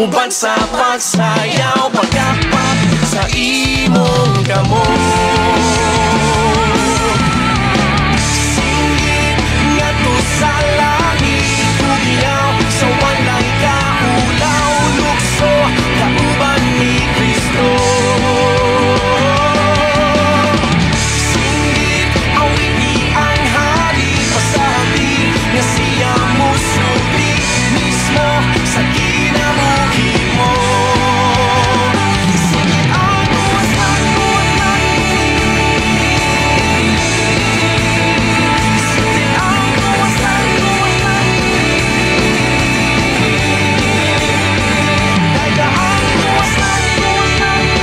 Uban sa pagsayaw, pagkapak sa imong kamot. Singgit ngadto sa langit, hugiyaw sa walay kaulaw, lukso kauban ni Kristo. Singgit awiti ang hari, pasabi nga siya musulti mismo sa kinabuhi mo. Singgit ang tuwas ng langit. Singgit ang tuwas ng langit. Dayga ang tuwas ng langit.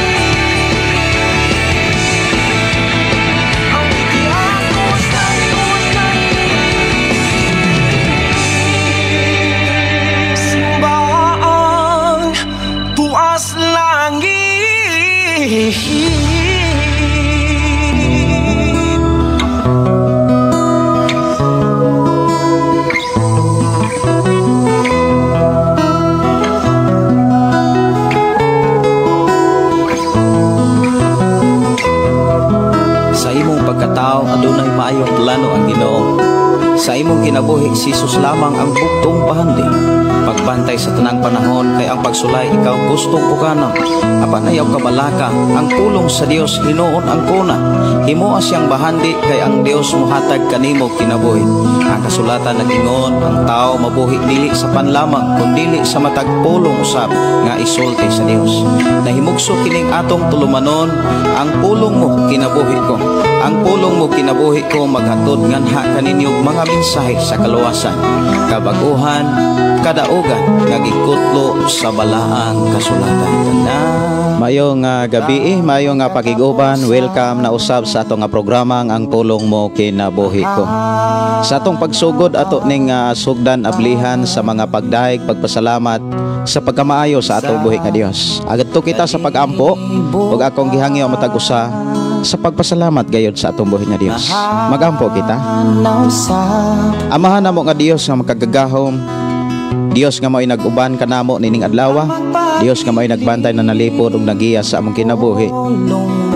Awiti ang tuwas ng langit. Simba ang tuas langit. Sa imong pagkatao adunay maayong plano ang Ginoo. Sa imong kinabuhi si Jesus lamang ang buktong bahandi. Pagbantay sa tanang panahon kay ang pagsulay ikaw gustong pugana. Apan ayaw kabalaka ang pulong sa Dios hinuon ang kuna. Himoa siyang bahandi kay ang Dios mohatag kanimo kinabuhi. Ang kasulatan nag-ingon ang tao mabuhi dili sa panlamang kundili sa matag pulong usab nga isulti sa Dios. Nahimugso kining atong tulumanon ang pulong mo kinabuhi ko. Ang pulong mo kinabuhi ko maghatod nganha kaninyo mga mensahe sa kaluwasan, kabaguhan, kadaugan nga gikutlo sa balaang kasulatan. Mayong gabi, mayong pakig-uban, welcome na usab sa atong programa ang pulong mo kinabuhi ko. Sa atong pagsugod ato ning sugdan ablihan sa mga pagdayeg, pagpasalamat sa pagkamaayo sa atong buhi nga Dios. Agadto kita sa pag-ampo ug akong gihangyo matag usa sa pagpasalamat gayod sa atong buhi nga Dios. Magampo kita. Amahan namo nga Dios nga makagagahom, Dios nga mao'y nag-uban kanamo nining adlaw, Dios nga mao'y nagbantay na nalipod ug nagiya sa among kinabuhi.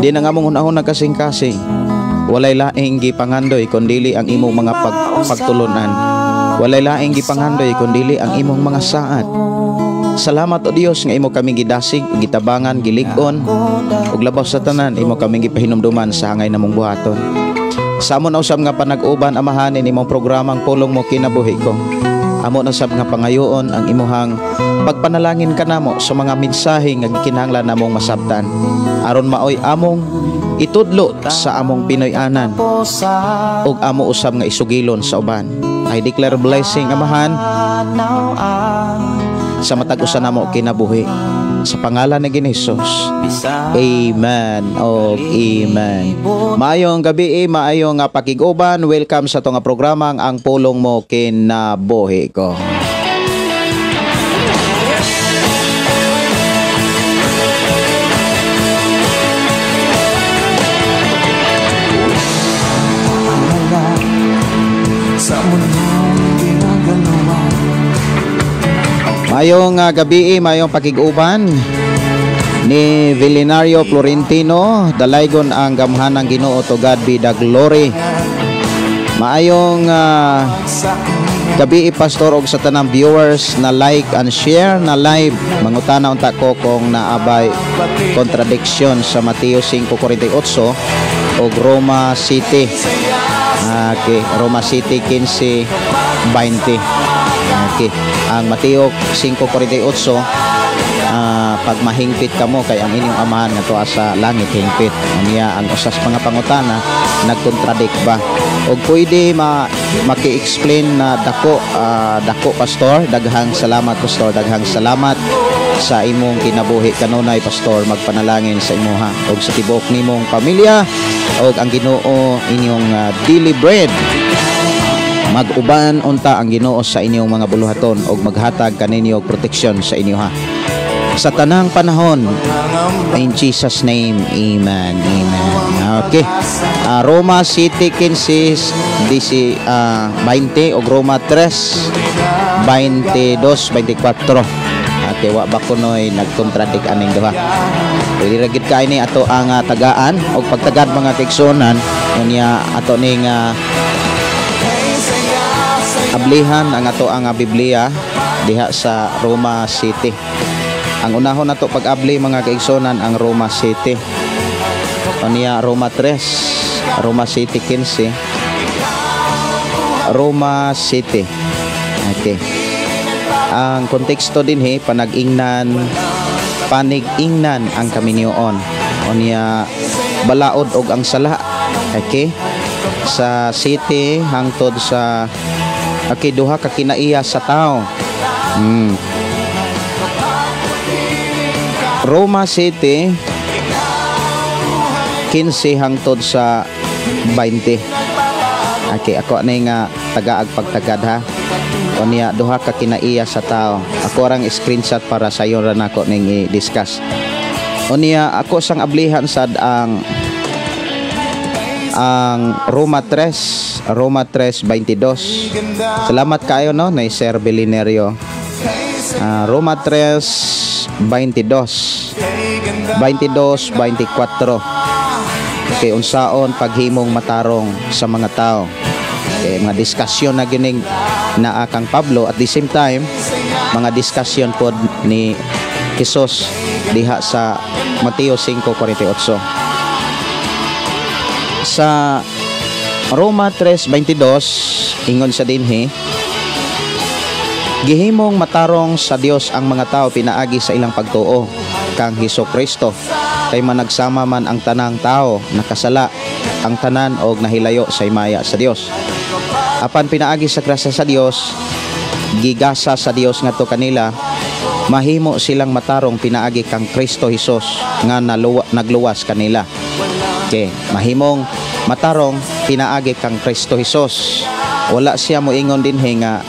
Di na nga among hunahon nagkasing-kasing. Walay laing gipangandoy kundili ang imong mga pagtulunan. Walay laing gipangandoy kundili ang imong mga saad. Salamat o Dios nga imo kaming gidasig, gitabangan, gilig-on ug labaw sa tanan imo kaming gipahinumduman sa hangay namong buhaton. Sa amo na usab nga panag-uban amahan ini imong programang pulong mo kinabuhi ko. Amo na usab nga pangayoon ang imuhang pagpanalangin kanamo sa mga mensahe nga gikinahanglan namong masabtan aron maoy among itudlo sa among Pinoy-anan ug amo usab nga isugilon sa uban. I declare blessing amahan sa matag usa namo kinabuhi sa pangalan ni Jesus. Amen o amen. Maayong gabi, maayong pakig-uban. Welcome sa atong programang ang pulong mo kinabuhi ko. Sa mundong ginagalawan. Maayong gabi, maayong pakig-uban ni Villinario Florentino, dalaygon ang gamhanan Ginoo, to God be the glory. Maayong gabi, pastor og sa tanang viewers na like and share na live. Mangutana unta ko kung naabay contradiction sa Mateo 5:48 og Roma City. Okay, Roma City 15:20. Okay, ang Mateo 5:48, pag mahingpit kamo kay ang inyong amahan nga tuwa sa langit hingpit. Unya ang usas mga pangutana nagkontradict ba? Og pwede maki-explain na dako, dako pastor, daghang salamat pastor, daghang salamat sa imong kinabuhi kanunay pastor, magpanalangin sa imuha og sa tibuok nimong pamilya og ang Ginoo inyong daily bread. Mag-uban unta ang Ginoo sa inyong mga buluhaton og maghatag kaninyo og proteksyon sa inyo ha. Sa tanang panahon, in Jesus name, amen, amen. Okay. Roma City 15, disi, 20 og Roma 3, 22, 24. Kay wa ba kunoy nagkontradict aning duha? Pwede ra gid kay ni ato ang tagaan og pagtagad, mga kaigsuonan. Unya ato ning ablihan ang ato ang Biblia diha sa Roma City. Ang unahon nato pag-abli, mga kaigsuonan, ang Roma City. Unya Roma 3, Roma City 15. Roma City. Okay. Ang konteksto dinhi, panag-ingnan, panig-ingnan ang kaminyoon. Unya balaod og ang sala. Okay. Sa city hangtod sa, okay, duha ka kinaiya sa tao. Roma City 15 hangtod sa 20. Okay, ako na nga tagaag pagtagad ha. Unya duha ka kinaiya sa tao. Ako rang screenshot para sayon ra nako ning i-discuss. Unya ako sang ablihan sad ang Roma 3, Roma 3:22. Salamat kayo no na Sir Belinerio. Roma 3:22. 22, 24. Okay, unsaon paghimong matarong sa mga tao. Okay, mga diskusyon na gining naa kang Pablo, at the same time mga diskusyon pod ni Jesus diha sa Mateo 5:48. Sa Roma 3:22, ingon sa dinhi, "Gihimong matarong sa Dios ang mga tao pinaagi sa ilang pagtuo kang Hesus Kristo, kay managsama man ang tanang tao nakasala ang tanan og nahilayo sa himaya sa Dios. Apan pinaagi sa grasya sa Dios, gigasa sa Dios ngadto kanila, mahimo silang matarong pinaagi kang Kristo Hesus nga nagluwas kanila." Okay, mahimong matarong pinaagi kang Kristo Hesus. Wala siya moingon dinhi nga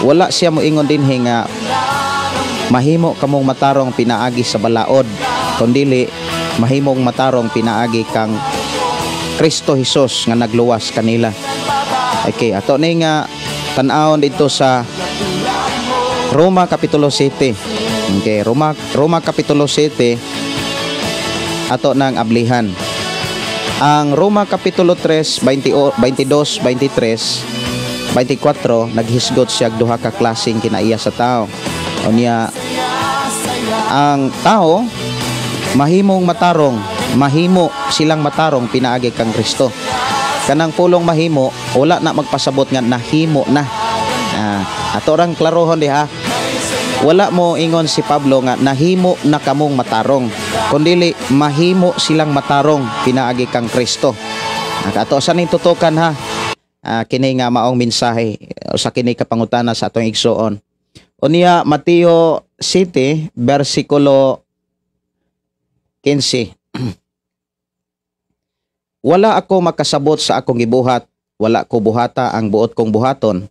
wala siya moingon dinhi nga mahimo kamong matarong pinaagi sa balaod, kundili mahimong matarong pinaagi kang Kristo Hesus nga nagluwas kanila. Okay, ato ni nga tan-awon dito sa Roma Kapitulo 7. Okay, Roma Kapitulo 7, ato nang ablihan. Ang Roma Kapitulo 3, 20, 22, 23, 24, naghisgot siya duha ka klaseng kinaiya sa tao. Unya ang tao mahimong matarong, mahimo silang matarong pinaagi kang Kristo. Kanang pulong "mahimo", wala na magpasabot nga nahimo na. Ato rang klarohon diha. Wala mo ingon si Pablo nga nahimo na kamong matarong. Kundili mahimo silang matarong pinaagi kang Kristo. Ato sa ning tutukan ha. Kini nga maong mensahe sa kini kapangutana sa atong igsuon. Unya Mateo 7 bersikulo 15. "Wala ako makasabot sa akong gibuhat, wala ko buhata ang buot kong buhaton.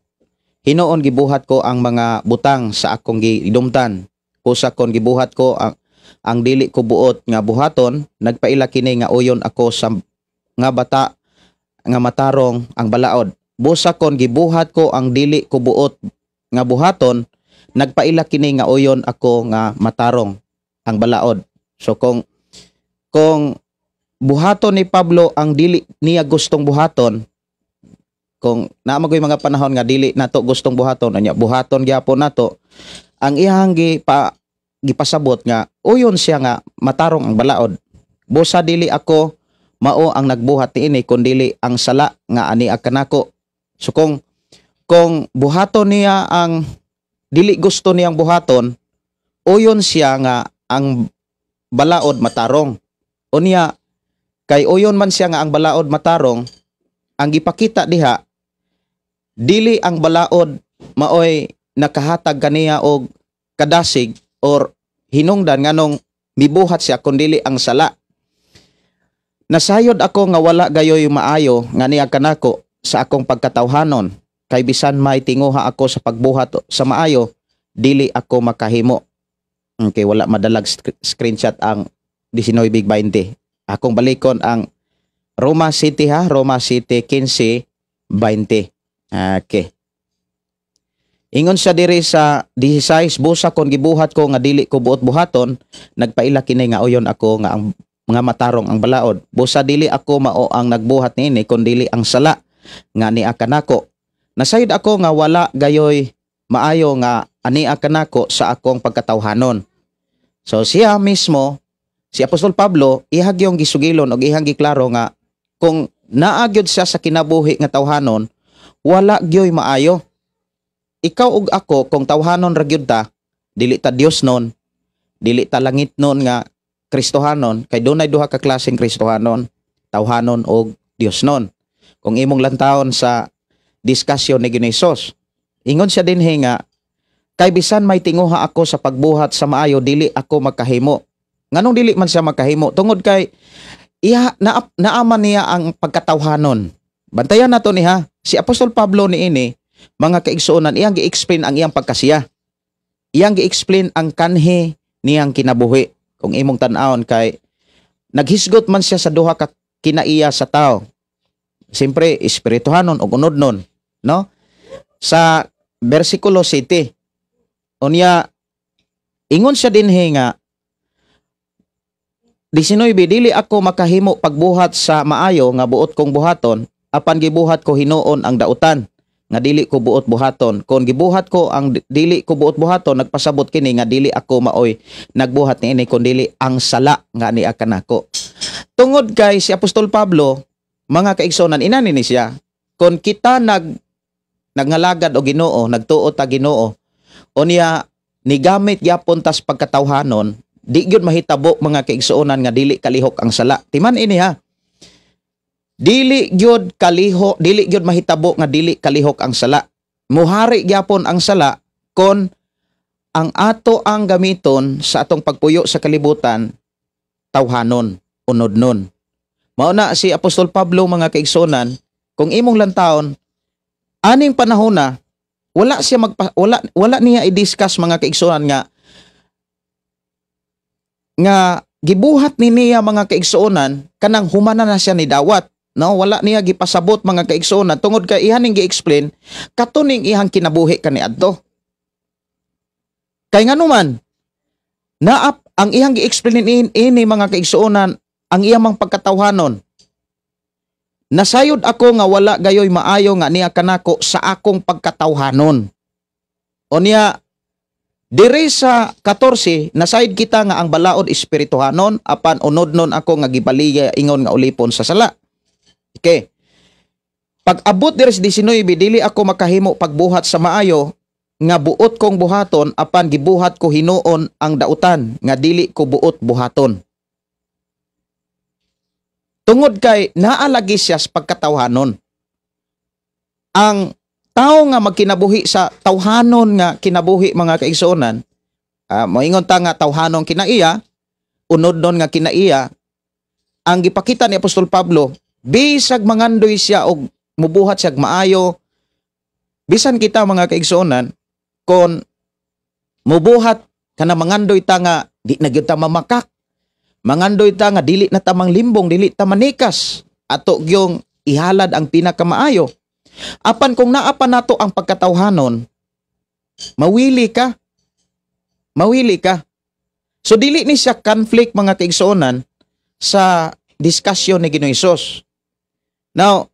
Hinuon gibuhat ko ang mga butang sa akong gidumtan. Kusa kon gibuhat ko ang dili ko buot nga buhaton, nagpaila kini nga uyon ako sa nga bata nga matarong ang balaod. Busa kon gibuhat ko ang dili ko buot nga buhaton, nagpaila kini nga uyon ako nga matarong ang balaod." So kung buhaton ni Pablo ang dili niya gustong buhaton, kung naa man mga panahon nga dili nato gustong buhaton, anya buhaton gyapon nato, ang iyang gipasabot nga uyon siya nga matarong ang balaod. "Busa dili ako mao ang nagbuhat niini kun dili ang sala nga ani kanako." So kung buhaton niya ang dili gusto niyang buhaton, uyon siya nga ang balaod matarong. Unya kay uyon man siya nga ang balaod matarong, ang gipakita diha, dili ang balaod maoy nakahatag kaniya og kadasig or hinungdan nganong mibuhat siya, kundili ang sala. "Nasayod ako nga wala gayoy maayo nga niya kanako sa akong pagkatawhanon, kay bisan may tinguha ako sa pagbuhat sa maayo, dili ako makahimo." Okay, wala madalag screenshot ang 19:20. Akong balikon ang Roma City ha, Roma City 15:20. Okay. Ingon siya diri sa 16, "Busa kon gibuhat ko nga dili ko buot buhaton, nagpaila kini nga uyon ako nga ang mga matarong ang balaod. Busa dili ako mao ang nagbuhat niini, kun dili ang sala nga nia kanako. Nasayod ako nga wala gayoy maayo nga ania kanako sa akong pagkatawhanon." So siya mismo, si Apostol Pablo, ihag yung gisugilon og ihang giklaro nga kung naa gyud siya sa kinabuhi nga tawhanon, wala gyoy maayo. Ikaw ug ako, kung tawhanon ra gyud ta, dili ta Dios nun, dili ta langit nun nga Kristohanon, kay dunay duha ka klaseng Kristohanon, tawhanon og Dios nun. Kung imong lantawon sa discussion ni Ginoong Hesus, ingon siya dinhi nga kay bisan may tinguha ako sa pagbuhat sa maayo, dili ako makahimo. Nganong dili man siya makahimo? Tungod kay iya na, naaman niya ang pagkatawhanon. Bantayan nato ni ha. Si Apostol Pablo niini, mga kaigsuonan, iyang gi-explain ang iyang pagkasiya. Iyang gi-explain ang kanhi niyang kinabuhi. Kung imong tan-awon kay naghisgot man siya sa duha ka kinaiya sa tao. Siyempre, espirituhanon ug unodnon, no? Sa versikulo 7, unya ingon siya dinhi nga 19, "Dili ako makahimo pagbuhat sa maayo nga buot kong buhaton, apan gibuhat ko hinuon ang dautan nga dili ko buot buhaton. Kon gibuhat ko ang dili ko buot buhaton, nagpasabot kini nga dili ako maoy nagbuhat niini, kun dili ang sala nga ania kanako." Tungod kay si Apostol Pablo, mga kaigsuonan, inani ni siya, kon kita nagngalagad og Ginoo, nagtuo ta Ginoo, unya nigamit gyapon tas pagkatawhanon, di gyud mahitabo, mga kaigsuonan, nga dili kalihok ang sala. Timan ini ha. Dili gyud kaliho, dili gyud mahitabo nga dili kalihok ang sala. Muhari gyapon ang sala kon ang ato ang gamiton sa atong pagpuyo sa kalibutan tawhanon, unodnon. Mao na si Apostol Pablo, mga kaigsuonan, kung imong lantawon aning panahon na wala siya magpa, wala wala niya i-discuss, mga kaigsuonan, nga nga gibuhat ni niya, mga kaigsuonan, kanang humana na siya ni dawat, no? Wala niya gipasabot, mga kaigsuonan, tungod kay ihaning gi-explain katuning ihang kinabuhi kaniadto. Kay nganuman naap ang ihang gi-explain ini, mga kaigsuonan, ang iyang mang pagkatawhanon. "Nasayod ako nga wala gayoy maayo nga niya kanako sa akong pagkatawhanon." O niya diri sa 14, nasayod kita nga ang balaod espirituhanon, apan unodnon ako nga gibaliya ingon nga ulipon sa sala. Okay. Pag abot diri sa 19, "Dili ako makahimo pagbuhat sa maayo nga buot kong buhaton, apan gibuhat ko hinuon ang dautan nga dili ko buot buhaton." Tungod kay naalagi siya sa pagkatawhanon. Ang tao nga magkinabuhi sa tawhanon nga kinabuhi, mga kaigsuonan, moingon ta nga tawhanon kinaiya, unodnon nga kinaiya, ang gipakita ni Apostol Pablo, bisag mangandoy siya og mubuhat siya maayo, bisan kita, mga kaigsuonan, kon mubuhat kana, mangandoy ta nga di na gyud ta mamakak, mangandoy ta nga dili na ta manglimbong, dili ta manikas, ato gyung ihalad ang pinakamaayo. Apan kung naa pa nato ang pagkatawhanon, mawili ka. Mawili ka. So dili ni siya conflict, mga kaigsuonan, sa discussion ni Ginoong Hesus. Now,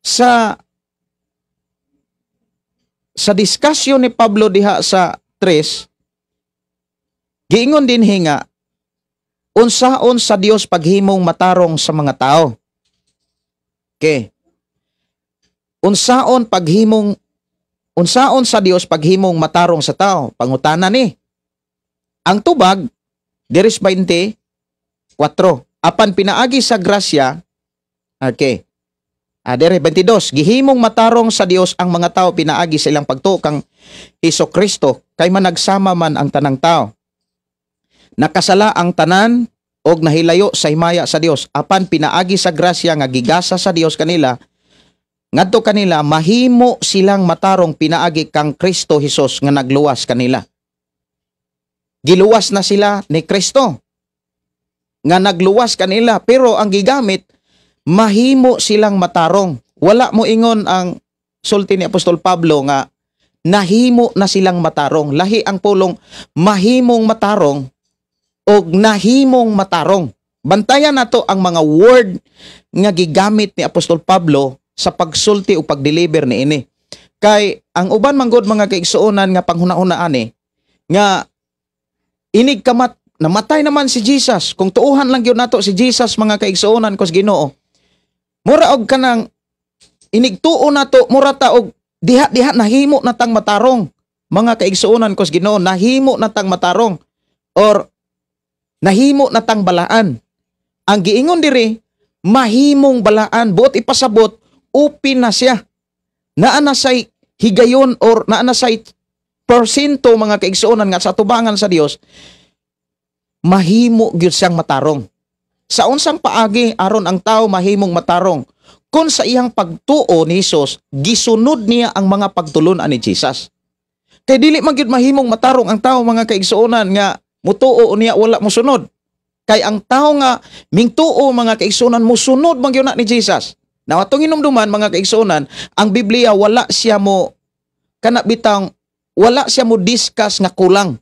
sa discussion ni Pablo diha sa 3, giingon din nga unsaon sa Dios paghimong matarong sa mga tao. Okay. Unsaon sa Dios paghimong matarong sa tao? Pangutana ni. Ang tubag diri sa 24. "Apan pinaagi sa grasya," okay. Dere 22, "Gihimong matarong sa Dios ang mga tao pinaagi sa ilang pagtuo kang Hesus Kristo, kay managsama man ang tanang tao. Nakasala ang tanan og nahilayo sa himaya sa Dios, apan pinaagi sa grasya nga gigasa sa Dios kanila ngadto kanila, mahimo silang matarong pinaagi kang Kristo Hesus nga nagluwas kanila." Giluwas na sila ni Kristo nga nagluwas kanila, pero ang gigamit, mahimo silang matarong. Wala mo ingon ang sulti ni Apostol Pablo nga Nahimo na silang matarong. Lahi ang pulong mahimong matarong o nahimong matarong. Bantayan nato ang mga word nga gigamit ni Apostol Pablo sa pagsulti o pagdeliver niini. Kay ang uban manggod, mga kaigsuonan, nga panghuna-huna ani nga inig kamat namatay naman si Jesus. Kung tuuhan lang gyud nato si Jesus, mga kaigsuonan ko sa Ginoo, mura og kanang inigtuo nato, mura ta og diha-diha nahimo na tang matarong. Mga kaigsuonan ko sa Ginoo, nahimo na tang matarong or nahimo na tang balaan. Ang giingon diri, mahimong balaan, buot ipasabot upin na siya. Naa na say higayon or naa na say porsyento, mga kaigsuonan, nga sa tubangan sa Dios mahimo gyud siyang matarong. Sa unsang paagi aron ang tao mahimong matarong? Kung sa iyang pagtuo ni Jesus, gisunod niya ang mga pagtulun-an ni Jesus. Kay dili man gyud mahimong matarong ang tao, mga kaigsuonan, nga mutuo niya wala mosunod. Kay ang tao nga mingtuo, mga kaigsuonan, mosunod man gyud na ni Jesus. Now, atong hinumduman, mga kaigsuonan, ang Biblia wala siya mo kana bitang wala siya mo discuss nga kulang.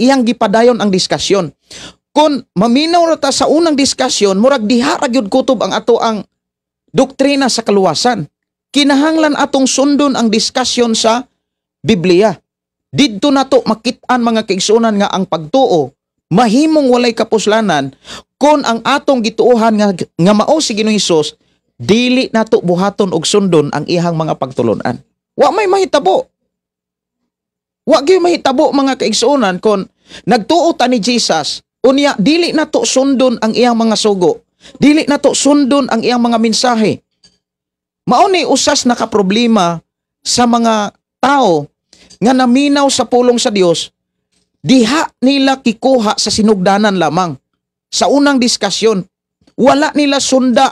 Iyang gipadayon ang diskusyon. Kung maminaw ra ta sa unang diskusyon, murag diha ra gyud kutob ang ato ang doktrina sa kaluwasan. Kinahanglan atong sundon ang diskusyon sa Biblia. Didto nato makit-an, mga kaigsuonan, nga ang pagtuo mahimong walay kapuslanan kung ang atong gituohan nga mao si Ginoong Hesus, dili nato buhaton og sundon ang iyang mga pagtulunan. Wa may mahitabo. Wa gyud mahitabo, mga kaigsuonan, kon nagtuo ta ni Jesus, unya dili nato sundon ang iyang mga sugo. Dili nato sundon ang iyang mga mensahe. Mao ni usas nakaproblema sa mga tao nga naminaw sa pulong sa Dios, diha nila kikuha sa sinugdanan lamang. Sa unang diskusyon, wala nila sunda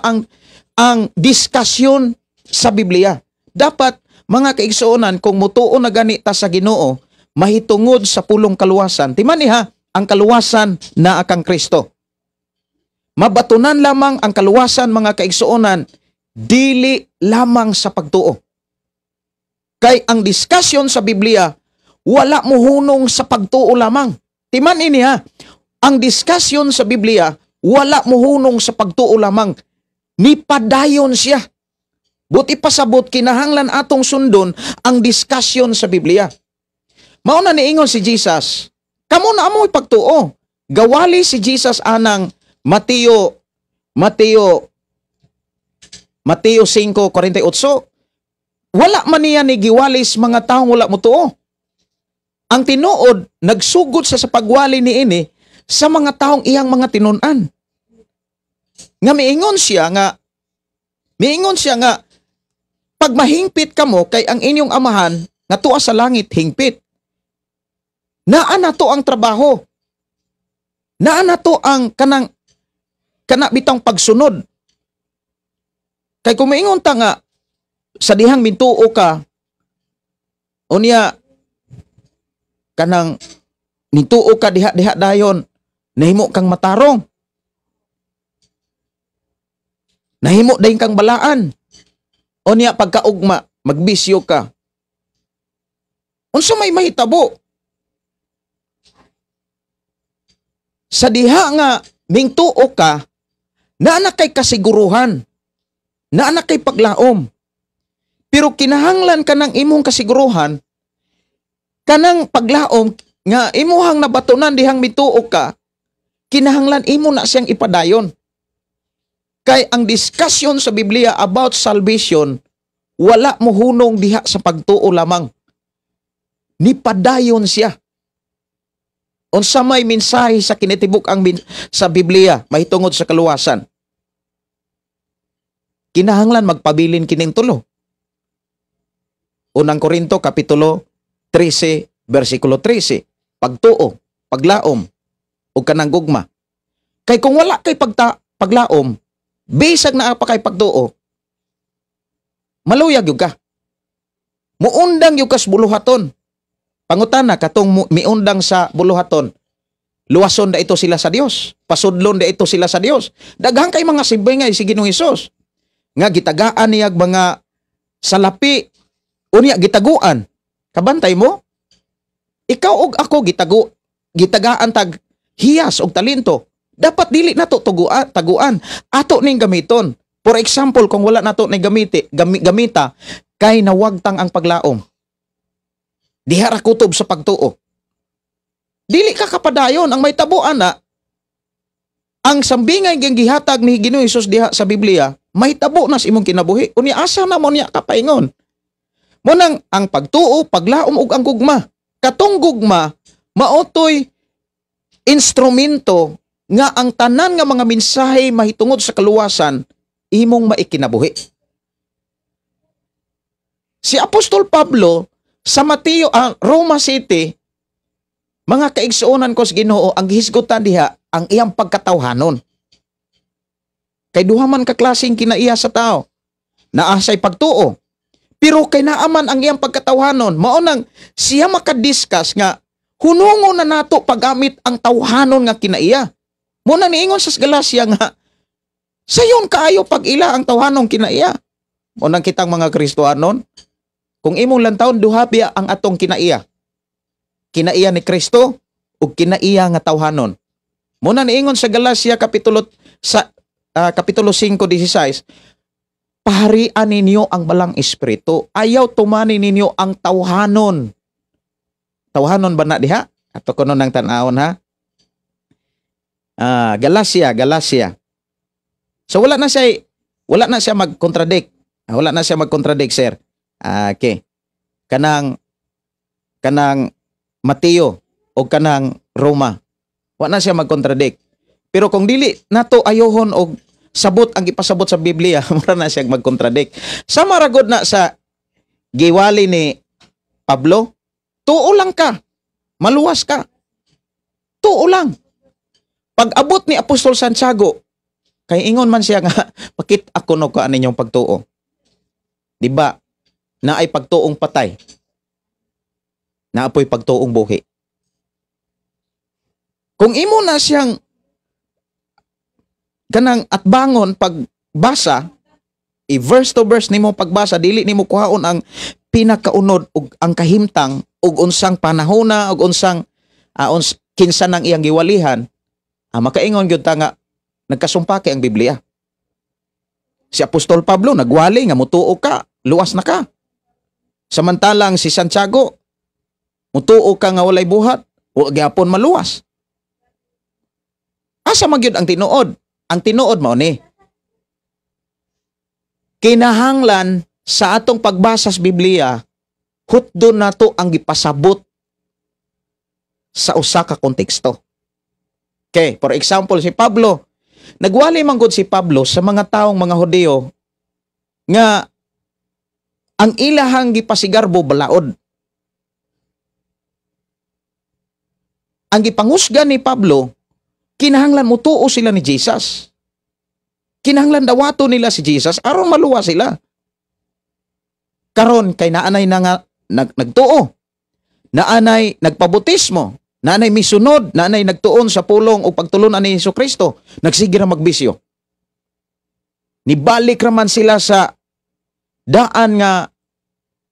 ang diskusyon sa Biblia. Dapat, mga kaigsuonan, kung mutuo na gani ta sa Ginoo mahitungod sa pulong kaluwasan. Timan ha, ang kaluwasan naa kang Kristo. Mabatunan lamang ang kaluwasan, mga kaigsuonan, dili lamang sa pagtuo. Kay ang diskusyon sa Biblia wala muhunong sa pagtuo lamang. Timan ini ha, ang diskusyon sa Biblia wala muhunong sa pagtuo lamang. Nipadayon siya. Buot ipasabot, kinahanglan atong sundon ang diskusyon sa Biblia. Mao na niingon si Jesus, "Kamo naa moy pagtuo." Gawali si Jesus anang Mateo 5:48. Wala man niya ni giwalis mga taong wala motuo. Ang tinuod, nagsugod sa pagwali niini sa mga taong iyang mga tinun-an. Nga miingon siya nga pag mahingpit kamo kay ang inyong Amahan nga tuwa sa langit hingpit. Naa na to ang trabaho. Naa na to ang kanang kana bitang pagsunod. Kay kung maingon ta nga sa dihang mintuo ka, unya kanang nituo ka diha diha dayon nahimo kang matarong, nahimo dayon kang balaan, unya pagkaugma magbisyo ka, unsa may mahitabo? Sa diha nga mingtuo ka, naa na kay kasiguruhan, naa na kay paglaom, pero kinahanglan ka ng imong kasiguruhan, kanang paglaom nga imuhang nabatunan dihang mituo ka, kinahanglan imo na siyang ipadayon. Kay ang discussion sa Biblia about salvation wala mohunong diha sa pagtuo lamang. Nipadayon siya. Unsa may mensahe sa kinitibuk ang sa Biblia mahitungod sa kaluwasan? Kinahanglan magpabilin kining tulo. Unang Korinto kapitulo 13 bersikulo 13, pagtuo, paglaom ug kanang gugma. Kay kung wala kay paglaom, bisag naa pa kay pagtuo, maluyag gyud ka. Muundang gyud kas buluhaton. Pangutana, katong miundang sa buluhaton, luwason da ito sila sa Dios, pasudlon da ito sila sa Dios. Daghan kay mga simbingay si Ginoong Hesus nga gitagaan niyag mga salapi, unya gitaguan. Kabantay mo? Ikaw og ako gitagaan tag hiyas og talento. Dapat dili nato tuguan, taguan. Ato ning gamiton. For example, kung wala nato ni gamita kay nawagtang ang paglaom. Diha ra kutob sa pagtuo. Dili ka kapadayon ang may tabo ana. Ang sambingay nga gihatag ni Ginoo Hesus diha sa Biblia, mahitabo na sa imong kinabuhi. Unya asa na mo niya kapaingon? Mo nang ang pagtuo, paglaom ug ang gugma. Katong gugma maotoy instrumento nga ang tanan nga mga mensahe mahitungod sa kaluwasan imong maikinabuhi. Si Apostol Pablo sa Mateo, Roma City, mga kaigsuonan ko sa Ginoo, ang gihisgutan diha ang iyang pagkatawhanon. Kay duha man ka klaseng kinaiya sa tao. Naa say pagtuo. Pero kay naaman ang iyang pagkatawhanon, mao nang siya makadiscuss nga hunungon na nato paggamit ang tawhanon nga kinaiya. Mo na niingon sa Galacia nga sayon kaayo pag-ila ang tawhanong kinaiya. Mo nang kitang mga Kristohanon, kung imong lantawon, duha biya ang atong kinaiya. Kinaiya ni Kristo ug kinaiya nga tawhanon. Mo na niingon sa Galacia kapitulo 5:16, paharian ninyo ang Balang Espiritu. Ayaw tumani ninyo ang tawhanon. Tawhanon ba na diha? Ato kuno nang tan-awon ha. Galacia, Galacia. So wala na siya mag-contradict. Wala na siya mag-contradict, sir. Okay. Kanang Mateo o kanang Roma. Wala na siya mag-contradict. Pero kung dili nato ayohon og sabot ang ipasabot sa Biblia, mura na siya mag-contradict. Sama ra gud na sa giwali ni Pablo, tuo lang ka, maluwas ka. Tuo lang. Pag abot ni Apostol Santiago, kay ingon man siya nga, pakit ako no ka ninyong pagtuo. Di ba? Na ay pagtuong patay. Naapoy pagtuong buhi. Kung imo na siyang kanang atbangon pagbasa, i-verse to verse nimo pagbasa, dili nimo kuhaon ang pinakaunod ug ang kahimtang ug unsang panahona ug unsang kinsa nang iyang giwalihan, makaingon gyud ta nga nagkasumpake ang Biblia. Si Apostol Pablo nagwali nga mutuo ka, luwas na ka. Samantalang si Santiago, mutuo ka nga walay buhat, wa gyapon maluwas. Asa man gyud ang tinuod? Ang tinuod mao ni. Kinahanglan sa atong pagbasa sa Biblia, hutdon nato ang gipasabot sa usa ka konteksto. Okay, for example, si Pablo, nagwali man gud si Pablo sa mga taong mga Hudyo nga ang ilahang gipasigarbo balaod. Ang gipangusga ni Pablo, kinahanglan mutuo sila ni Jesus. Kinahanglan dawato nila si Jesus aron maluwa sila. Karon kay naanay na nga nagtuo. Naanay nagpabutismo, naanay misunod, naanay nagtuon sa pulong o pagtulunan ni Jesucristo, nagsige ra magbisyo. Nibalik ra man sila sa daan nga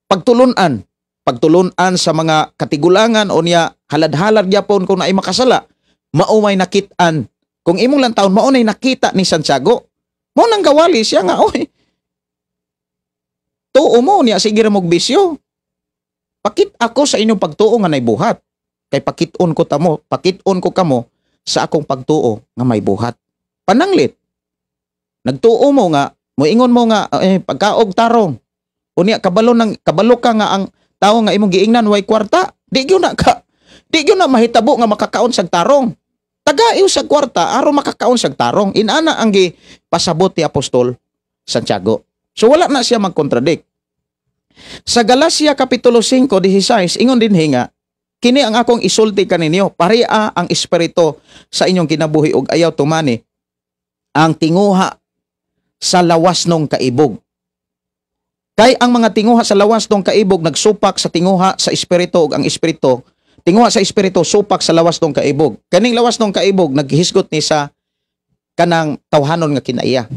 pagtulunan, pagtulunan sa mga katigulangan o niya halad-halad gyapon kung naay makasala, mao may nakit-an. Kung imong lang taon, mao nay nakita ni Santiago. Mao nang gawali siya nga, oy, tuo mo niya sige ra mogbisyo. Pakit ako sa inyong pagtuo nga nay buhat. Kay pakit-on ko tamo, pakit-on ko kamo sa akong pagtuo nga may buhat. Pananglit. Nagtuo mo nga, moingon mo nga pagkaog tarong. Unya kabalo ka nga ang tawo nga imong giingnan way kwarta, di gyud na ka. Di gyud na mahitabo nga makakaon sag tarong. Tagaiw sa kwarta aron makakaon sag tarong. Inana ang gipasabot ni Apostol Santiago. So wala na siya magkontradict. Sa Galacia Kapitulo 5:16, ingon dinhi nga, kini ang akong isulti kaninyo, paria ang espiritu sa inyong kinabuhi ug ayaw tumani ang tinguha sa lawas nung kaibog. Kay ang mga tinguha sa lawas nung kaibog nagsupak sa tinguha sa espiritu ug ang espiritu tinguha sa espiritu supak sa lawas nung kaibog. Kaning lawas nung kaibog naghisgot ni sa kanang tawhanon nga kinaiya.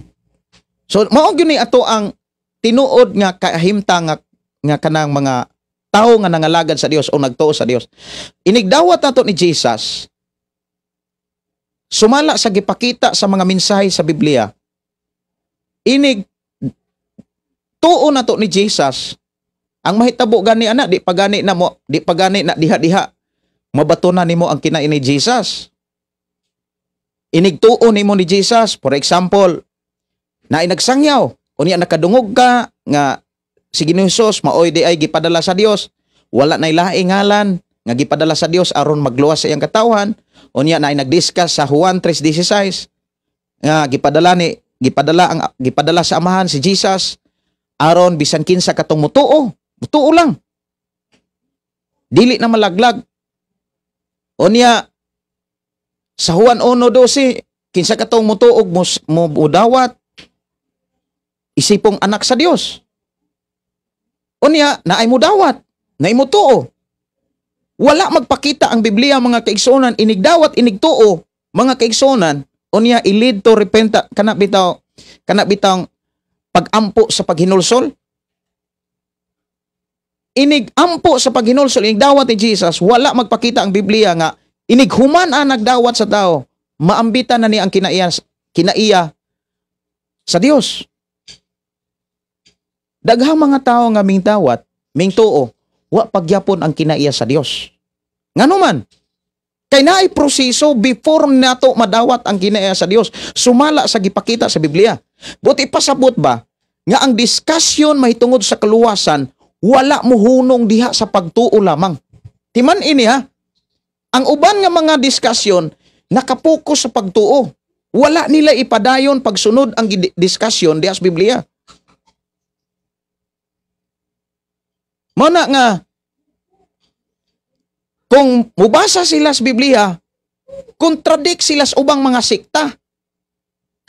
So mao gyud ni ato ang tinuod nga kahimtang nga kanang mga Tao nga nangalagad sa Dios o nagtuo sa Dios. Inigdawat nato ni Jesus, sumala sa gipakita sa mga mensahe sa Biblia, inig tuo nato ni Jesus, ang mahitabo gani ana, di pa gani na diha-diha mabato na nimo ang kinai ni Jesus. Inig tuo nimo ni Jesus, for example, na nagsangyaw, unya nakadungog ka nga si Ginoong Hesus maoy di ay gipadala sa Dios, wala nay laing ngalan nga gipadala sa Dios aron magluwas sa iyang katawhan. Unya na nagdiscuss sa Juan 3:16 nga gipadala sa Amahan si Jesus aron bisan kinsa katong mutuo, mutuo lang, dili na malaglag. Unya sa Juan 1:12, kinsa katong mutuo og mudawat isipong anak sa Dios. Unya naay mudawat, naay mutuo. Wala magpakita ang Biblia, mga kaigsuonan, inigdawat, inigtuo, mga kaigsuonan, unya i-lead to repenta kana bitaw pagampo sa paghinulsol. Inig-ampo sa paghinulsol, inigdawat ni Jesus, wala magpakita ang Biblia nga inighuman ang nagdawat sa tao, maambitan na ni ang kinaiya sa Dios. Daghang mga tao nga mingdawat, mingtuo, wa pagyapon ang kinaiya sa Dios. Ngano man? Kay naay proseso before nato madawat ang kinaiya sa Dios, sumala sa gipakita sa Biblia. Buti pasabot ba nga ang discussion mahitungod sa kaluwasan wala mohunong diha sa pagtuo lamang. Timan ini ha. Ang uban nga mga discussion nakapokus sa pagtuo. Wala nila ipadayon pagsunod ang discussion diha sa Biblia. Mao na nga kung mubasa sila sa Biblia, contradict sila sa ubang mga sekta.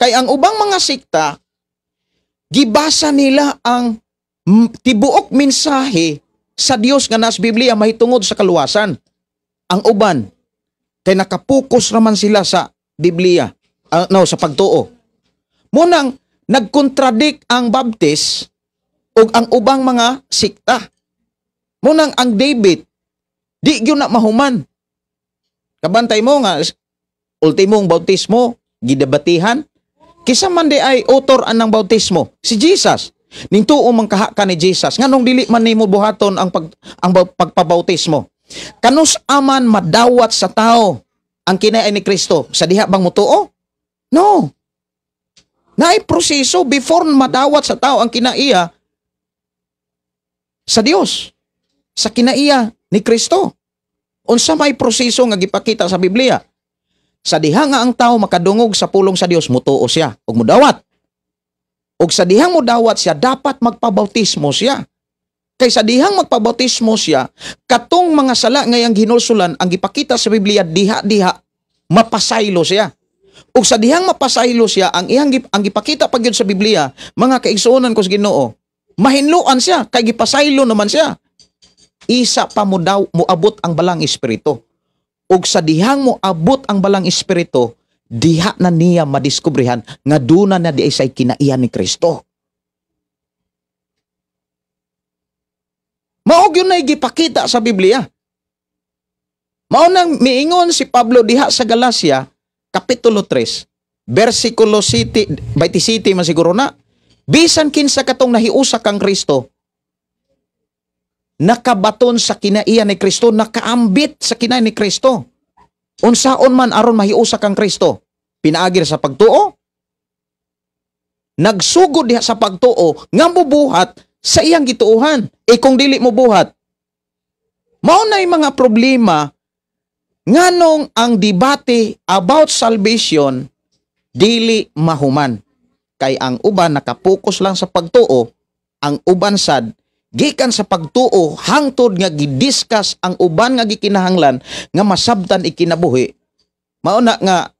Kay ang ubang mga sekta, gibasa nila ang tibuok mensahe sa Dios nga nasa Biblia mahitungod sa kaluwasan. Ang uban, kay nakapokus raman sila sa Biblia, no, sa pagtuo. Munang nagkontradict ang Baptist ug ang ubang mga sekta. Munang ang David, di gyud na mahuman. Kabantay mo nga, ultimong bautismo, gidebatihan. Kisa man di ay author anang bautismo, si Jesus. Ningtuo man kaha ka ni Jesus, nganong dili man nimo buhaton ang pagpabautismo? Kanus aman madawat sa tao ang kinaiya ni Kristo sa diha bang mutuo? No. Naay proseso before madawat sa tao ang kinaiya sa Dios, sa kinaiya ni Kristo. Unsa may proseso nga gipakita sa Biblia? Sa diha nga ang tao makadungog sa pulong sa Dios, mutuo siya ug mudawat. Ug sa dihang mudawat siya, dapat magpabautismo siya. Kay sa dihang magpabautismo siya, katong mga sala nga iyang hinulsulan ang gipakita sa Biblia, diha-diha mapasaylo siya. Ug sa dihang mapasaylo siya, ang gipakita pa gyud sa Biblia, mga kaigsuonan ko sa Ginoo, mahinloan siya kay gipasaylo naman siya. Isa pa mo daw moabot ang balang espiritu. Ug sa dihang moabot ang balang espiritu, diha na niya madiskubrehan nga duna na di ay kinaiya ni Kristo. Mao gyud na gipakita sa Biblia. Mao nang miingon si Pablo diha sa Galacia, Kapitulo 3, versikulo 7, 27 man siguro na, bisan kinsa katong nahiusa kang Kristo, nakabaton sa kinaiya ni Kristo, nakaambit sa kinaiya ni Kristo. Unsaon man aron mahiusa kang Kristo? Pinaagir sa pagtuo? Nagsugod diha sa pagtuo nga mubuhat sa iyang gituohan. E kung dili mo buhat, mao na'y mga problema nganong ang debate about salvation dili mahuman. Kay ang uban nakapokus lang sa pagtuo, ang uban sad gikan sa pagtuo hangtod nga gidiscuss ang uban nga gikinahanglan nga masabtan ikinabuhi. Mao na nga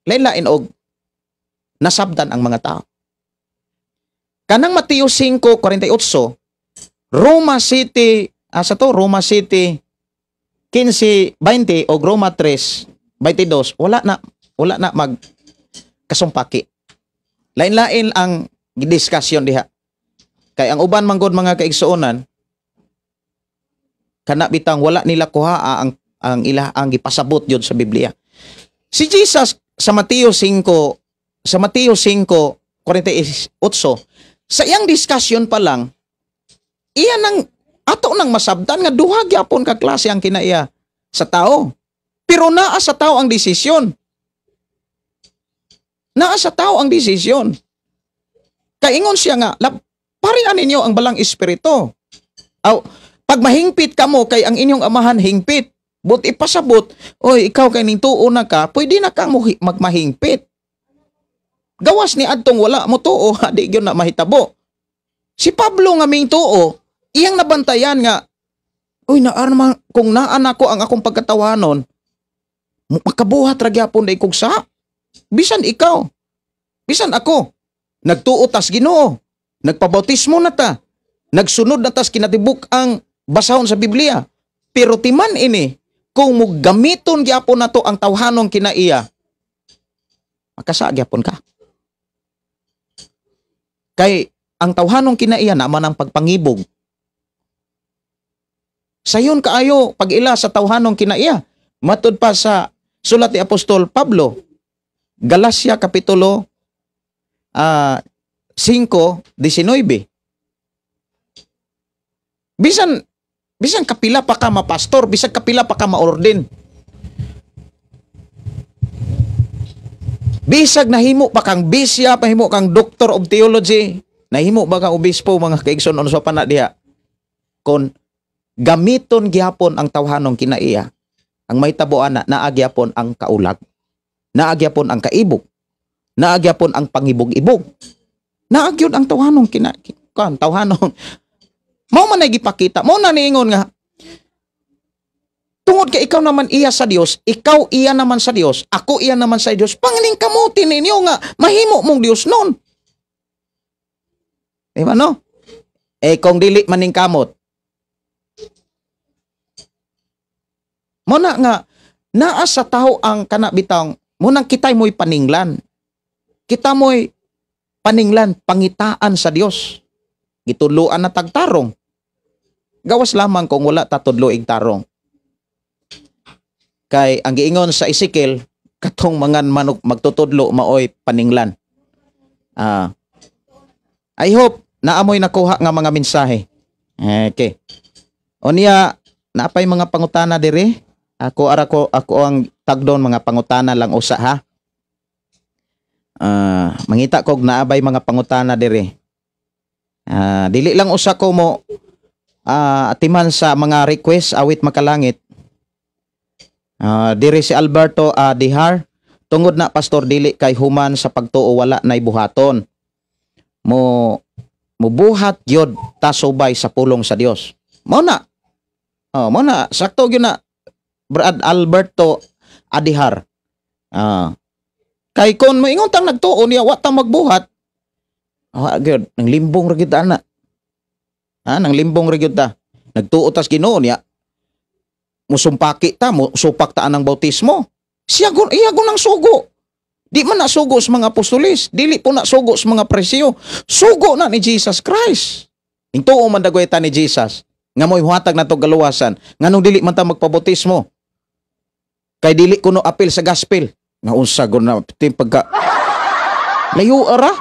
lain-lain og nasabtan ang mga tao. Kanang Mateo 5:48, Roma City, asa to? Roma City 15:20 o Roma 3:22, wala na mag kasumpaki. Lain-lain ang gidiskusyon diha. Kay ang uban manggod, mga kaigsuonan, Kana bitang wala nila kuha ang ila ang gipasabot yun sa Biblia. Si Jesus sa Mateo 5, sa Mateo 5:48, sa iyang discussion pa lang, iya nang ato nang masabtan nga duha gyapon ka klase ang kinaiya sa tao. Pero naa sa tao ang desisyon. Naa sa tao ang desisyon. Kaingon siya nga, parian ninyo ang balang espiritu. Aw, pag mahingpit kamo kay ang inyong amahan hingpit. But ipasabot, oy, ikaw kay ning tuo na ka, pwede na kang magmahingpit. Gawas ni adtong wala mo tuo, di gyud na mahitabo. Si Pablo nga ming tuo, iyang nabantayan nga, uy, naarma, kung naan ako ang akong pagkatawanon, makabuhat ra gyapon day kog sa. Bisan ikaw, bisan ako, nagtuo tas Ginoo, nagpabautismo na ta, nagsunod na tas kinatibuk ang basahon sa Biblia. Pero timan ini, kung mo gamiton gyapon nato ang tawhanong kinaiya, makasa gyapon ka. Kay ang tawhanong kinaiya naman ang pagpangibog. Sayon kaayo pag-ila sa tawhanong kinaiya. Matud pa sa sulat ni Apostol Pablo, Galacia Kapitulo 5:19. Bisan kapila pa ka mapastor, bisan kapila pa ka maorden. Bisag nahimo pa kang bisya, pahimo kang doctor of theology, nahimo ba kang obispo, mga kaigsoon, unsa pa na diha? Kon gamiton gihapon ang tawhanong kinaiya, ang mahitabo ana, naa gyapon ang kaulag, naa gyapon ang kaibog, naa gyapon ang pangibog-ibog, naa gyud ang tawhanong kan tawhanong. Mao man ay gipakita, mao na niingon nga tungod kay ikaw naman iya sa Dios, ikaw iya naman sa Dios, ako iya naman sa Dios, panganing kamuti ninyo nga mahimo mong Dios nun. Di ba no? Eh kung dili maning kamot, mo na nga naa sa tao ang kana bitang mo nang kitay mo'y paninglan. Kita mo'y paninglan, pangitaan sa Dios. Gitudloan na tagtarong. Gawas lamang kung wala tatudloing tarong. Kay ang giingon sa Ezekiel, katong mga manok magtutudlo maoy paninglan. I hope naamoy nakuha nga mga mensahe. Okay. Unya, naapay mga pangutana diri? Ako ara ko, ako ang tagdon mga pangutana lang usa ha. Mangita kog naabay mga pangutana diri. Dili lang usa ko mo atiman sa mga request awit makalangit. Diri si Alberto Dihar, tungod na pastor dili kay human sa pagtuo wala nay buhaton. Mo mubuhat gyud ta subay sa pulong sa Dios. Mao na. Oh, mao na sakto gyud na Brad Alberto Adihar. Kay kon moingon tang nagtuo niya wa ta magbuhat. Ah, gyud nang limbong ra gyud ana. Ha, nang limbong ra gyud ta. Nagtuo tas Ginoo niya. Musumpaki ta, musupak ta anang bautismo. Siya gun iya gun ang sugo. Di man na sugo sa mga apostolis, dili po na sugo sa mga presyo. Sugo na ni Jesus Christ. Ning tuo man dagoy ta ni Jesus nga mo'y huhatag nato galuwasan, nganong dili man ta magpabautismo? Kay dili kuno apil sa gospel. Nga unsa gun na ti pagka layo ara.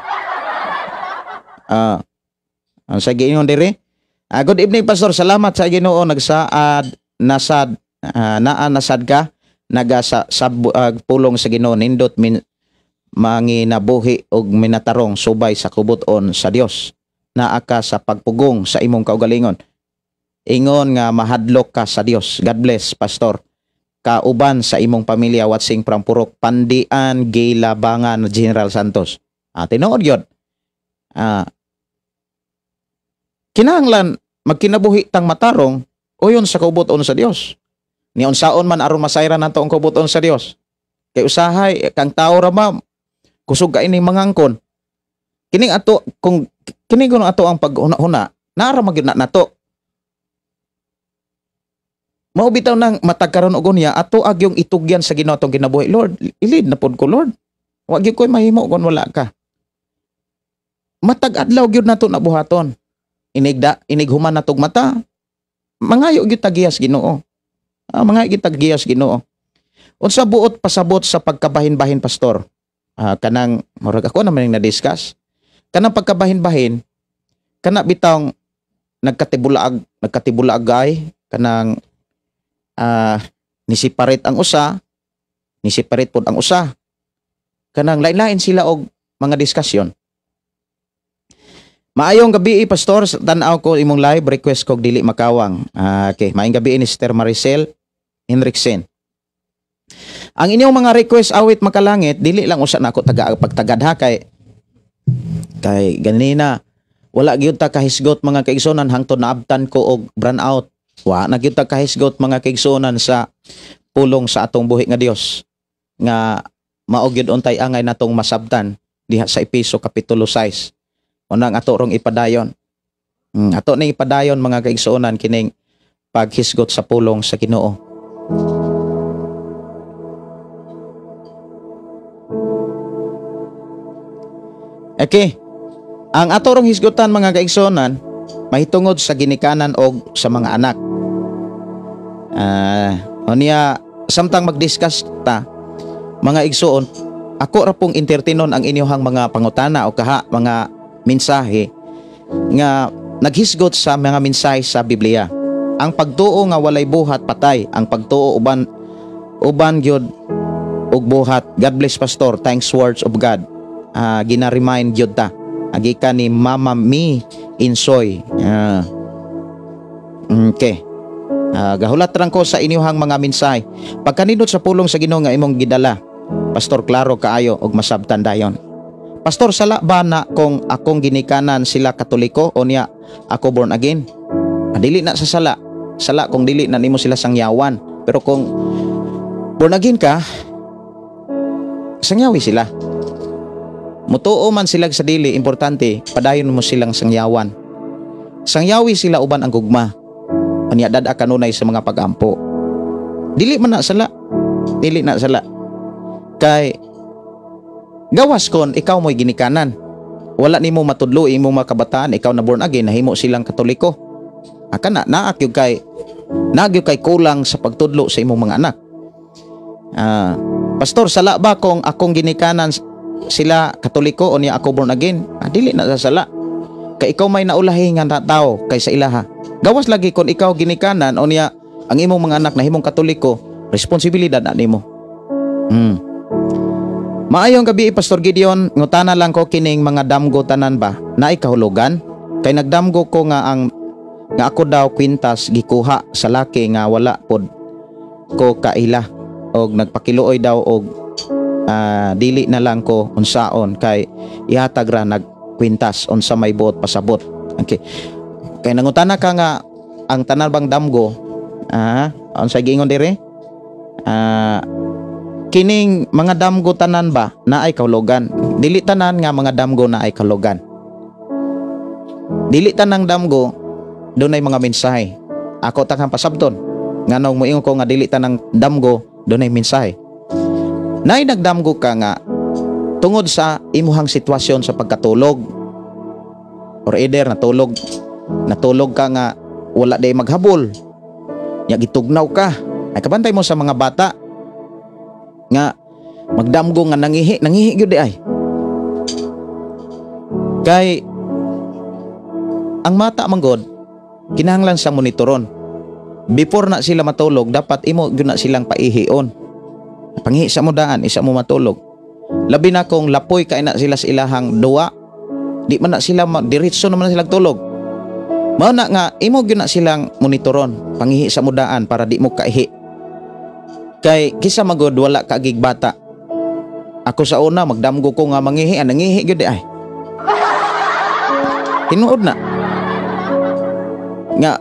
Ang sa Ginoo diri. Good evening pastor, salamat sa Ginoo nagsaad nasad naa nasad ka naga sa pulong sa Ginoo nindot min manginabuhi og minatarong subay sa kubuton sa Dios. Naa ka sa pagpugong sa imong kaugalingon. Ingon nga mahadlok ka sa Dios. God bless pastor. Kauban sa imong pamilya watching from Purok Pandian, Gilabangan, General Santos. Tinuod gyud. Kinahanglan magkinabuhi tang matarong uyon sa kubuton sa Dios. Ni unsaon man aron masayran nato ang kubuton sa Dios. Kay usahay kang tao ra ba kusog ka ining mangangkon. Kining ato kung kini kuno ato ang paghuna-huna, naara magyud na nato. Mao bitaw nang matag karon og unya ato agyong itugyan sa Ginoo atong kinabuhi. Lord, ilid na pod ko Lord. Wa gyud koy mahimo kon wala ka. Matag adlaw gyud nato nabuhaton. Inigda, inighuman natog mata. Mangayo gyud tagiyas Ginoo. Mangayo gyud tagiyas Ginoo. Unsa buot pasabot sa pagkabahin-bahin, pastor? Kanang murag ako naman yung na-discuss. Kanang pagkabahin-bahin, kana bitawng nagkatibulaagay, kanang nisiparit ang usa, nisiparit pod ang usa. Kanang lain-lain sila og mga diskusyon. Maayong gabi, pastor, tan-aw ko imong live, request ko dili makawang. Okay, maayong gabi ni Sister Maricel Henriksen. Ang inyong mga request awit makalangit, dili lang usa nako taga pagtagad ha, kay kay ganina wala gyud ta kahisgot, mga kaigsunan, hangtod naabtan ko og brand out. Wa na gyud ta kahisgot, mga kaigsunan, sa pulong sa atong buhi nga Dios nga mao gyud untay angay natong masabtan diha sa Epeso kapitulo 6. Unang ato rong ipadayon. Ato ning ipadayon, mga kaigsuonan, kining paghisgot sa pulong sa Ginoo. Okay. Ang ato rong hisgutan, mga kaigsuonan, mahitungod sa ginikanan og sa mga anak. Unya samtang mag-discuss ta, mga igsuon, ako ra pong entertainon ang inyong mga pangutana o kaha mga mensahe nga naghisgot sa mga mensahe sa Biblia. Ang pagtuo nga walay buhat, patay. Ang pagtuo uban uban gyud og buhat. God bless, pastor. Thanks, words of God. Gina-remind gyud ta. Gikan ni Mama Mi Insoy. Okay. Gahulat rang ko sa inyong mga mensahe. Pagkanindot sa pulong sa Ginoo nga imong gidala, pastor, klaro kaayo og masabtan dayon. Pastor, sala ba na kung akong ginikanan sila Katoliko o niya ako born again? Dili na sa sala. Sala kung dili na nimo sila sangyawan. Pero kung born again ka, sangyawi sila. Mutuo man sila sa dili, importante, padayon mo silang sangyawan. Sangyawi sila uban ang gugma. Unya dad-a kanunay sa mga pag-ampo. Dili man na sala. Dili na sala. Kay gawas kon ikaw mo'y ginikanan. Wala nimo matudlo imong mga kabataan, ikaw na born again, nahimo silang Katoliko. Aka na naak kay nagyo kay kulang sa pagtudlo sa imong mga anak. Pastor, sala ba kung akong ginikanan sila Katoliko o niya ako born again? Dili na sa sala. Kay ikaw may naulahi nga tao kaysa ilaha. Gawas lagi kung ikaw ginikanan o niya ang imong mga anak nahimong Katoliko, responsibilidad na nimo. Maayong gabi, Pastor Gideon, ngutana lang ko kining mga damgo tanan ba naay kahulugan? Kay nagdamgo ko nga ang nga ako daw kwintas gikuha sa laki nga wala pod ko kaila og nagpakiluoy daw og dili na lang ko unsaon kay ihatag ra nagkwintas unsa may buot pasabot. Okay. Kay nangutana ka nga ang tanan bang damgo, unsay giingon dire? Kining mga damgo tanan ba naay kahulugan? Dili tanan nga mga damgo naay kahulugan. Dili tanang damgo dunay mga mensahe. Ako takang pasabton nganong moingon ko nga dili tanang damgo dunay mensahe. Naay nagdamgo ka nga tungod sa imuhang sitwasyon sa pagkatulog or either natulog ka nga wala day maghabol, nya gitugnaw ka. Ay kabantay mo sa mga bata nga magdamgo nga nangihi, nangihi gyud di ay. Kay ang mata man god kinahanglan sa monitoron. Before na sila matulog, dapat imo gyud na silang paihion. Panghi sa mo daan, isa mo matulog. Labi na kung lapoy kay na sila sa ilahang duwa, di man na sila diretso naman na silang tulog. Mao na nga imo gyud na silang monitoron, panghihi sa mo daan para di mo kaihi. Kay kisa magod wala ka gig bata. Ako sa una magdamgo ko nga mangihi, nangihi gyud di ay. Tinuod na. Nga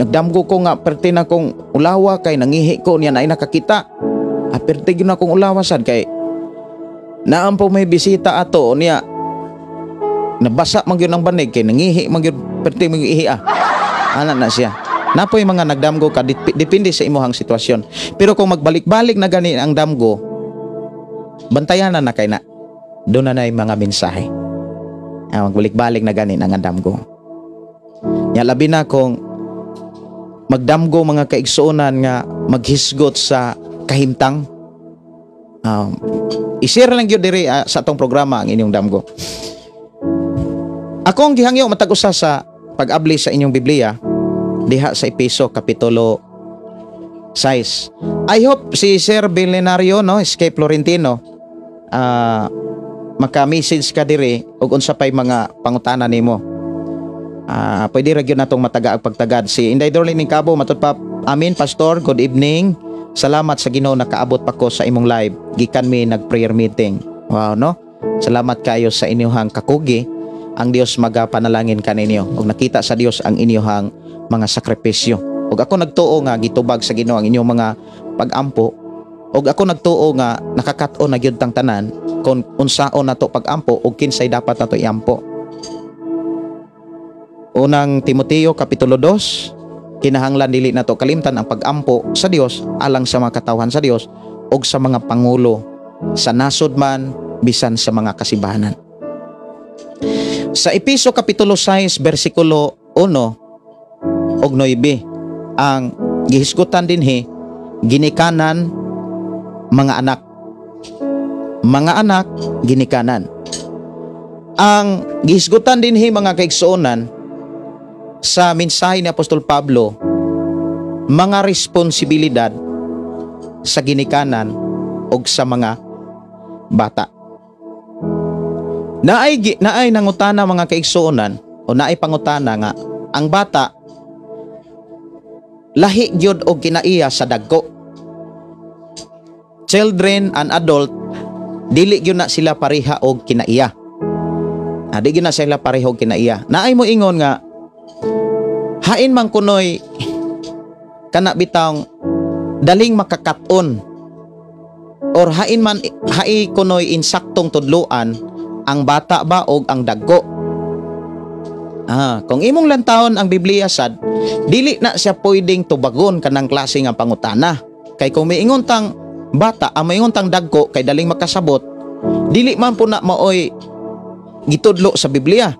nagdamgo ko nga perti na kong ulawa kay nangihi ko niya na ay nakakita. Perti gyud na kong ulawa sad kay naampo may bisita ato niya nabasa man gyud ang banig kay nangihi man gyud perti man ihi ah. Ana na siya. Napoy mga nagdamgo ka, depende sa imuhang sitwasyon. Pero kung magbalik-balik na gani ang damgo, bantayan na na kay na. Doon na mga mensahe. Magbalik-balik na gani ang damgo. Nya labi na kung Magdamgo, mga kaigsuonan, nga maghisgot sa kahimtang? I-share lang gyud diri sa atong programa ang inyong damgo. Ako ang gihangyo matag usa sa pag-abli sa inyong Biblia diha sa Epeso kapitulo 6. I hope si Sir Belenario, no, Escape Florentino, maka-message ka diri ug unsa pay mga pangutana nimo. Pwede ra gyud natong mataga ang pagtagad si Inday Dorlin Cabo. Matud pa, "Amen, pastor, good evening. Salamat sa Ginoo, nakaabot pa ko sa imong live. Gikan mi nag-prayer meeting." Wow, no? Salamat kayo sa inyong kakugi. Ang Dios magapanalangin kaninyo. Ug nakita sa Dios ang inyong mga sakripisyo. Ug ako nagtuo nga gitubag sa Ginoo ang inyong mga pagampo. Ug ako nagtuo nga nakakat-on na gyud tang tanan kung unsaon nato pagampo ug kinsay dapat nato iampo. Unang Timoteo kapitulo 2, kinahanglan dili nato kalimtan ang pagampo sa Dios alang sa mga katawhan sa Dios ug sa mga pangulo sa nasod man bisan sa mga kasimbahanan. Sa Epeso kapitulo 6 bersikulo 1 ug 9, ang gihisgutan dinhi, ginikanan, mga anak. Mga anak, ginikanan. Ang gihisgutan dinhi, mga kaigsuonan, sa mensahe ni Apostol Pablo, mga responsibilidad sa ginikanan og sa mga bata. Naay nangutana, mga kaigsuonan, o naay pangutana nga ang bata lahi gyud og kinaiya sa dagko. Children and adult, dili gyud na sila pareha og kinaiya. Di gyud na sila pareha og kinaiya. Naay mo ingon nga hain man kunoy kana bitawng daling makakaton or hain man hai kunoy insaktong tudloan ang bata ba og ang dagko. Kung imong lantawon ang Biblia sad, dili na siya pwedeng tubagon kanang klase nga pangutana. Kay kung miingon tang bata, ang miingon tang dagko kay daling makasabot, dili man po na maoy gitudlo sa Biblia.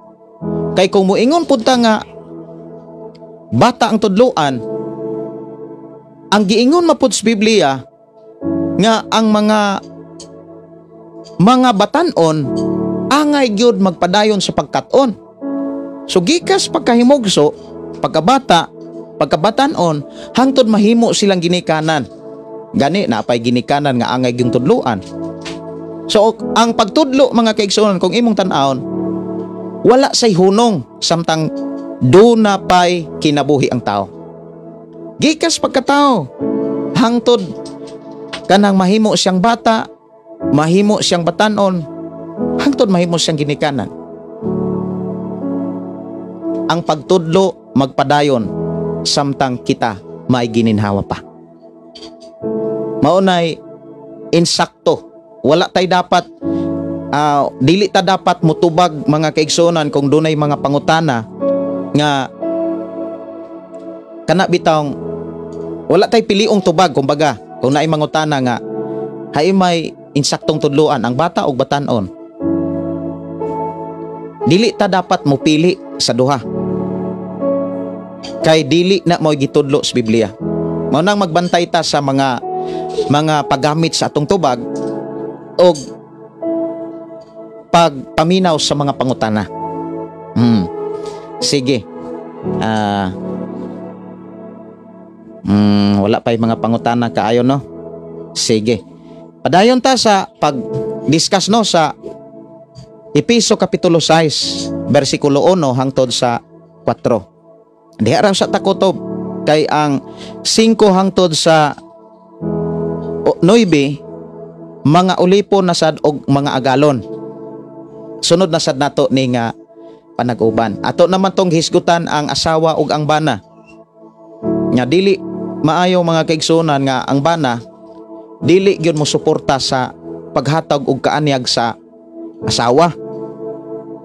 Kay kung moingon pud ta nga bata ang tudloan, ang giingon mapud sa Biblia nga ang mga batanon angay gyud magpadayon sa pagkat-on. So gikas pagkahimugso, pagkabata, pagkabatanon, hangtod mahimo silang ginikanan. Gani napay ginikanan nga angay gyud tudloan. So ang pagtudlo, mga kaigsuonan, kung imong tan-awon, wala say hunong samtang duna pay kinabuhi ang tao. Gikas pagkatao hangtod kanang mahimo siyang bata, mahimo siyang batanon, hangtod mahimo siyang ginikanan. Ang pagtudlo magpadayon samtang kita may gininhawa pa. Maunay insakto. Wala tay dapat dili ta dapat mutubag, mga kaigsuonan, kung dunay mga pangutana nga kana bitawng wala tay piliong tubag. Kumbaga, kung naay mangutana nga hay may insaktong tudloan ang bata og batanon, dili ta dapat mupili sa duha kay dili na mo gitudlo sa Biblia. Mao nang magbantay ta sa mga paggamit sa atong tubag og pagpaminaw sa mga pangutana. Sige. Wala pa yung mga pangutana kaayo, no? Sige. Padayon ta sa pag-discuss, no, sa Epeso kapitulo 6 bersikulo 1 hangtod sa 4. Diha ra sa takutob kay ang 5 hangtod sa 9, mga ulipon na sad og mga agalon. Sunod na sad nato ni nga panag-uban. Ato naman tong hisgutan ang asawa ug ang bana. Nga dili maayo, mga kaigsuonan, nga ang bana dili gyud mo suporta sa paghatag og kaanyag sa asawa.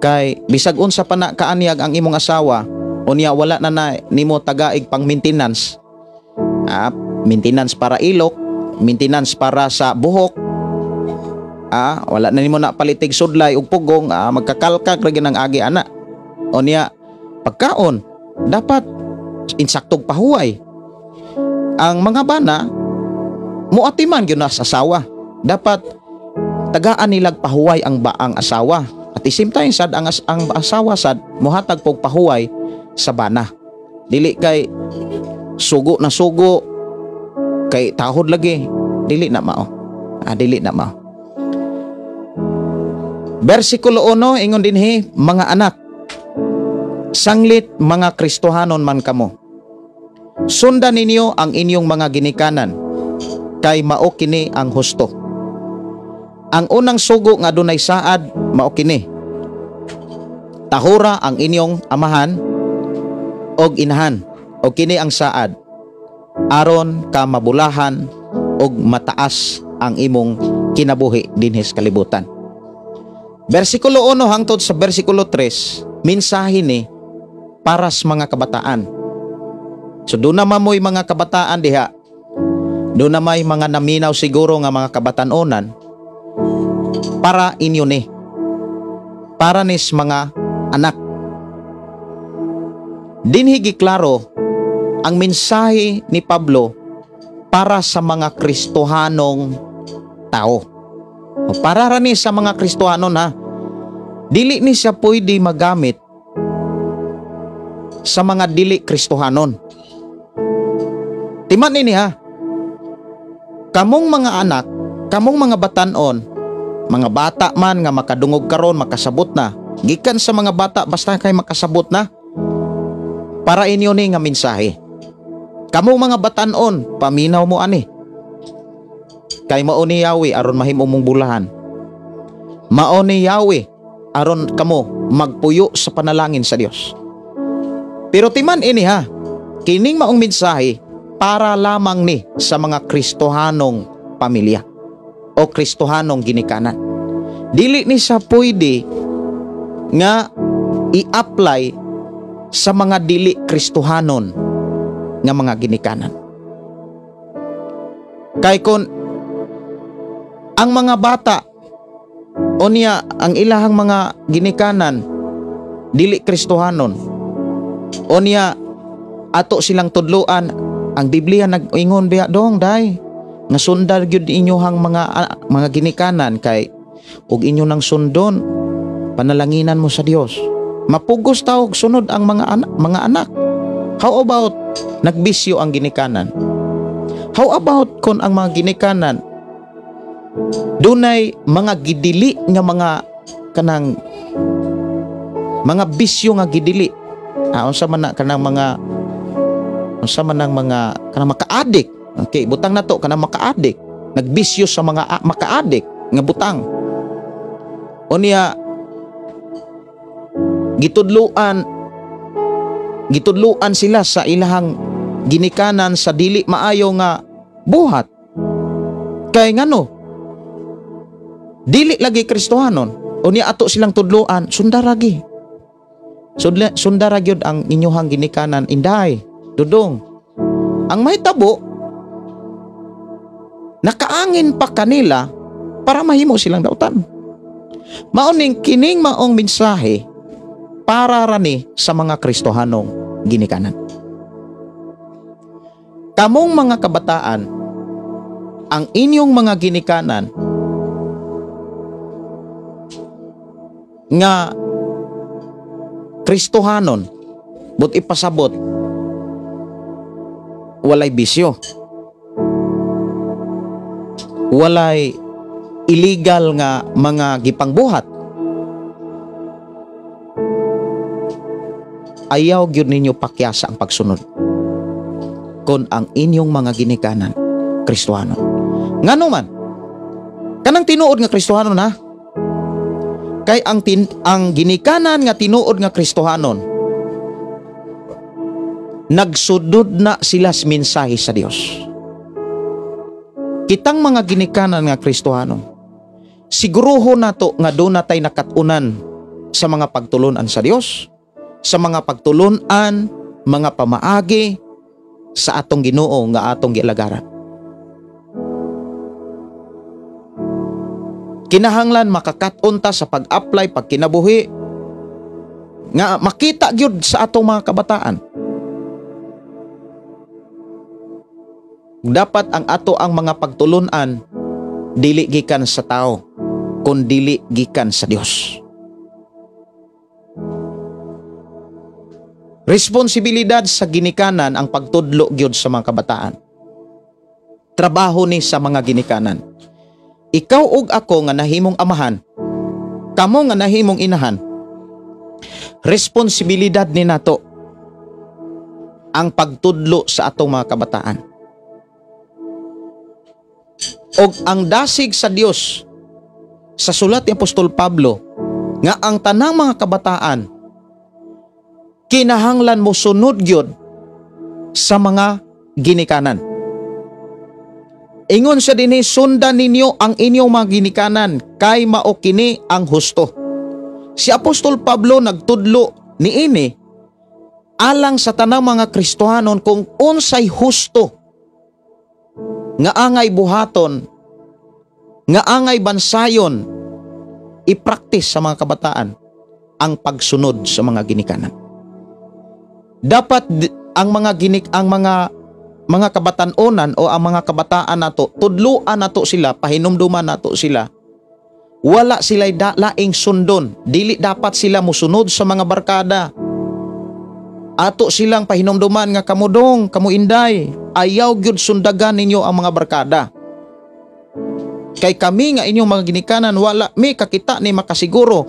Kay bisag unsa pa na kaanyag ang imong asawa, unya wala na na nimo tagaig pang maintenance. Maintenance para ilok, maintenance para sa buhok. Wala na nimo na palitig sudlay ug pugong, magkakalkak ra gyud ang agi ana. Unya pagkaon dapat insaktog pahuway. Ang mga bana muatiman gyud na sa asawa. Dapat tagaan nilag pahuway ang baang asawa. At the same time sad ang asawa sad mohatag pog pahuway sa bana. Dili kay sugo na sugo kay tahod lagi, dili na mao. Dili na mao. Bersikulo 1 ingon dinhi, mga anak, sanglit mga Kristohanon man kamo, sundan ninyo ang inyong mga ginikanan, kay mao kini ang husto. Ang unang sugo nga dunay saad mao kini: tahura ang inyong amahan og inahan, og kini ang saad, aron ka mabulahan og mataas ang imong kinabuhi dinhi sa kalibutan. Bersikulo 1 hangtod sa bersikulo 3, mensahe ni para sa mga kabataan. So doon na mamoy mga kabataan diha. Doon na may mga naminaw siguro nga mga kabatan-onan para inyo ni. Para nis mga anak. Dinhi giklaro ang mensahe ni Pablo para sa mga Kristohanong tao. O para ra ni sa mga Kristohanon ha. Dili ni siya pwede magamit sa mga dili Kristohanon. Timan nini ha. Kamong mga anak, kamong mga batanon, mga bata man nga makadungog karon, makasabot na. Gikan sa mga bata basta kay makasabot na. Para inyo ni nga mensahe. Kamong mga batanon, paminaw mo ani. Kay mao ni Yahweh aron mahimo mong bulahan. Mao ni Yahweh aron kamo magpuyo sa panalangin sa Dios. Pero timan ini ha, kining maong mensahe para lamang ni sa mga Kristohanong pamilya o Kristohanong ginikanan. Dili ni sa pwede nga i-apply sa mga dili Kristohanon nga mga ginikanan. Kay kon ang mga bata o niya ang ilahang mga ginikanan dili Kristohanon, o niya ato silang tudloan ang Biblia nag-ingon biya dong day nga sundar gyud inyohang mga ginikanan kay og inyo nang sundon panalanginan mo sa Dios. Mapugos ta og sunod ang mga anak. How about nagbisyo ang ginikanan? How about kon ang mga ginikanan dunay mga gidili nga mga kanang mga bisyo nga gidili? Unsa man na kanang mga unsa man ang mga kanang maka-addict? Okay, butang na to kanang maka-addict, nagbisyo sa mga maka-addict nga butang. O niya gitudluan sila sa ilahang ginikanan sa dili maayo nga buhat. Kay ngano dili lagi Kristohanon, o niya ato silang tudluan, sundaragi. Sundara gyud ang inyohang ginikanan, inday, dudong. Ang mahitabo, nakaangin pa kanila para mahimo silang dautan. Maoning kining maong mensahe para rani sa mga Kristohanong ginikanan. Kamong mga kabataan, ang inyong mga ginikanan nga Kristohanon, but ipasabot, walay bisyo, walay illegal nga mga gipangbuhat. Ayaw gyud ninyo pakyasa ang pagsunod kon ang inyong mga ginikanan Kristohanon. Ngano man kanang tinuod nga Kristohanon ha? Kay ang ginikanan nga tinuod nga Kristohanon, nagsudod na sila sa mensahe sa Dios. Kitang mga ginikanan nga Kristohanon, siguruho nato nga doon natay nakatunan sa mga pagtulunan sa Dios, sa mga pagtulunan, mga pamaagi sa atong Ginoo nga atong gialagaran. Kinahanglan makakat-on ta sa pag-apply, pagkinabuhi nga makita gyud sa atong mga kabataan. Dapat ang ato ang mga pagtulunan dili gikan sa tao, kun dili gikan sa Dios. Responsibilidad sa ginikanan ang pagtudlo gyud sa mga kabataan. Trabaho ni sa mga ginikanan. Ikaw ug ako nga nahimong amahan, kamo nga nahimong inahan, responsibilidad ni nato ang pagtudlo sa atong mga kabataan. Og ang dasig sa Dios sa sulat ni Apostol Pablo nga ang tanang mga kabataan kinahanglan mo sunod gyud sa mga ginikanan. Ingon siya dinhi, sundan ninyo ang inyong mga ginikanan kay mao kini ang husto. Si Apostol Pablo nagtudlo niini alang sa tanang mga Kristohanon kung unsay husto nga angay buhaton, nga angay bansayon, i-practice sa mga kabataan ang pagsunod sa mga ginikanan. Dapat ang mga ginik ang mga kabatan-onan o ang mga kabataan nato, tudluan nato sila, pahinumduman nato sila. Wala sila'y laing sundon, dili dapat sila musunod sa mga barkada. Ato silang pahinumduman nga kamudong, kamuinday, ayaw gyud sundagan ninyo ang mga barkada. Kay kami nga inyong mga ginikanan, wala mi kakita ni makasiguro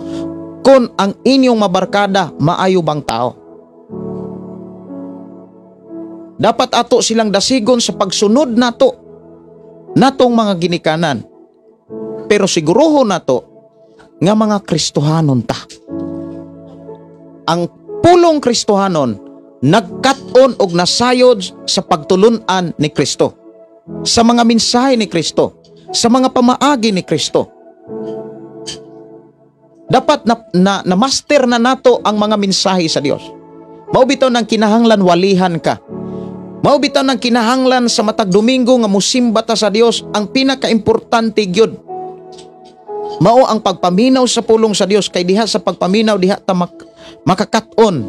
kung ang inyong mabarkada maayo bang tao. Dapat ato silang dasigon sa pagsunod nato natong mga ginikanan. Pero siguruho nato nga mga Kristohanon ta. Ang pulong Kristohanon nagkat-on og nasayod sa pagtulun-an ni Kristo, sa mga mensahe ni Kristo, sa mga pamaagi ni Kristo. Dapat na master na nato ang mga mensahe sa Dios. Mao bitaw nang kinahanglan walihan ka. Mao bitaw nang kinahanglan sa matag Domingo nga mosimba ta sa Dios, ang pinakaimportante gyud mao ang pagpaminaw sa pulong sa Dios, kay diha sa pagpaminaw diha ta makakat-on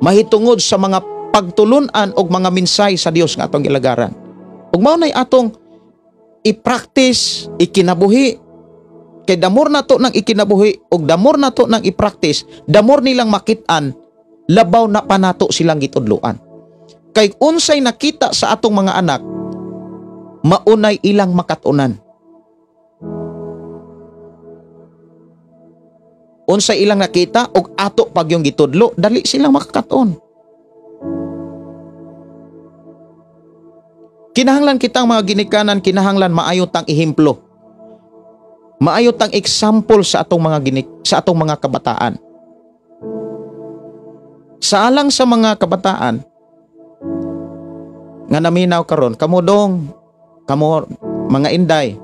mahitungod sa mga pagtulun-an og mga mensahe sa Dios nga atong gilagaran. Ug mao nay atong i-practice, ikinabuhi. Kay damor nato nang ikinabuhi ug damor nato nang i-practice, damor nilang makit-an, labaw na pa nato silang gitudloan. Kay unsay nakita sa atong mga anak, maunay ilang makatunan. Unsay ilang nakita og ato pag yung gitudlo, dali silang makakaton. Kinahanglan kitang mga ginikanan, kinahanglan maayo tang ehemplo. Maayo tang example sa atong mga sa atong mga kabataan. Sa alang sa mga kabataan nga naminaw karon, kamo dong, kamo mga inday,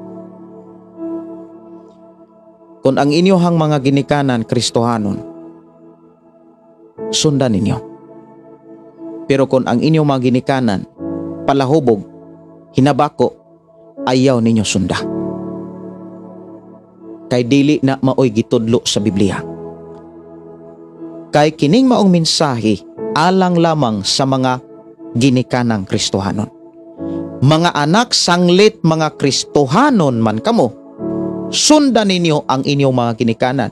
kung ang inyohang mga ginikanan Kristohanon, sundan ninyo. Pero kung ang inyong mga ginikanan palahubog, hinabako, ayaw ninyo sunda. Kay dili na maoy gitudlo sa Biblia. Kay kining maong mensahe alang lamang sa mga ginikanang Kristohanon. Mga anak, sanglit mga Kristohanon man kamo, sundan ninyo ang inyong mga ginikanan,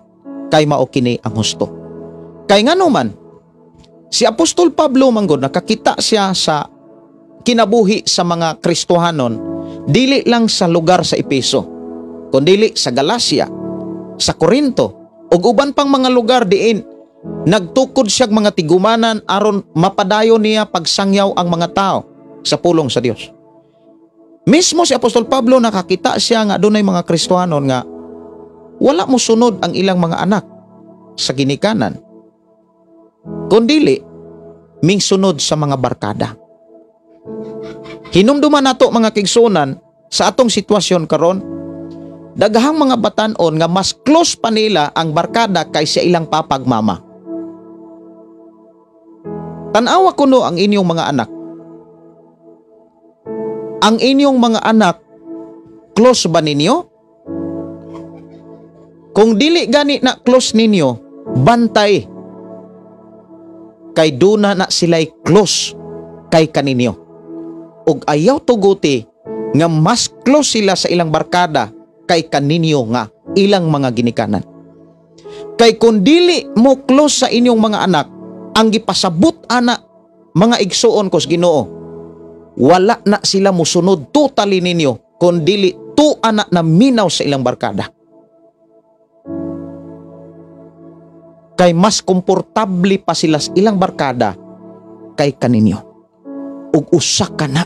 kay mao kini ang husto. Kay ngano man, si Apostol Pablo manggod nakakita siya sa kinabuhi sa mga Kristohanon, dili lang sa lugar sa Epeso, kundili sa Galacia, sa Corinto, ug uban pang mga lugar diin nagtukod siya mga tigumanan aron mapadayon niya pagsangyaw ang mga tao sa pulong sa Dios. Mismo si Apostol Pablo nakakita siya nga dunay mga Kristohanon nga wala mo sunod ang ilang mga anak sa ginikanan, kundili ming sunod sa mga barkada. Hinumduman nato mga kigsunan sa atong sitwasyon karon, daghang mga batan-on nga mas close pa nila ang barkada kaysa ilang papagmama. Tan-awa kuno ang inyong mga anak. Ang inyong mga anak, close ba ninyo? Kung dili gani na close ninyo, bantay. Kay duna na sila'y close kay kaninyo. ug ayaw tuguti nga mas close sila sa ilang barkada kay kaninyo nga ilang mga ginikanan. Kay kung dili mo close sa inyong mga anak, ang gipasabot ana mga igsuon kos Ginoo, wala na sila musunod totally ninyo kung dili tu ana na minaw sa ilang barkada. Kay mas komportable pa sila sa ilang barkada kay kaninyo. Ug usa ka na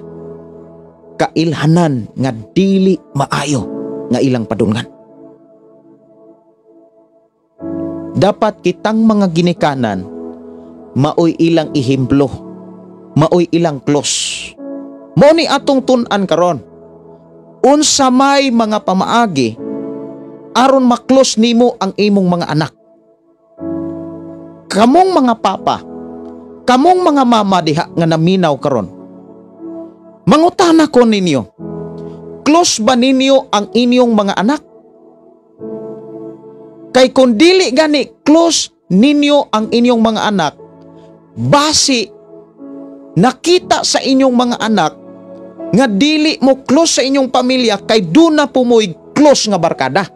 kailhanan nga dili maayo nga ilang padulngan. Dapat kitang mga ginikanan maoy ilang ehemplo, maoy ilang close. Mao ni atong tun-an karon. Unsa may mga pamaagi aron ma-close nimo ang imong mga anak? Kamong mga papa, kamong mga mama diha nga naminaw karon, mangutana ko ninyo, close ba ninyo ang inyong mga anak? Kay kung dili gani close ninyo ang inyong mga anak, basi nakita sa inyong mga anak nga dili mo close sa inyong pamilya kay duna po mo'y close nga barkada.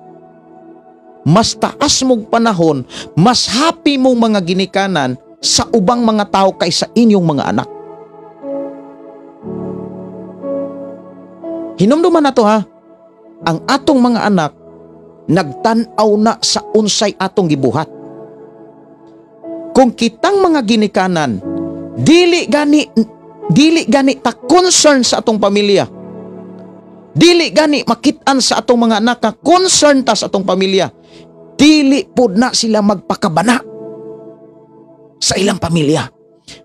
Mas taas mong panahon, mas happy mong mga ginikanan sa ubang mga tao kaysa inyong mga anak. Hinumduman na to ha, ang atong mga anak nagtan-aw na sa unsay atong gibuhat. Kung kitang mga ginikanan dili gani ta concern sa atong pamilya, dili gani makit-an sa atong mga anak ka concern ta sa atong pamilya, dili pud na sila magpakabana sa ilang pamilya.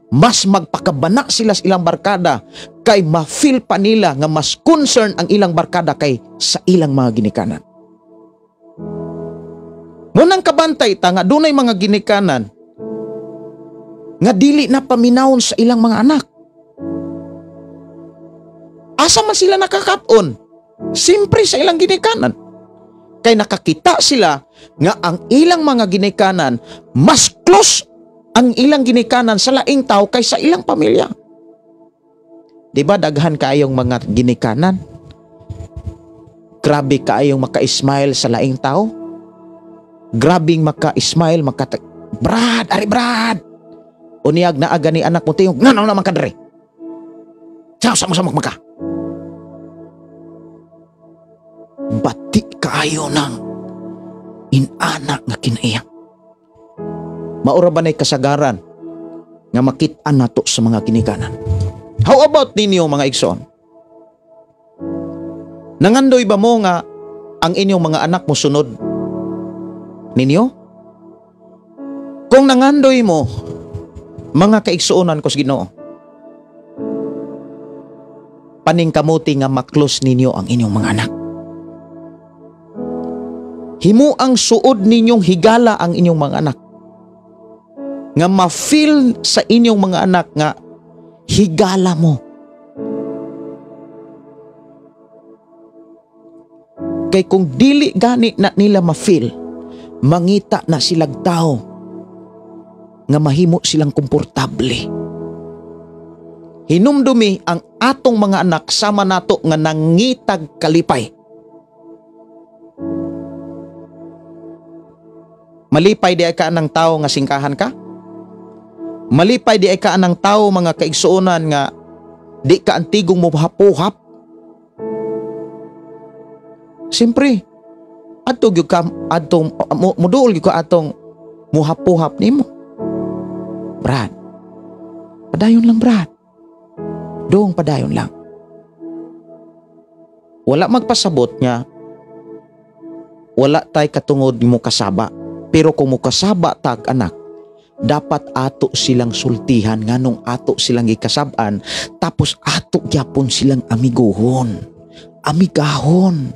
Mas magpakabana sila sa ilang barkada kay ma-feel pa nila nga mas concern ang ilang barkada kay sa ilang mga ginikanan. Munang kabantay ta nga dunay mga ginikanan nga dili na paminawon sa ilang mga anak. Asa man sila nakakapon? Simpre sa ilang ginikanan. Kay nakakita sila nga ang ilang mga ginikanan mas close ang ilang ginikanan sa laing tao kaysa ilang pamilya. Diba daghan kaayong mga ginikanan? Grabe kaayong maka-smile sa laing tao. Grabing maka-smile, Brad, ari Brad. Unyag na aga ni anak mo tiyong, ngano naman ka dre? Ciao, sama-sama maka. Bati kaayo ng inana nga kinaiya. Maura ba na'y kasagaran nga makit-an nato sa mga ginikanan? How about ninyo mga igsoon? Nangandoy ba mo nga ang inyong mga anak mo sunod ninyo? Kung nangandoy mo, mga kaigsuonan ko sa Ginoo, paningkamuti nga maklos ninyo ang inyong mga anak. Himo ang suod ninyong higala ang inyong mga anak. Nga ma-feel sa inyong mga anak nga higala mo. Kay kung dili gani na nila ma-feel, mangita na silang tao nga mahimo silang komportable. Hinumdumi ang atong mga anak sama nato nga nangitag kalipay. Malipay di ay ka ng tao nga singkahan ka? Malipay di ay ka ng tao mga kaigsuonan nga di ka antigong muhapuhap? Siyempre, adto gyud ka adtong muduol gyud ka atong muhapuhap nimo. Brad, padayon lang Brad. Doong padayon lang. Wala magpasabot nga wala tay katungod mo kasaba. Pero kung mukasaba tag anak, dapat ato silang sultihan nganong ato silang gikasab-an, tapos ato gyapon silang amiguhon, amigahon.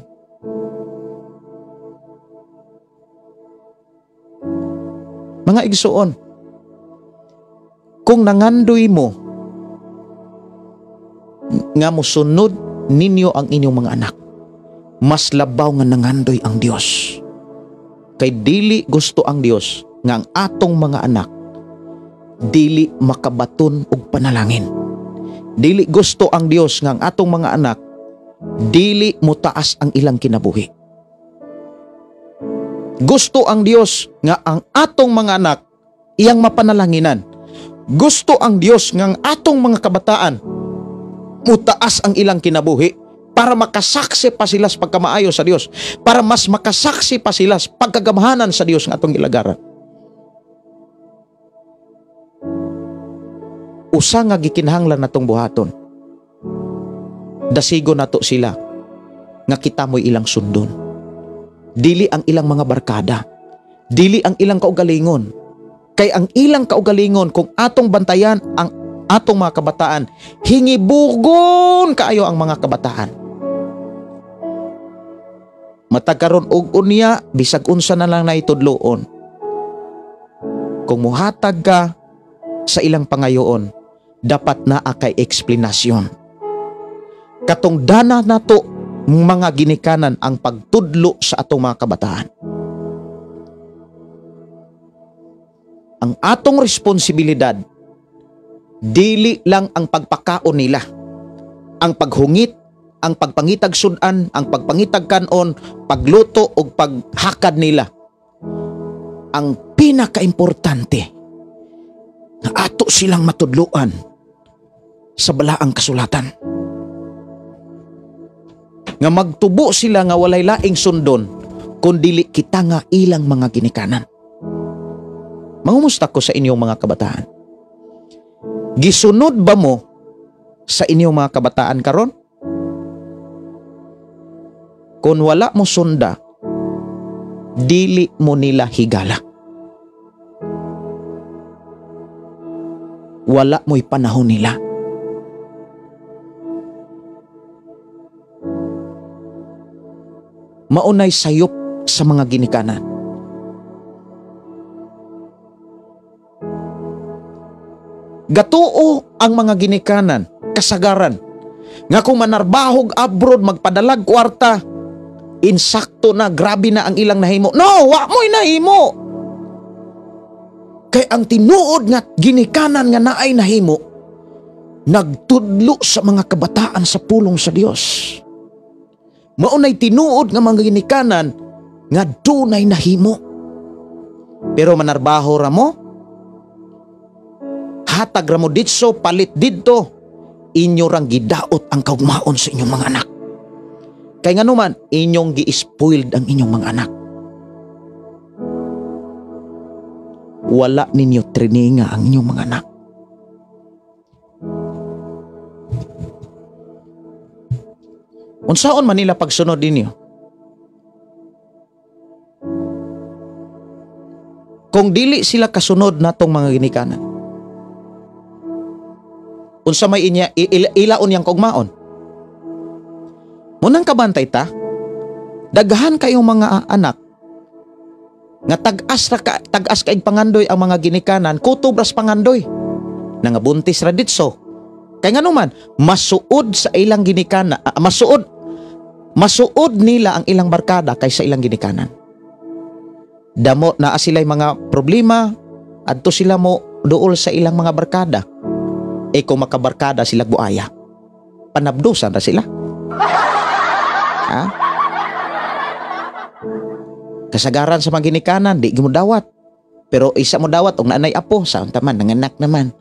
Mga igsuon, kung nangandoy mo nga mosunod ninyo ang inyong mga anak, mas labaw nga nangandoy ang Dios. Kay dili gusto ang Dios nga ang atong mga anak dili makabaton og panalangin. Dili gusto ang Dios nga ang atong mga anak dili motaas ang ilang kinabuhi. Gusto ang Dios nga ang atong mga anak iyang mapanalanginan. Gusto ang Dios nga ang atong mga kabataan mutaas ang ilang kinabuhi para makasaksi pa sila sa pagkamaayo sa Dios, para mas makasaksi pa sila sa pagkagamhanan sa Dios nga atong gilagaran. Usa nga gikinahanglan natong buhaton, dasigo nato sila nga kita mo'y ilang sundon. Dili ang ilang mga barkada, dili ang ilang kaugalingon. Kay ang ilang kaugalingon, kung atong bantayan ang atong mga kabataan, hingibugon kaayo ang mga kabataan. Matag karon og unya, bisag unsa na lang naitudloon. Kung muhatag ka sa ilang pangayoon, dapat naa kay eksplanasyon. Katong dana nato mga ginikanan ang pagtudlo sa atong mga kabataan. Ang atong responsibilidad, dili lang ang pagpakaon nila, ang paghungit, ang pagpangitag sudan, ang pagpangitag kanon, pagluto o paghakad nila. Ang pinakaimportante na ato silang matudluan sa balaang kasulatan. Nga magtubo sila nga walay laing sundon, kundili kita nga ilang mga ginikanan. Mangumusta ko sa inyong mga kabataan. Gisunod ba mo sa inyong mga kabataan karon? Kung wala mo sunda, dili mo nila higala. Wala mo'y panahon nila. Maunay sayop sa mga ginikanan. Gatuo ang mga ginikanan, kasagaran, nga kung manarbahog abroad, magpadalag kwarta, insakto na, grabe na ang ilang nahimo. No, wa mo'y nahimo. Kay ang tinuod nga ginikanan nga naay nahimo, nagtudlo sa mga kabataan sa pulong sa Dios. Maunay tinuod nga mga ginikanan nga dunay nahimo. Pero manarbaho ra mo, hatag ra mo ditso, palit didto, inyo rang gidaot ang kaugmaon sa inyong mga anak. Kay nganuman, inyong gi-spoiled ang inyong mga anak. Wala ninyo trininga ang inyong mga anak. Unsaon man nila pagsunod ninyo? Kung dili sila kasunod natong mga ginikanan, unsa may inya ilaon yang kaugmaon? Munang kabantay ta, daghan kayong mga anak nga tag-as ra ka, tag-as kaig pangandoy ang mga ginikanan, kutob ras pangandoy. Nangabuntis ra ditso. Kay nganuman, masuod sa ilang ginikana, masuod nila ang ilang barkada kaysa ilang ginikanan. Damo naa sila'y mga problema, adto sila mo duol sa ilang mga barkada. E kung makabarkada sila buaya, panabdusan ra sila. Ha? Kasagaran sa mga ginikanan, di mo dawat. Pero isa mo dawat, og naanay apo, sa taman, nanganak naman.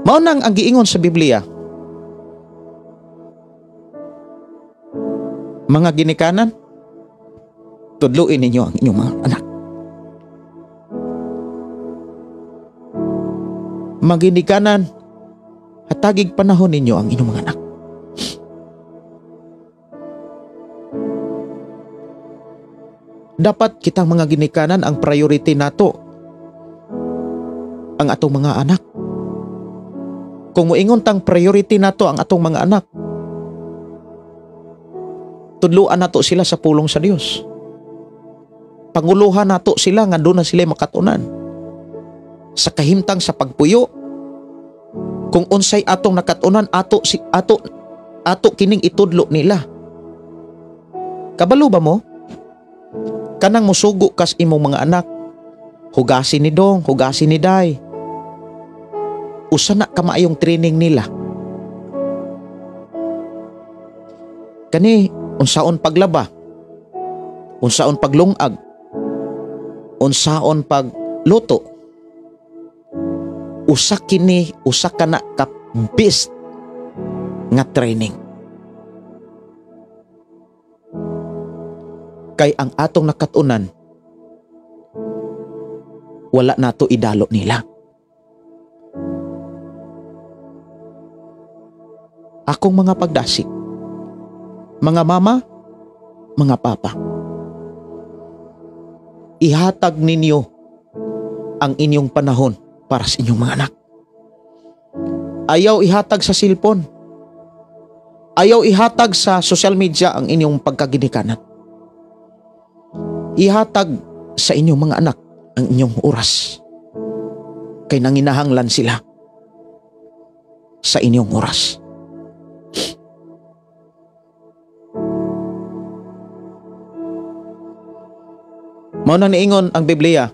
Mao nang ang giingon sa Biblia, mga ginikanan, tudluin ninyo ang inyong mga anak. Mga ginikanan, hatagig panahon ninyo ang inyong mga anak. Dapat kitang mga ginikanan ang priority nato ang atong mga anak. Kung moingon tang priority nato ang atong mga anak, tudluan nato sila sa pulong sa Dios. Panguluhan nato sila nga doon na sila makatunan. Sa kahimtang sa pagpuyo, kung unsay atong nakatunan, ato kining itudlo nila. Kabalo ba mo? Kanang musugo kas imong mga anak, hugasin ni dong, hugasin ni day. Usa na ka maayong training nila. Kani unsaon paglaba, unsaon paglungag, unsaon pagluto. Usa kini, usa ka na ka best nga training. Kay ang atong nakatunan, wala nato idalo nila. Akong mga pagdasig, mga mama, mga papa, ihatag ninyo ang inyong panahon para sa inyong mga anak. Ayaw ihatag sa cellphone. Ayaw ihatag sa social media ang inyong pagkaginikanan. Ihatag sa inyong mga anak ang inyong oras. Kay nanginahanglan sila sa inyong oras. Mao nang niingon ang Biblia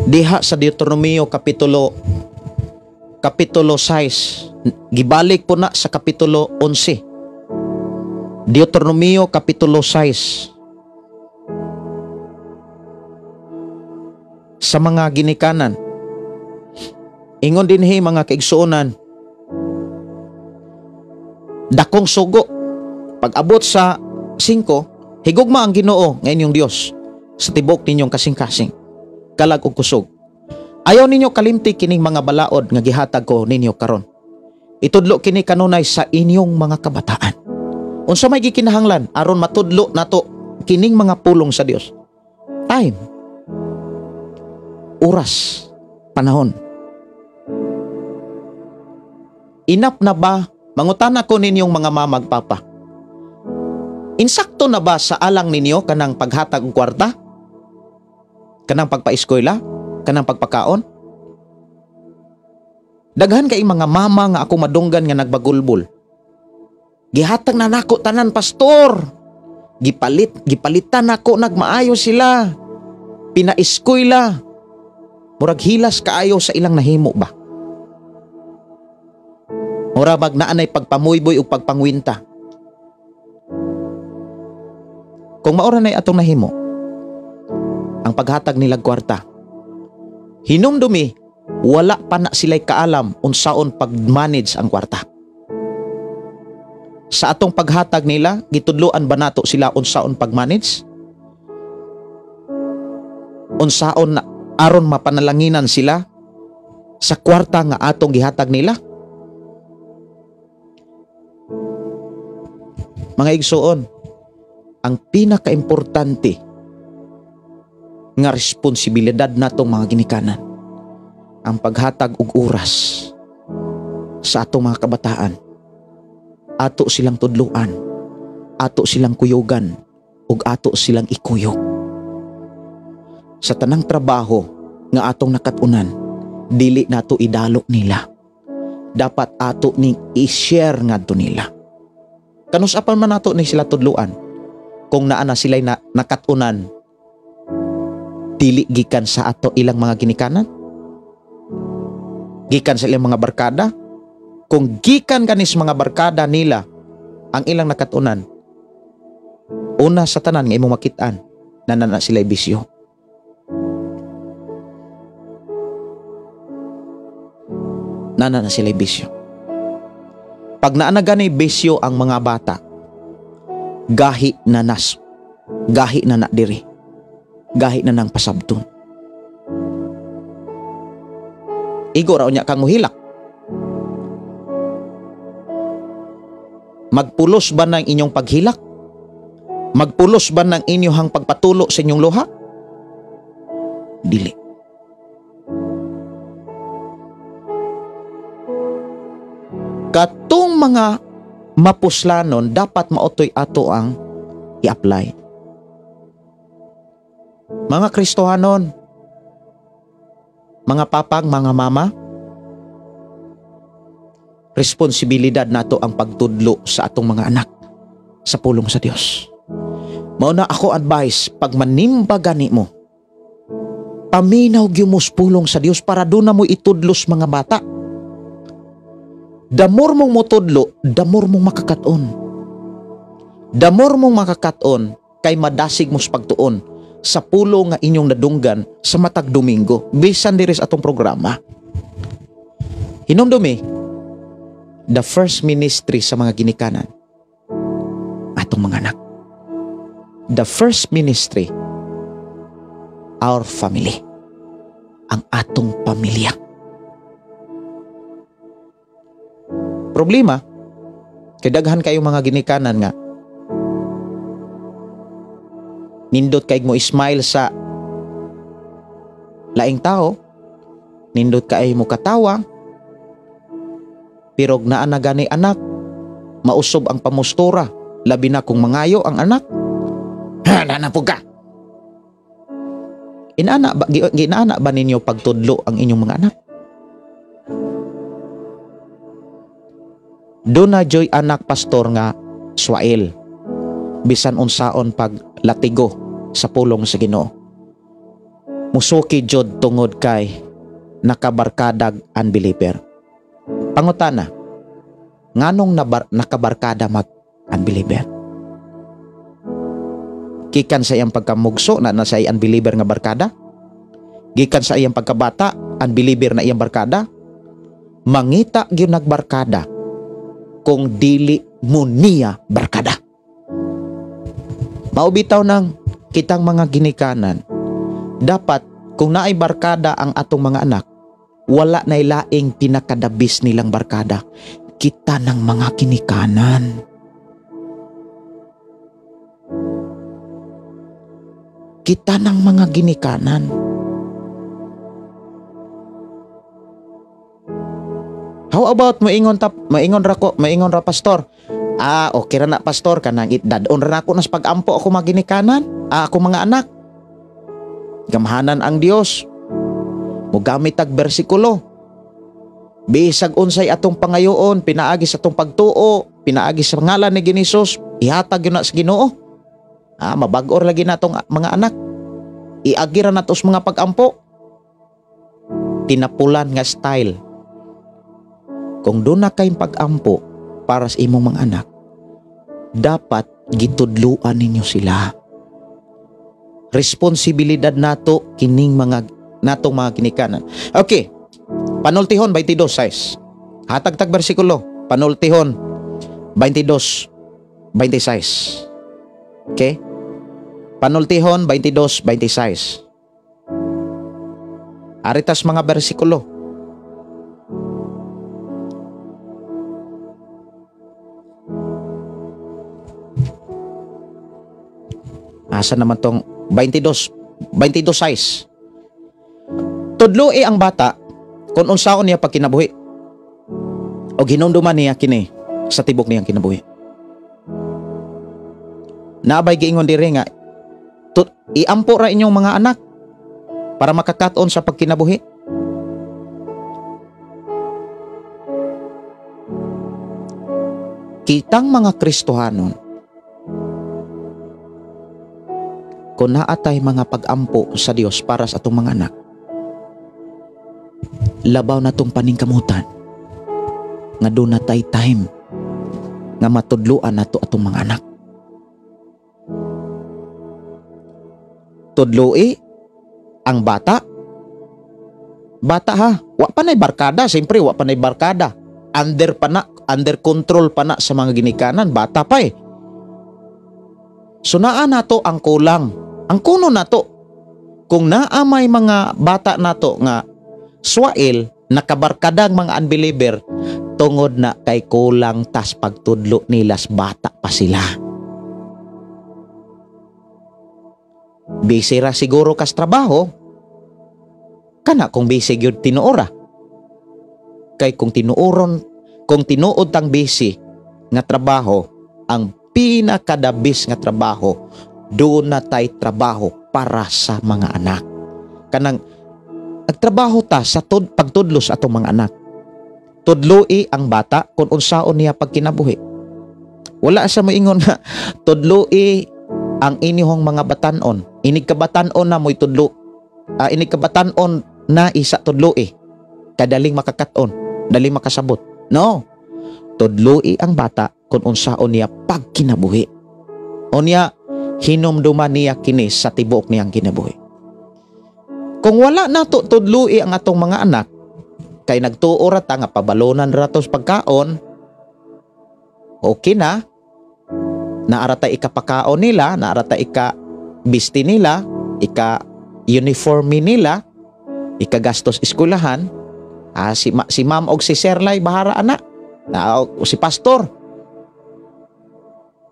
diha sa Deuteronomio kapitulo 6, gibalik po na sa kapitulo 11. Deuteronomio kapitulo 6. Sa mga ginikanan, ingon dinhi mga kaigsuonan, dakong sugo pag-abot sa 5, higugma ang Ginoo nga inyong Dios sa tibok ninyong kasing-kasing, kalag ug kusog. Ayaw ninyo kalimti kining mga balaod nga gihatag ko ninyo karon. Itudlo kini kanunay sa inyong mga kabataan. Unsa may gikinahanglan aron matudlo nato kining mga pulong sa Dios? Time, oras, panahon. Inap na ba? Mangutana ko ninyong mga mamag papa. Insakto na ba sa alang ninyo kanang paghatag og kwarta? Kanang pagpaeskwela? Kanang pagpakaon? Daghan kay mga mama nga ako madunggan nga nagbagulbol. Gihatag na nako tanan, pastor. Gipalitan nako, nagmaayo sila. Pinaeskwela. Murag hilas kaayo sa ilang nahimo ba? Murag bag naanay pagpamuyboy ug pagpangwinta. Kung maura na'y atong nahimo, ang paghatag nilang kwarta, hinumdumi, wala pa na sila'y kaalam unsaon pag-manage ang kwarta. Sa atong paghatag nila, gitudloan ba nato sila unsaon pag-manage? Unsaon na aron mapanalanginan sila sa kwarta nga atong gihatag nila? Mga igsoon, ang pinakaimportante nga responsibilidad natong mga ginikanan, ang paghatag og oras sa atong mga kabataan. Ato silang tudluan, ato silang kuyugan, ug ato silang ikuyog. Sa tanang trabaho nga atong nakatunan, dili nato idalo nila. Dapat ato ning i-share ngadto nila. Kanus-apan man nato ni sila tudluan kung naa na sila'y nakatunan, dili gikan sa ato ilang mga ginikanan, gikan sa ilang mga barkada. Kung gikan kanis mga barkada nila ang ilang nakatunan, una sa tanan nga imong makit-an na na sila'y bisyo. Nana na sila'y bisyo. Pag naa na gani bisyo ang mga bata, gahi na nas, gahi na na diri, gahi na nang pasabton. Igo ra unya kang muhilak. Magpulos ba ng inyong paghilak? Magpulos ba ng inyong pagpatulo sa inyong luha? Dili. Katong mga mapuslanon, dapat maotoy ato ang i-apply. Mga Kristohanon, mga papang, mga mama, responsibilidad nato ang pagtudlo sa atong mga anak sa pulong sa Dios. Mao na ako advice, pag manimba gani mo, Paminaw gyud mo pulong sa Dios para doon na mo itudlos mga bata. The more mong motudlo, the more mong makakaton. The more mong makakaton kay madasig mo sa pagtuon sa pulo nga inyong nadunggan sa matag Domingo bisan diri sa atong programa. Hinumdumi, the first ministry sa mga ginikanan, atong mga anak. The first ministry, our family, ang atong pamilya. Problema, kay daghan kayo mga ginikanan nga nindot kay mo smile sa laing tao, nindot kay mo katawa, pero naa na gani anak, mausob ang pamustura, labi na kung mangayo ang anak. Ha, nanapog ka. Inaana ba, ginaana ba ninyo pagtudlo ang inyong mga anak? Doon na joy anak pastor nga swail, bisan unsaon pag latigo sa pulong sa Ginoo. Musuki jud tungod kay nakabarkadag unbeliever. Pangutana, nganong nakabarkada mag unbeliever? Gikan sa iyang pagkamugso na nasa unbeliever nga barkada? Gikan sa iyang pagkabata, unbeliever na iyang barkada? Mangita gyud nagbarkada kung dili mo niya barkada. Maubitaw ng kitang mga ginikanan, dapat kung naay barkada ang atong mga anak, wala na'y laing pinakadabis nilang barkada. Kita ng mga ginikanan. Kita ng mga ginikanan. How about maingon ra pastor? Ah, okay ra na pastor, kanang dadon ra nako nas pag-ampo ako mga ginikanan, ako mga anak. Gamhanan ang Dios. Mogamit tag bersikulo. Bisag unsay atong pangayoon, pinaagi sa atong pagtuo, pinaagi sa ngalan ni Ginisus, ihatag yun na sa Ginoo. Ah, mabag-or lagi natong mga anak. Iagi ra nato sa mga pag-ampo. Tinapulan nga style. Kung doon na kayong pag-ampo para sa imong mga anak, dapat gitudluan ninyo sila. Responsibilidad nato kining mga natong mga ginikanan. Okay. Panultihon 22:6. Hatag-tag bersikulo, Panultihon 22:26. Okay? Panultihon 22:26. Aritas mga bersikulo. Asa naman tong 22:26. Tudloi ang bata kung unsaon niya pagkinabuhi o hinumduman niya kini sa tibok niyang kinabuhi. Naabay giingon diri nga iampo ra inyong mga anak para makakat-on sa pagkinabuhi. Kitang mga Kristohanon, kung naatay mga pag-ampo sa Dios para sa atong mga anak, labaw na tong paningkamutan nga doon na tay time nga matudluan nato atong mga anak. Tudloi ang bata. Bata ha, wa pa na'y barkada, siyempre wa pa na'y barkada. Under pa na, under control pa na sa mga ginikanan, bata pa eh. So naa nato ang kulang. Ang kuno nato, kung naa may mga bata nato nga swail, nakabarkadang mga unbeliever, tungod na kay kulang tas pagtudlo nila sa bata pa sila. Busy ra siguro kas trabaho, kana kung busy gyud tinuora. Kay kung tinuoron, kung tinuod tang busy nga trabaho, ang pinakadabis nga trabaho, doon na tay trabaho para sa mga anak. Kanang agtrabaho ta sa pagtudlo sa atong mga anak. Tudloi ang bata kung unsaon niya pagkinabuhi. Wala sa moingon nga tudloi ang inyong mga batanon. Inig kabatanon na mo'y tudlo. inig kabatan-on na isa tudloi. Kadaling makakaton, daling makasabot. No. Tudloi ang bata kung unsaon niya pagkinabuhi. Unya hinumduman niya kini sa tibuok niyang kinabuhi. Kung wala nato tudloi ang atong mga anak, kay nagtuo ra ta nga pabalonan ra to sa pagkaon, okay na, naara ta ikapakaon nila, naara ta ika-bisti nila, ika-uniforme nila, ikagastos eskwelahan, si ma'am og si sir lay bahara ana, na o si pastor.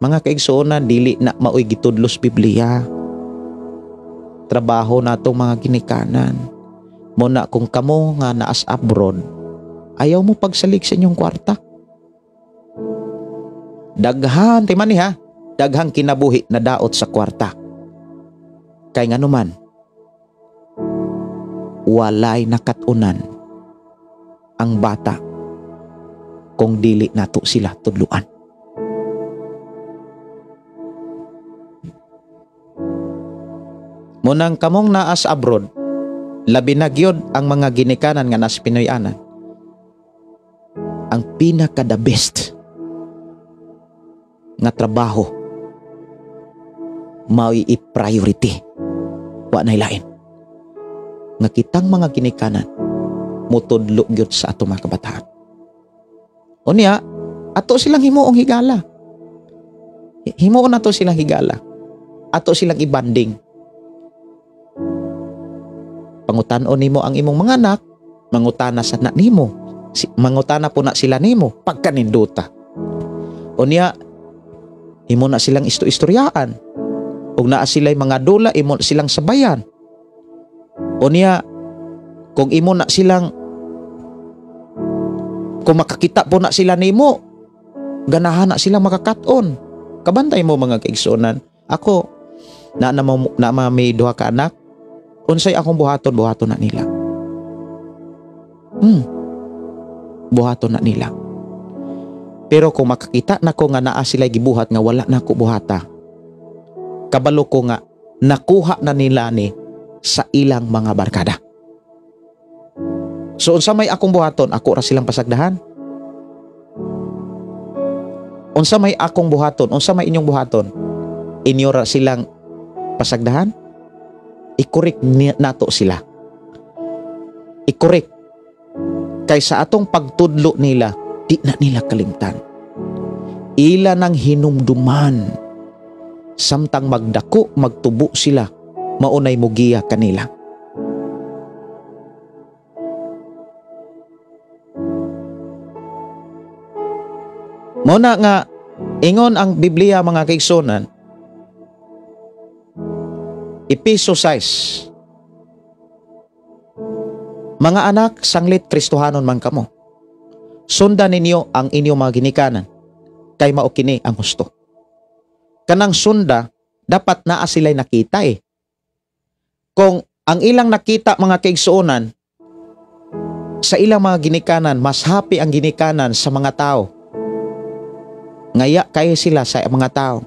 Mga kaigsuonan, dili na maoy gitudlos Biblia. Trabaho nato mga ginikanan. Muna kung kamo nga naas abroad, ayaw mo pagsalig sa inyong kwarta. Daghan, timan ni ha, daghang kinabuhi na daot sa kwarta. Kay nganuman, walay nakatunan ang bata kung dili nato sila tudluan. Munang kamong naas abroad, labi na gyud ang mga ginikanan nga nas Pinoy-anan. Ang pinaka the best nga trabaho mao'y i-priority. Wa nay lain. Nga kitang mga ginikanan mutudlo gyud sa ato mga kabataan. Unya, ato silang himuong higala. Himuon nato silang higala. Ato silang ibanding. Pangutan-on nimo ang imong mga anak, mangutana sa na nimo. Mangutana po na sila nimo pagkaninduta. Unya, imo na silang isto-istoryaan. Ug naa sila'y mga dula, imo na silang sabayan. Unya, kung imo na silang, kung makakita po na sila nimo, ganahan na sila makakaton. Kabantay mo mga kaigsuonan. Ako, na may duha ka anak, unsay akong buhaton, buhaton na nila. Buhaton na nila. Pero kung makakita na ko nga naa sila'y gibuhat nga wala na ko buhata, kabalo ko nga nakuha na nila ni sa ilang mga barkada. So unsa may akong buhaton, ako ra silang pasagdahan. Unsa may akong buhaton, unsa may inyong buhaton, inyo ra silang pasagdahan. I-correct nato sila. I-correct. Kay sa atong pagtudlo nila, di na nila kalimtan. Ila nang hinumduman. Samtang magdako, magtubo sila, maunay mugiya kanila. Muna nga, ingon ang Biblia mga kaigsunan, Episo 6. Mga anak, sanglit Kristohanon man kamo. Sundan ninyo ang inyong mga ginikanan, kay mao kini ang husto. Kanang sunda, dapat naa sila'y nakita eh. Kung ang ilang nakita mga kaigsuonan, sa ilang mga ginikanan, mas happy ang ginikanan sa mga tao. Ngaya kayo sila sa mga tao.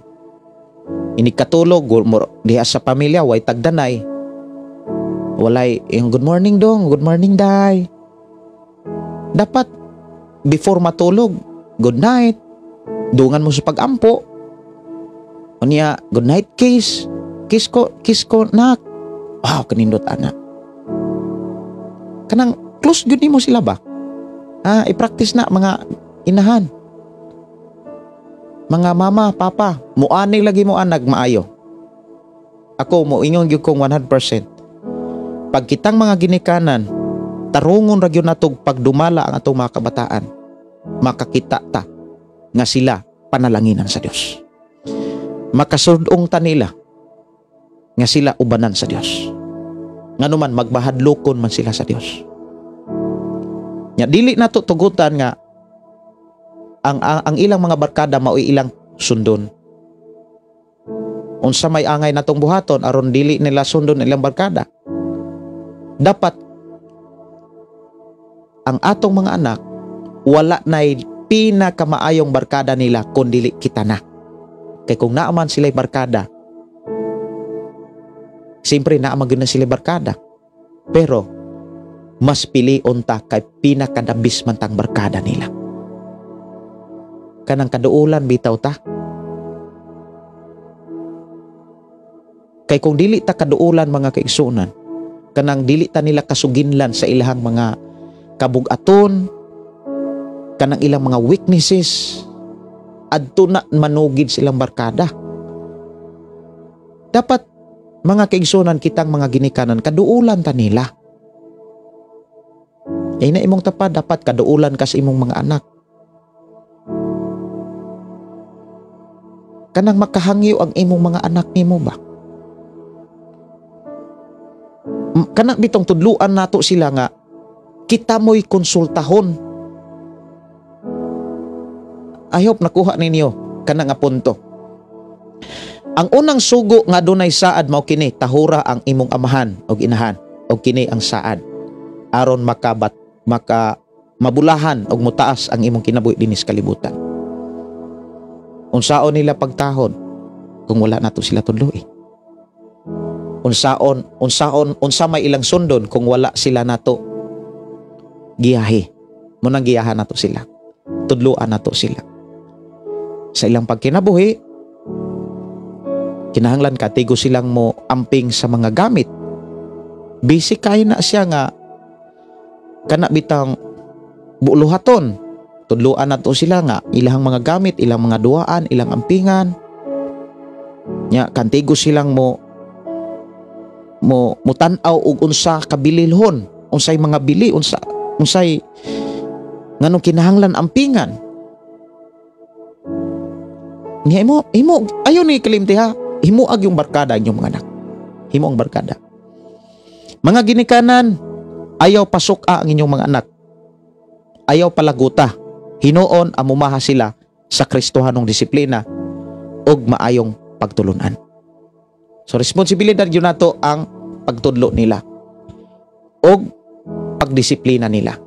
Inikatulog, diha sa pamilya, way tagdanay. Walay, yung good morning dong, good morning day. Dapat, before matulog, good night. Dungan mo sa pag-ampo. Unya, good night kiss. Kiss ko, nak. Wow, kanindot anak. Kanang close gyud nimo sila ba? I-practice na mga inahan. Mga mama, papa, muani lagi mo anag maayo. Ako moingon gyud kong 100%. Pag kitang mga ginikanan, tarungon ra gyud natog pagdumala ang atong mga kabataan. Makakita ta nga sila panalanginan sa Dios. Makasudong ta nila nga sila ubanan sa Dios. Nganuman magbahadlokon man sila sa Dios. Nya dili nato tugutan nga ang ilang mga barkada mao'y ilang sundon. Unsa may angay natong buhaton aron dili nila sundon ilang barkada. Dapat ang atong mga anak wala nay pinakamaayong barkada nila kun dili kita na. Kay kung naaman sila'y barkada, siyempre naaman gyud na sila'y barkada. Pero mas pilion ta kay pinakadabis man tang barkada nila. Kanang kaduulan bitaw ta. Kay kung dili ta kaduulan mga kaigsunan, kanang dili ta nila kasuginlan sa ilahang mga kabugaton, kanang ilang mga weaknesses, adto na manugid silang barkada. Dapat mga kaigsunan, kitang mga ginikanan, kaduulan ta nila. Eh na imong tapad, dapat kaduulan ka sa imong mga anak. Kanang makahangyo ang imong mga anak nimo ba? Kanang bitong tudluan nato sila nga kita mo'y konsultahon. I hope nakuha ninyo kanang nga punto. Ang unang sugo nga dunay saad mao kini, tahura ang imong amahan og inahan og kini ang saad aron makabat maka mabulahan og motaas ang imong kinabuhi dinhi sa kalibutan. Unsaon nila pagtahod kung wala nato sila tudloi? Unsaon, unsaon, unsa may ilang sundon kung wala sila nato giyahe? Munang giyahan nato sila, tudluan nato sila sa ilang pagkinabuhi. Kinahanglan katigo silang mo amping sa mga gamit. Busy kay na siya nga kana bitang buluhaton. Tudluan nato sila nga ilang mga gamit, ilang mga duaan, ilang ampingan. Nya kantigo silang mo mutan-aw og unsa kabililhon, unsay mga bili, unsa unsay nganong kinahanglan ampingan. Nya imo imo ayo ni kalimti ha, himuag yung barkada inyong mga anak. Himo ang barkada. Mga ginikanan, ayaw pasuka ang inyong mga anak. Ayaw palaguta. Hinuon amumaha sila sa Kristohanong disiplina ug maayong pagtulunan. So responsibilidad yun nato ang pagtudlo nila og pagdisiplina nila.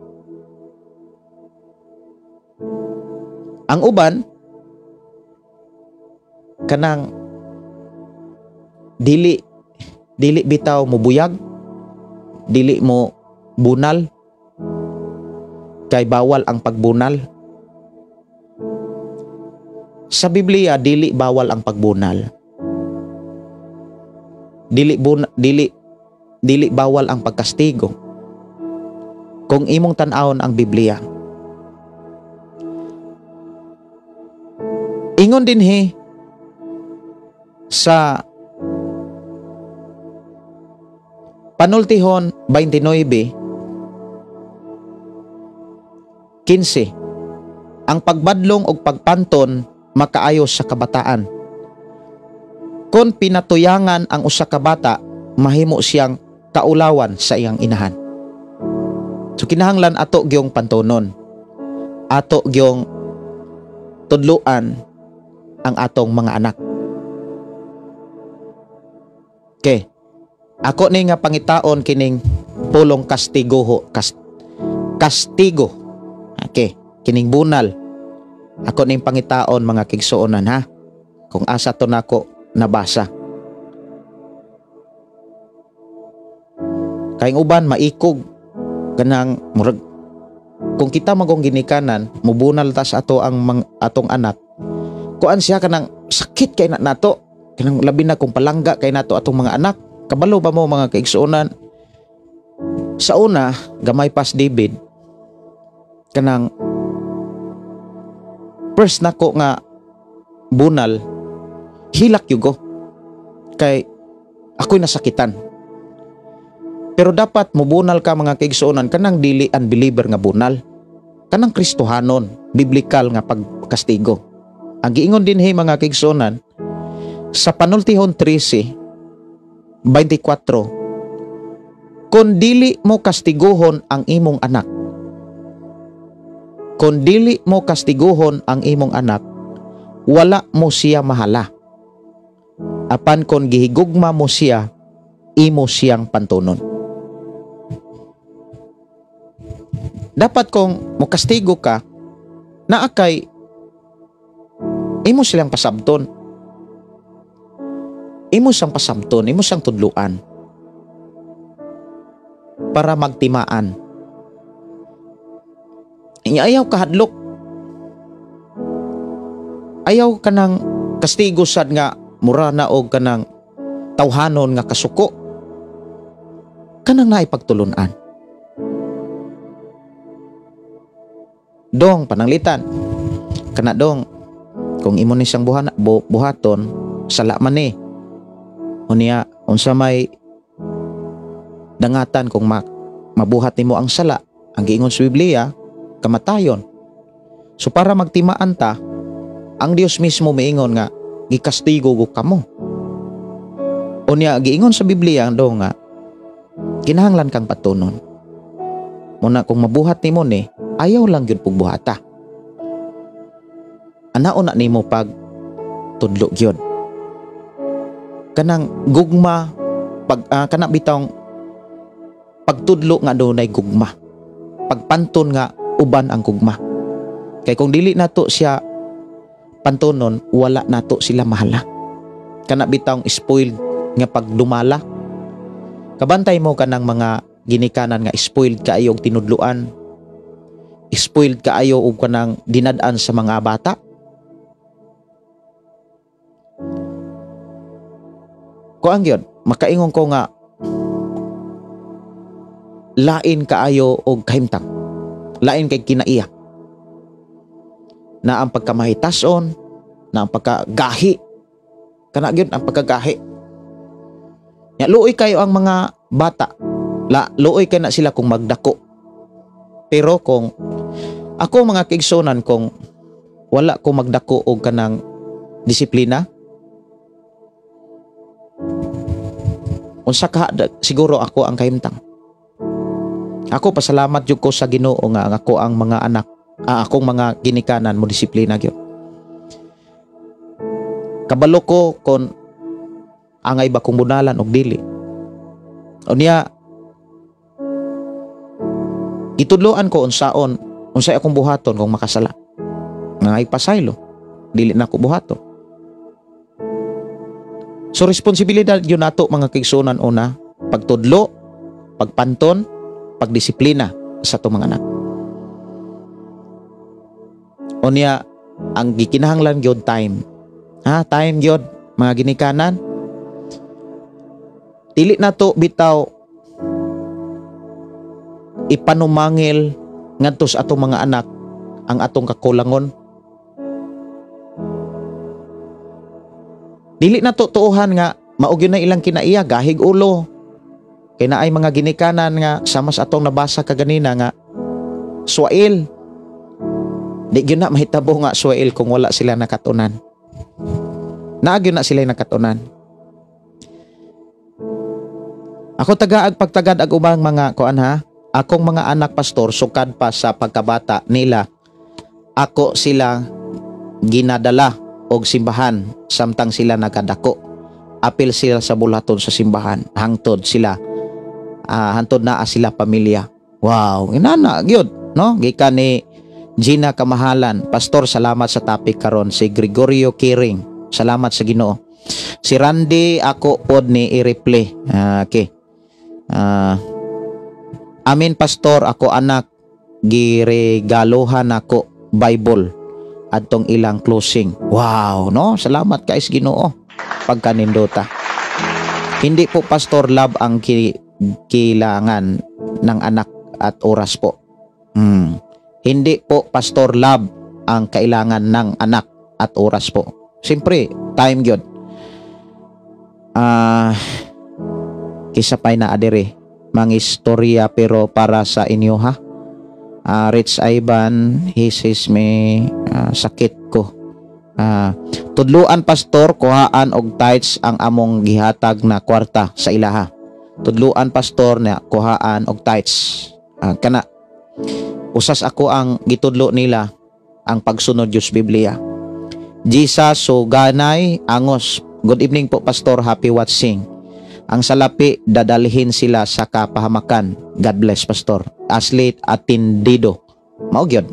Ang uban kanang dili dili bitaw mo buyag, dili mo bunal, kay bawal ang pagbunal. Sa Biblia dili bawal ang pagbunal. Dili dili dili bawal ang pagkastigo. Kung imong tan-awon ang Biblia. Ingon dinhi sa Panultihon 29:15, ang pagbadlong og pagpanton makaayos sa kabataan. Kung pinatuyangan ang usa ka bata, mahimo siyang kaulawan sa iyang inahan. So kinahanglan ato gyung pantonon, ato gyung tudluan ang atong mga anak. Okay. Ako ni nga pangitaon kining pulong kastigo, kastigo. Okay, kining bunal. Ako ning pangitaon mga kigsuonan ha. Kung asa to nako nabasa. Kay uban maikog kanang murag kung kita magong ginikanan, mubunal ta sa ato ang atong anak. Kuan siya kanang sakit kay na nato, kanang labi na kung palangga kay nato atong mga anak. Kabalo ba mo mga kaigsuonan? Sa una, gamay pas David, kanang first nako nga bunal, hilak yugo kay ako'y nasakitan. Pero dapat mubunal ka mga kaigsuonan kanang dili unbeliever nga bunal, kanang Kristohanon, biblikal nga pagkastigo. Ang giingon dinhi mga kaigsuonan sa Panultihon 13:24, kung dili mo kastiguhon ang imong anak, kung dili mo kastiguhon ang imong anak, wala mo siya mahala. Apan kung gihigugma mo siya, imo siyang pantunon. Dapat kung mokastigo ka, naa kay imo silang pasabton. Imo siyang pasabton, imo siyang tudluan. para magtimaan. Inya ayaw kahadlok. Ayaw kanang kastigo sad nga mura na og kanang tawhanon nga kasuko. Kanang naay pagtulunan. Dong pananglitan. Kana dong kung imo ni siyang buhaton sala man ni. Unya unsa may dangatan kung mabuhat nimo ang sala, ang giingon sa Biblia, kamatayon. So para magtimaan ta, ang Dios mismo miingon nga gikastigo go kamo. Unya giingon sa Biblia do nga kinahanglan kang patunon. Muna kung mabuhat nimo ni, ayaw lang gyud pugbuhata. Anaon na nimo pag tudlo gyud. Kanang gugma pag kana bitawng pagtudlo nga dunay gugma. Pagpanton nga uban ang gugma. Kay kung dili nato siya pantonon, wala nato sila mahala. Kana bitawng spoiled nga pagdumala. Kabantay mo kanang mga ginikanan nga spoiled kaayo og tinudluan. Spoiled kaayo og kanang dinad-an sa mga bata. Kuan gyud, makaingon ko nga lain kaayo og kahimtang. Lain kay kinaiya. Na ang pagkamahitason, na ang pagkagahi. Kana gyud ang pagkagahi. Nya luoy kayo ang mga bata. Luoy kay na sila kung magdako. Pero kung ako mga kaigsunan, kung wala ko magdako og kanang disiplina, unsa ka siguro ako ang kahimtang. Ako pasalamat jud ko sa Ginoo nga ang ako ang mga anak, akong mga ginikanan mo disiplina gyud. Kabalo ko kon angay ba kong bunalan og dili. Unya gitudloan ko unsaon unsay akong buhaton kung makasala. Ngay pasaylo, dili na ako buhaton. So responsibilidad yun nato mga kaigsunan, una, pagtudlo, pagpanton, pagdisiplina sa atong mga anak. Unya ang gikinahanglan gyud time. Ha, time gyud mga ginikanan. Dili nato bitaw ipanumangil ngadto sa atong mga anak ang atong kakulangon. Dili na tuuhan nga mao gyud na ilang kinaiya, gahig ulo. Kay naay mga ginikanan nga sama sa atong nabasa kaganina nga suwail. Di gyud na mahitabo nga suwail kung wala sila nakatunan. Naa gyud na sila nakatunan. Ako tagaag pagtagad ag ubang mga kuan ha. Akong mga anak pastor sukad pa sa pagkabata nila. Ako sila ginadala og simbahan samtang sila nagadako. Apil sila sa bulaton sa simbahan hangtod sila hangtod naa sila pamilya. Wow, inana gyud no? Gikan ni Gina Kamahalan. Pastor, salamat sa topic karon. Si Gregorio Kiring, salamat sa Ginoo. Si Randy ako pod ni i-replay. Okay. Amin pastor, ako anak giregaluhan ako Bible adtong ilang closing. Wow, no? Salamat kay Ginoo pagkanindota. Hindi po pastor love ang kilangan ng anak at oras po. Hindi po pastor love ang kailangan ng anak at oras po. Siyempre, time gyud. Kisa pa'y na adere mangistorya pero para sa inyo ha. Rich Ivan, he says may sakit ko. Tudluan pastor, kuhaan og tithes ang among gihatag na kwarta sa ilaha. Tudluan pastor na kuhaan og tithes. Kana usas ako ang gitudlo nila ang pagsunod Diyos Biblia. Jesus Suganay Angos, good evening po pastor, happy watching. Ang salapi, dadalhin sila sa kapahamakan. God bless, pastor. Aslit atindido. Mao gyud.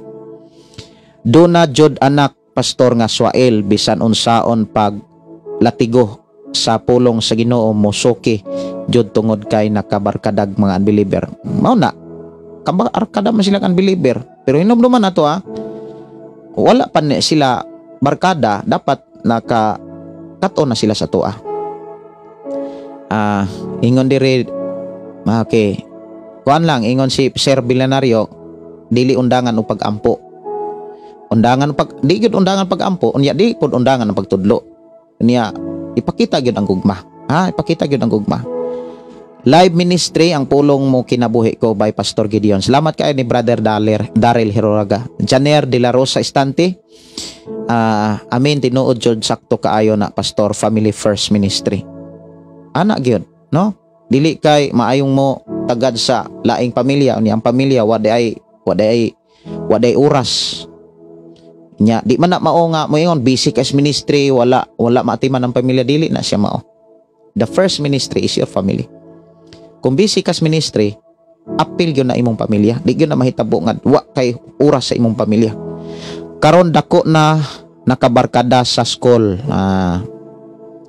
Duna jud anak pastor nga swail bisan unsaon pag latigo Sa pulong sa Ginoo mosuki jud tungod kay nakabarkadag mga unbeliever. Mao na kabarkada man sila unbeliever, pero hinumduman nato ha, wala pa ni sila barkada, dapat naka kat-on na sila sa atoa. Ingon diri, okay, kuan lang, ingon si Sir Billionario, dili undangan og pag-ampo. Undangan pag di gyud undangan pag-ampo, unya di pud undangan ang pagtudlo. Niya ipakita gyud ang gugma. Ha, ipakita gyud ang gugma. Live ministry ang pulong mo kinabuhi ko by Pastor Gideon. Salamat kay ni Brother Daler, Daryl Hiroraga. Janer de la Rosa Estante. Amin, tinuod jud, sakto kaayo na, Pastor, Family First Ministry. Ana gyud, no? Dili kay maayong mo tagad sa laing pamilya, unya ang pamilya wa day oras. Nya di man na mao nga moingon busy ka sa ministry, wala maatiman ang pamilya, dili na siya mao. The first ministry is your family. Kung busy ka sa ministry, apil gyud na imong pamilya. Di gyud na mahitabo nga wa kay oras sa imong pamilya. Karon dako na nakabarkada sa school.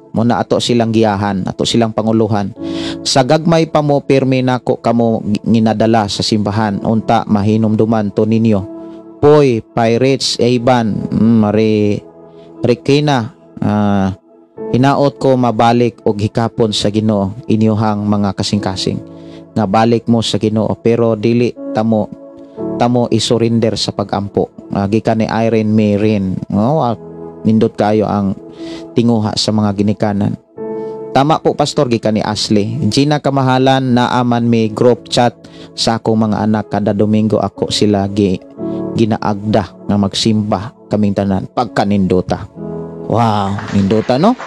Muna ato silang giyahan, ato silang panguluhan. Sa gagmay pa mo pirmi nako kamo nginadala sa simbahan, unta mahinumduman to ninyo. Poy, Pirates, Aban, Mari Rikina, hinaot ko mabalik og hikapon sa Ginoo inyuhang mga kasing-kasing. Nga balik mo sa Ginoo, pero dili tamo tamo isurrender sa pagampo. Gikan ni Irene Marin. Oh, nindot kayo ang tinguha sa mga ginikanan. Tama po, Pastor, gikan ni Ashley. Gina Kamahalan, naaman may group chat sa akong mga anak, kada Domingo ako sila ginaagda nga magsimba kaming tanan pagkanindota. Wow, nindota, no?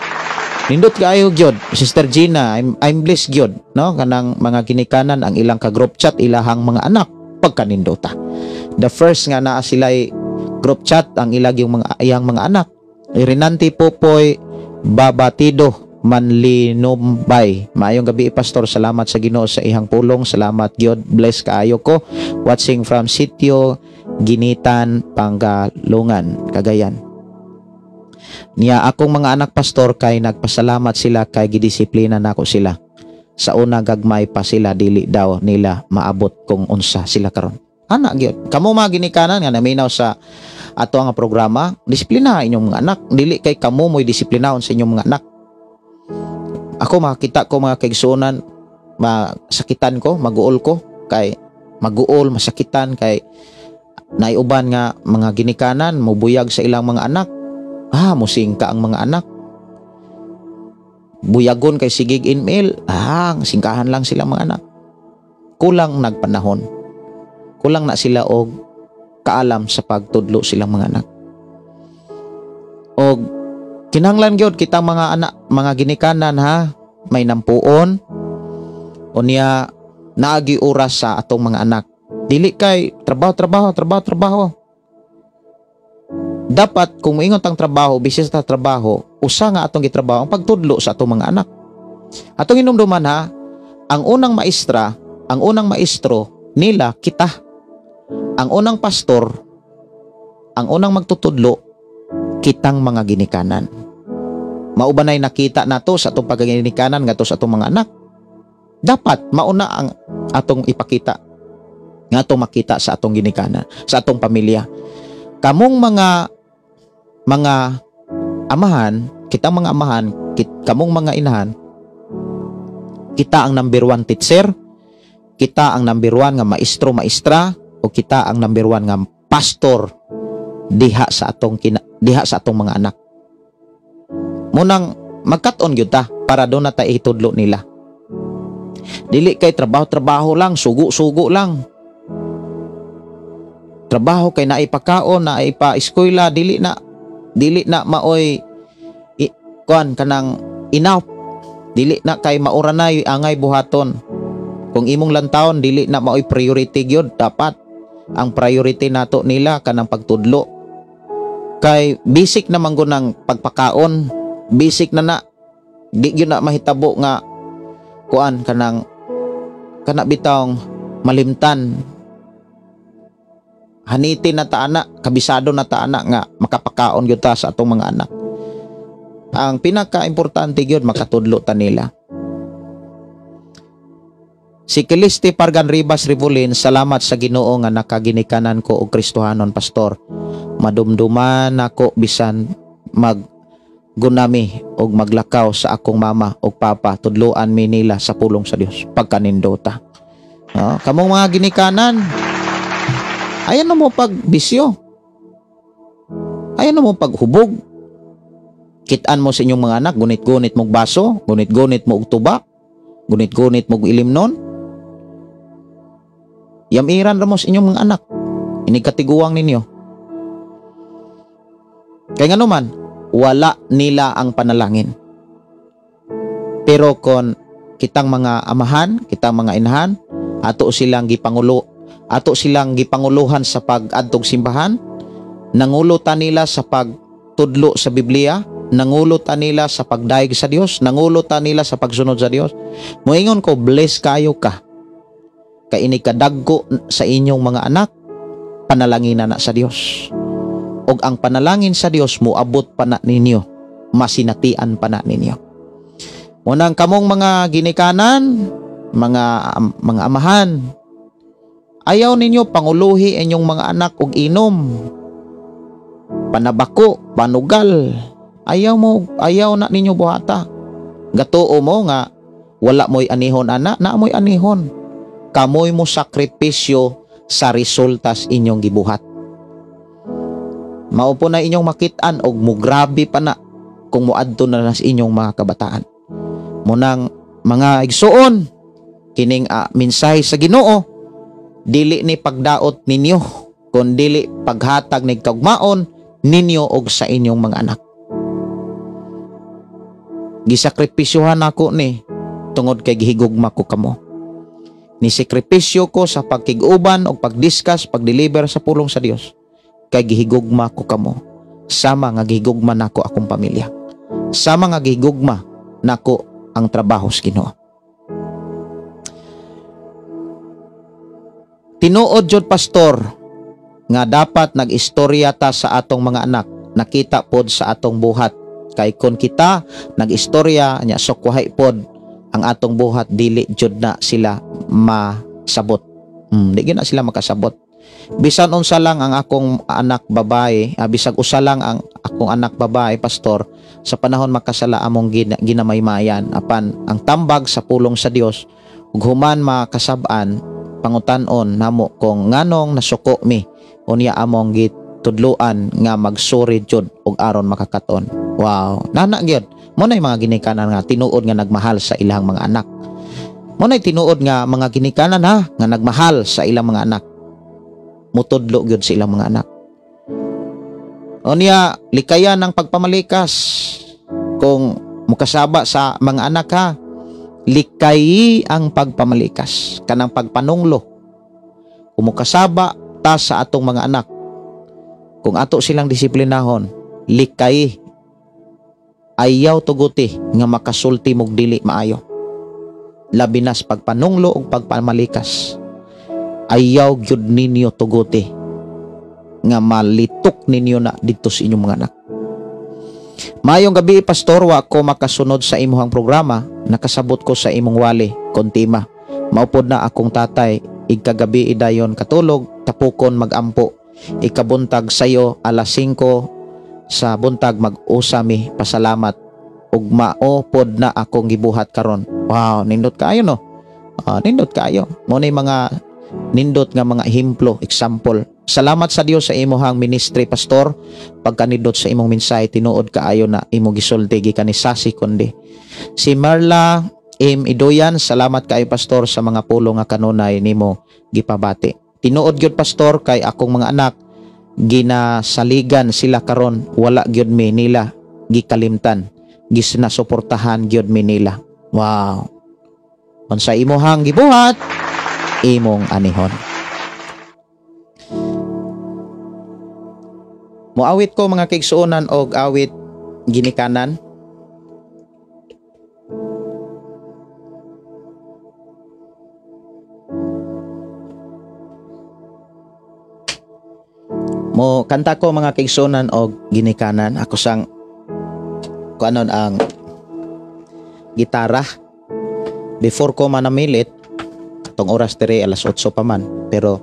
Nindot kaayo gyud, Sister Gina, I'm blessed gyud, no? Kanang mga ginikanan ang ilang ka group chat ilahang mga anak pagkanindota. The first nga naa sila group chat ang ilag yung mga iyang mga anak. Irinanti Popoy Babatido Manlinumbay. Maayong gabi, Pastor. Salamat sa Ginoo sa ihang pulong. Salamat gyud. Bless kaayo ko. Watching from Sitio Ginitan, Pangalungan, Cagayan. Niya akong mga anak, Pastor, kay nagpasalamat sila kay gidisiplina nako sila. Sa una gagmay pa sila, dili daw nila maabot kung unsa sila karon. Ana gyud. Kamo mga ginikanan nga naminaw sa ato nga programa, disiplina inyong mga anak. Dili kay kamo mo'y disiplinahon sa inyong mga anak. Ako makita ko mga kaigsuonan, masakitan ko, maguol ko kay maguol, masakitan kay naiuban nga mga ginikanan mubuyag sa ilang mga anak. Ah, musingka ang mga anak. Buyagon kay sigig email. Ah, singkahan lang sila mga anak. Kulang nagpanahon. Kulang na sila og kaalam sa pagtudlo silang mga anak. Og kinahanglan gyud kita mga anak, mga ginikanan ha, may nampuon unya naagi oras sa atong mga anak. Dili kay trabaho, trabaho, trabaho, trabaho. Dapat kung moingon tang trabaho, busy sa trabaho, usa nga atong gitrabaho ang pagtudlo sa atong mga anak. Atong hinumduman ha, ang unang maestra, ang unang maestro nila kita. Ang unang pastor, ang unang magtutudlo, kitang mga ginikanan. Mao ba nay nakita nato sa atong pagkaginikanan ngadto sa atong mga anak? Dapat mauna ang atong ipakita nga atong makita sa atong ginikanan, sa atong pamilya. Kamong mga amahan, kitang mga amahan, kamong mga inahan, kita ang number one teacher, kita ang number one nga maestro, maestra, o kita ang number one nga pastor diha sa atong mga anak. Munang magkat-on gyud ta para do na ta itudlo nila. Dili kay trabaho-trabaho lang, sugo-sugo lang. Trabaho kay naipakaon, naipa-eskwela, dili na maoy kuan kanang enough. Dili na kay maura na angay buhaton. Kung imong lantawon, dili na maoy priority gyud. Dapat ang priority nato nila kanang pagtudlo. Kay basic na man gud ng pagpakaon, basic na na. Di gyud na mahitabo nga kuan kanang kana bitawng malimtan. Haniti na ta ana, kabisado na ta ana nga makapakaon gyud ta sa atong mga anak. Ang pinaka-importante gyud makatudlo ta nila. Si Kiliste Pargan Rivas Rivolin, salamat sa Ginoo nga nakaginikanan ko og Kristohanon, pastor. Madumduman nako bisan maggunami og maglakaw sa akong mama og papa, tudloan mi nila sa pulong sa Dios pagkanindota. No? Kamong mga ginikanan, ayan na mo pagbisyo. Ayan na mo paghubog. Kitaan mo sa inyong mga anak, gunit-gunit mong baso, gunit-gunit mo og tuba, gunit-gunit mong ilimnon. Yamiran ra mo sa inyong mga anak. Inigkatiguang ninyo. Kaya nga naman, wala nila ang panalangin. Pero kon kitang mga amahan, kitang mga inahan, ato silang gipanguluhan sa pag-adtog simbahan, nangulo ta nila sa pagtudlo sa Biblia, nangulo ta nila sa pagdayeg sa Dios, nangulo ta nila sa pagsunod sa Dios. Moingon ko, bless kayo ka. Kay ini kadagko sa inyong mga anak, panalangin na sa Dios. Og ang panalangin sa Dios moabot pa na ninyo, masinatian pa na ninyo. Munang kamong mga ginikanan, mga amahan, ayaw ninyo panguluhi inyong mga anak og inom, panabako, panugal. Ayaw na ninyo buhata. Gatuo mo nga wala mo'y anihon ana, na mo'y anihon. Kamoy mo sakripisyo sa resultas inyong gibuhat. Mao po na inyong makitaan og mugrabe pa na kung moadto na sa inyong mga kabataan. Munang mga igsuon, kining mensahe sa Ginoo, dili ni pagdaot ninyo, kun dili paghatag ni kaugmaon ninyo og sa inyong mga anak. Gisakripisyuhan nako ni tungod kay gihigugma ko kamo. Nisikripisyo ko sa pagkig-uban og pagdiscuss, pagdeliver sa pulong sa Dios. Kay gihigugma ko kamo. Sama nga gihigugma nako akong pamilya. Sama nga gihigugma nako ang trabaho sa Ginoo. Tinuod jud, pastor, nga dapat nag-istorya ta sa atong mga anak, nakita pod sa atong buhat. Kay kon kita nag-istorya nya sukwahi pod ang atong buhat, dili jud na sila masabot. Di gyud na sila makasabot. Bisan unsa lang ang akong anak babae, bisag usa lang ang akong anak babae, pastor, sa panahon makasala among ginamaymayan, apan ang tambag sa pulong sa Dios ug human makasab-an, pangutan-on namo kung nganong nasuko mi, unya among gitudloan nga magsuri jud ug aron makakaton. Wow, nana gyud. Mo nay mga ginikanan nga tinuod nga nagmahal sa ilang mga anak. Mo nay tinuod nga mga ginikanan ha nga nagmahal sa ilang mga anak. Mutudlo gyud sa ilang mga anak. Unya likayan ng pagpamalikas. Kung mukasaba sa mga anak ha, likayi ang pagpamalikas, kanang pagpanunglo. Kung mukasaba ta sa atong mga anak, kung ato silang disiplinahon, likayi. Ayaw tuguti nga makasulti mog dili maayo. Labi na sa pagpanunglo ug pagpamalikas. Ayaw gyud ninyo tuguti nga malitok ninyo na didto sa inyong mga anak. Maayong gabi, pastor, wa ko makasunod sa imuhang programa, nakasabot ko sa imong wali kontima. Maupod na akong tatay, igkagabi idayon katulog, tapukon magampo. Ikabuntag sayo alas 5 sa buntag mag-usami, pasalamat ug mao pod na akong gibuhat karon. Wow, nindot kaayo no. Nindot kaayo. Mo ni mga nindot nga mga ehemplo, example. Salamat sa Dios sa imuhang ministry, pastor. Pagkanindot sa imong mensahe, tinuod kaayo na imo gisulti gikan ni Sasi kundi. Si Marla M. Idoyan, salamat kaayo pastor sa mga pulong nga kanunay nimo gipabati. Tinuod gyud pastor kay akong mga anak ginasaligan sila karon, wala gyud mi nila gikalimtan, gisnasuportahan gyud mi nila. Wow. Unsa imuhang gibuhat, imong anihon. Moawit ko mga kaigsuonan og awit ginikanan. Mo kanta ko mga kaigsuonan og ginikanan. Ako sang kuanon ang gitara before ko manamilit. Atong oras diri alas 8 pa man, pero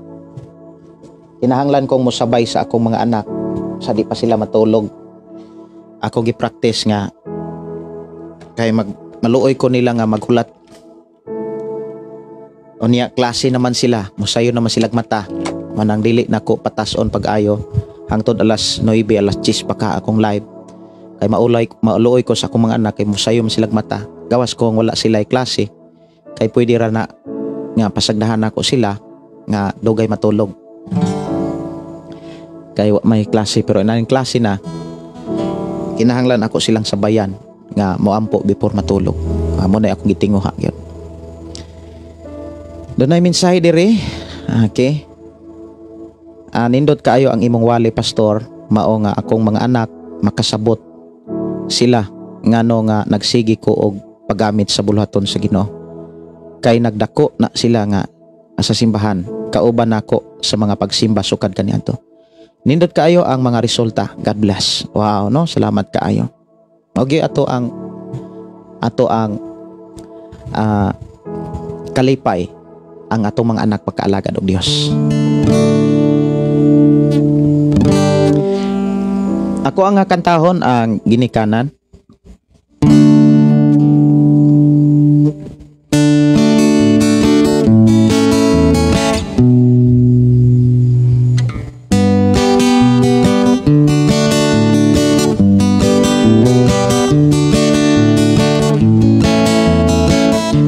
kinahanglan kong mosabay sa akong mga anak sa di pa sila matulog. Ako gi-practice nga kay mag maluoy ko nila nga maghulat. Unya klase naman sila, mosayo naman silag mata. Manang dili nako patason pag-ayo hangtod alas 9, alas 10 pa ka akong live. Kay maulay maluoy ko sa akong mga anak kay mosayo man silag mata. Gawas ko wala sila klase kay pwede ra na nga pasagdahan nako sila nga dugay matulog. Kay wa may klase, pero inaning klase na kinahanglan ako silang sabayan nga moampo before matulog. Amo na akong gitinguha gyud. Dunay mensahe diri. Okay. Nindot kaayo ang imong wali, pastor, mao nga akong mga anak makasabot sila ngano nga nagsigi ko og paggamit sa buluhaton sa Ginoo. Kay nagdako na sila nga sa simbahan, kauban nako sa mga pagsimba sukad kaniadto. Nindot kaayo ang mga resulta. God bless. Wow, no? Salamat kaayo. Okay, ato ang kalipay ang atong mga anak pagkaalagad og Dios. Ako ang kantahon ang Ginikanan.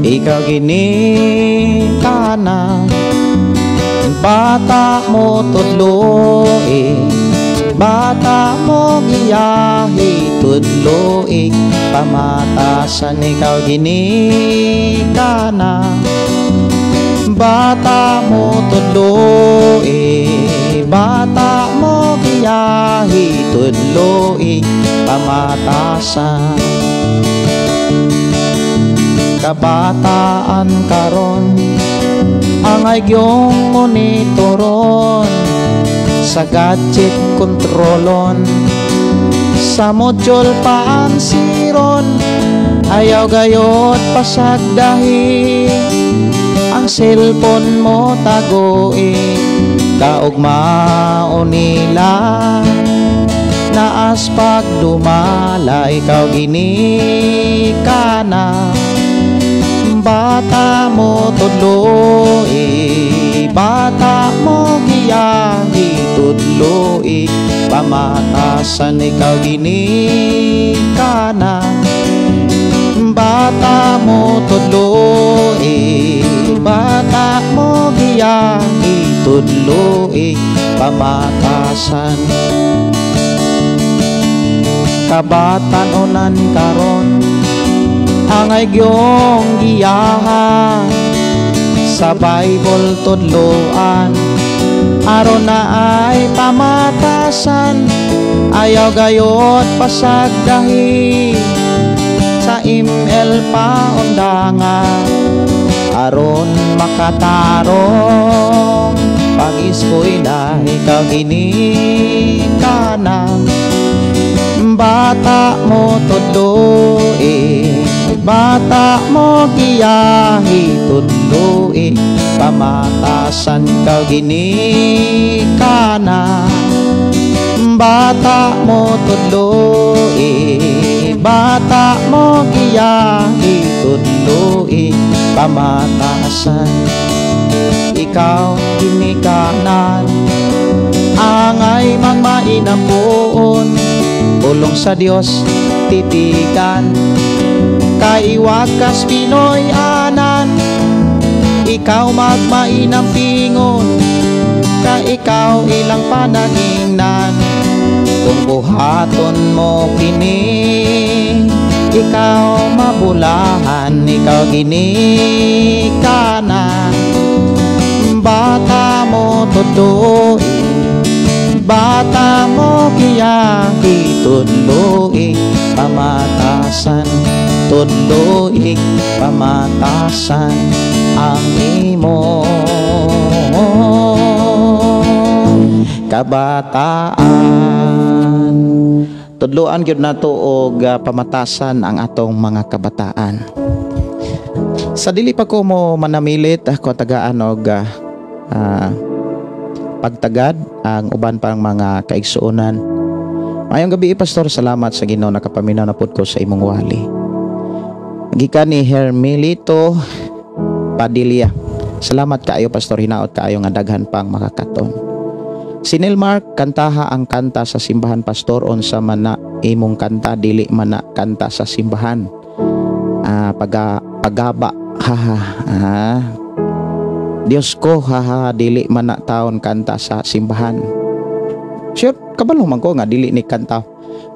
Ikaw ginikanan, bata mo tudloi, bata mo giyahi tudloi, pamatasan. Ikaw ginikanan, bata mo tudloi, bata mo giyahi tudloi, pamatasan. Kabataan karon ang agyong monitoron, sa gadget kontrolon, sa module paansiron. Ayaw gayot pasagdahi ang cellphone mo tagoi, kaugmao nila naas pagdumala. Ikaw ginikanan, bata mo tudloi, bata mo giyahi tudloi, pamatasan. Ikaw ginikanan, bata mo tudloi, bata mo giyahi tudloi, pamatasan. Kabatan onan karon ang agyong giyaha, sa Bible tudloan aron na ay pamatasan. Ayaw gayot pasagdahi sa ML paundanga, aron makatarong pag-eskwela. Ikaw ginikanan, bata mo tudloi, bata mo giyahi tudloi, pamatasan. Ikaw ginikanan, bata mo tudloi, bata mo giyahi tudloi, pamatasan. Ikaw ginikanan, angay magmainampoon, pulong sa Dios titigan, kay wakas Pinoy anan. Ikaw magmainam pingon, ka ikaw ilang panagingnan. Kung buhaton mo kini, ikaw mabulahan. Ikaw ginikanan, bata mo tudloi, bata mo giyahi tudloi, pamatasan. Tudloi, pamatasan ang imo kabataan. Tudloan gyud nato og pamatasan ang atong mga kabataan. Sa dili pa ko mo manamilit, ako tagaan og pagtagad ang uban pang mga kaigsuonan. Maayong gabi, Pastor, salamat sa Ginoo, nakapaminaw na pud ko sa imong wali. Gikan ni Hermelito Padilla. Salamat kaayo, Pastor, hinaot kaayo nga daghan pang makakaton. Si Neil Mark, kantaha ang kanta sa simbahan, Pastor, unsa man na imong kanta, dili man na kanta sa simbahan. Pagaba, haha. Diyos ko, haha, dili man na taon kanta sa simbahan. Sure, kabalo man ko nga dili ni kanta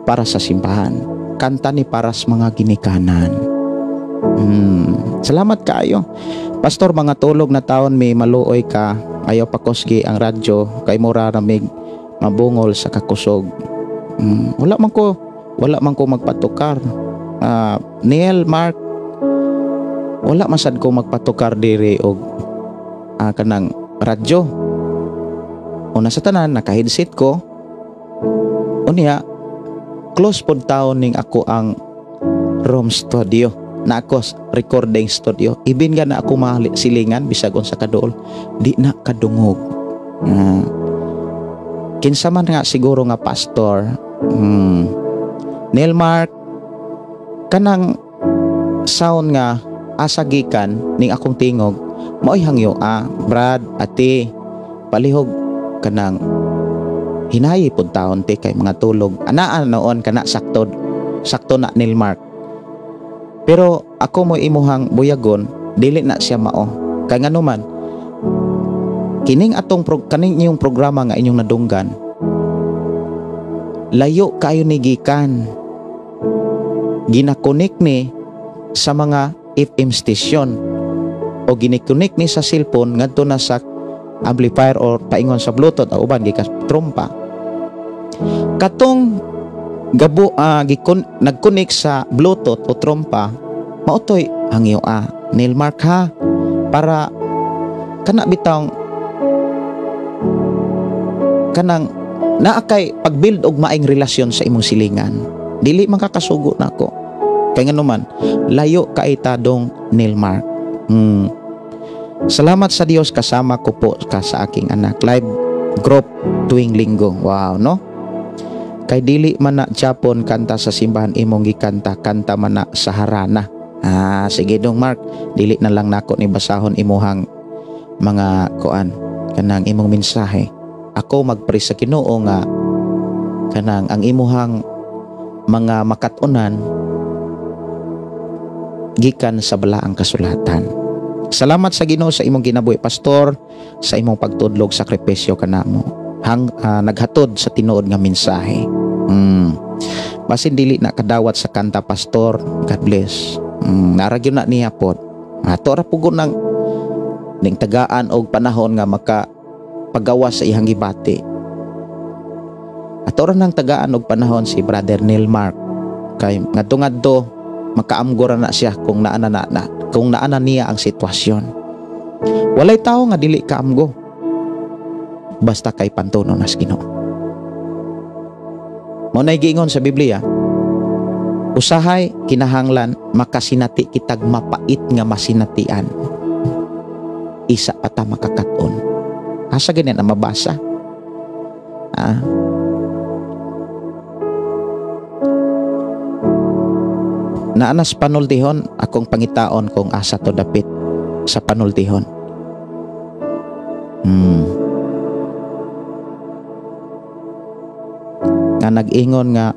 para sa simbahan. Kanta ni para sa mga ginikanan. Salamat kaayo. Pastor, mga tulog na taon may maluoy ka. Ayaw pakusgi ang radyo kay mura ramig mabungol sa kakusog. Wala man ko magpatukar. Neil Mark, wala masad ko magpatukar diri og kanang radyo. Una sa tanan, naka-headset ko. Unya, close pod taon ning ako ang room studio na ako recording studio. Ibin ga na ako silingan bisag unsa kaduol, di na kadungog. Kinsa man nga siguro nga pastor, Neil Mark, kanang sound nga asa gikan ning akong tingog maoy hangyo, Brad, ate, palihog kanang hinayi pud taon te kay mga tulog. Anaa noon kana sakto, sakto na, Neil Mark. Pero ako mo imuhang buyagon, dili na siya mao. Kay ngano man, kining atong kaning inyong programa nga inyong nadunggan, layo kayo ni gikan. Ginakonek ni sa mga FM station o ginikonek ni sa cellphone ngadto na sa amplifier or paingon sa Bluetooth o uban gikas trompa. Katong gabo nagkonek sa Bluetooth o trompa, maotoy hangyo, Neil Mark, ha, para kana bitawng kanang naa kay pag-build og maayong relasyon sa imong silingan, dili man kakasugo nako kay ngano man layo kay tadong Neil Mark. Salamat sa Dios, kasama ko po ka sa aking anak live group tuwing Linggo. Wow, no? Kay dili man na Japon kanta sa simbahan imong gikanta, kanta man na sa harana. Sige dong Mark, dili na lang nako ni basahon imuhang mga kuan, kanang imong mensahe. Ako magpray sa Ginoo nga kanang ang imuhang mga makatunan gikan sa balaang kasulatan. Salamat sa Ginoo sa imong kinabuhi, Pastor, sa imong pagtudlog, sakripisyo kanamo. Hang naghatod sa tinuod nga mensahe. Basin dili na kadawat sa kanta, Pastor. God bless. Nara gyud na niya pod. Ato ra pugon ng ning tagaan og panahon nga maka pagawa sa iyang gibati. Ato ra nang tagaan og panahon si Brother Neil Mark kay ngadto-ngadto makaamgo ra na siya kung naa na, na kung naa na niya ang sitwasyon. Walay tawo nga dili kaamgo basta kay pantuno nas Ginoo. Mao nay giingon sa Biblia, usahay kinahanglan makasinati kitag mapait nga masinatian. Isa pa ta makakaton. Asa ganyan ang mabasa? Naanas panultihon, akong pangitaon kung asa to dapit sa panultihon. Nga nag-ingon nga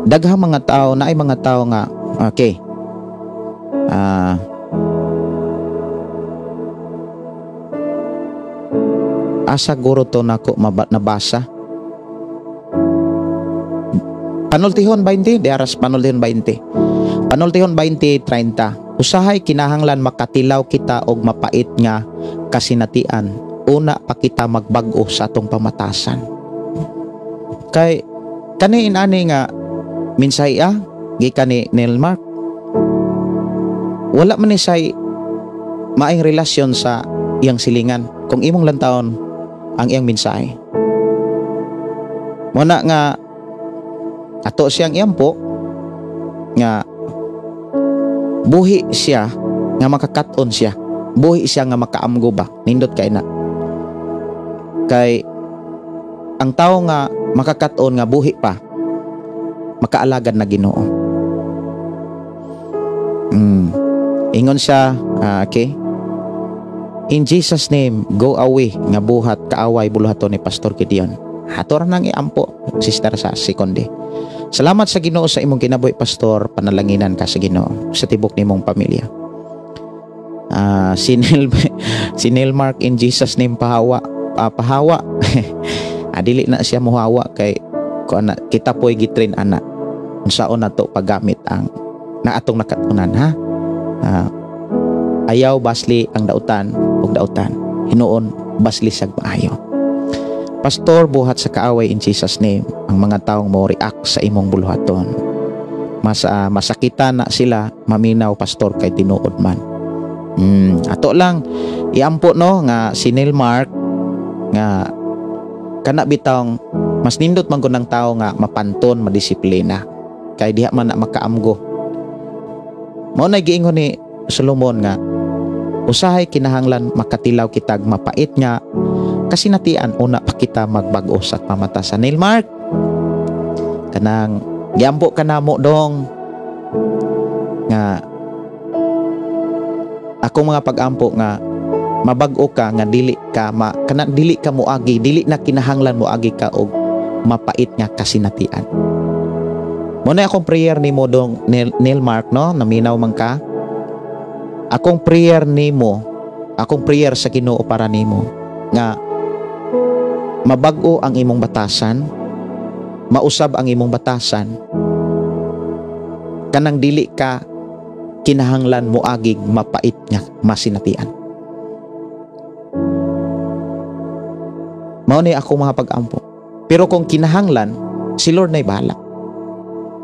daghang mga tao na ay mga tao nga okay. Asa guro to nako nabasa? Panultihon 20, di aras Panultihon 20. Panultihon 20:30. Usahay kinahanglan makatilaw kita og mapait nga kasinatian. Una pa kita magbag-o sa atong pamatasan. Kay kani inani nga minsay gikan ni Neil Mark. Wala man ni say maayong relasyon sa iyang silingan kung imong lantawon ang iyang mensahe. Muna nga Ato siyang iampo nga buhi siya nga makakat-on siya. Buhi siya nga makaamgo ba. Nindot kay na. Kay ang tao nga makakat-on nga buhi pa, makaalagad na Ginoo. Ingon siya, okay? In Jesus' name, go away nga buhat kaaway buluhaton ni Pastor Gideon. Ato ra nang iampo, sister sa Sekonde. Salamat sa Ginoo sa imong kinabuhi, Pastor. Panalanginan ka sa Ginoo sa tibok nimong pamilya. Si Neil Mark, in Jesus' name, pahawa. Pahawa. Dili na siya muhawa kay kuan na, kita po'y gitrain ana. Unsaon na to paggamit ang na atong nakatunan, ha? Ayaw basli ang dautan ug dautan. Hinuon basli sag maayo. Pastor, buhat sa kaaway in Jesus' name ang mga taong mo react sa imong buluhaton. Mas masakitan na sila maminaw, Pastor, kay tinuod man. Ato lang iampo no nga si Neil Mark nga kana bitawng mas nindot man ng tao nga mapanton, madisiplina kay diha man na makaamgo. Mao na giingon ni Solomon nga usahay kinahanglan makatilaw kitag mapait nga kasinatian una pa kita magbag-o sa pamatasan. Neil Mark, kanang giampo ka namo dong nga akong mga pag-ampo nga mabag-o ka nga dili ka ma, kana dili ka moagi, dili na kinahanglan moagi ka og mapait nga kasinatian. Mo na akong prayer nimo dong Neil Mark no, naminaw man ka. Akong prayer nimo, akong prayer sa Ginoo para nimo nga mabag-o ang imong batasan, mausab ang imong batasan, kanang dili ka kinahanglan moagig mapait nga masinatian. Mao ni ako mga pag-ampo. Pero kung kinahanglan, si Lord na'y bahala.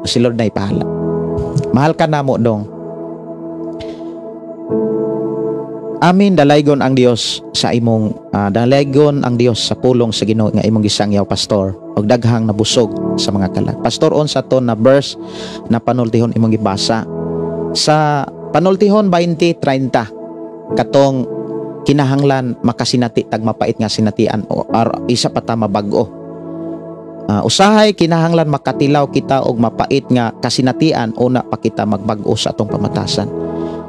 Si Lord na'y bahala. Mahal ka namo dong. Amin, dalaygon ang Dios sa imong dalaygon ang Dios sa pulong sa Ginoo nga imong gisangyaw, Pastor, og daghang nabusog sa mga kalag. Pastor, unsa to na verse na panultihon imong gibasa? Sa panultihon 20:30 katong kinahanglan makasinati tag mapait nga sinatian o isa pa ta mabag-o. Usahay kinahanglan makatilaw kita og mapait nga kasinatian una pa kita magbag-o sa atong pamatasan.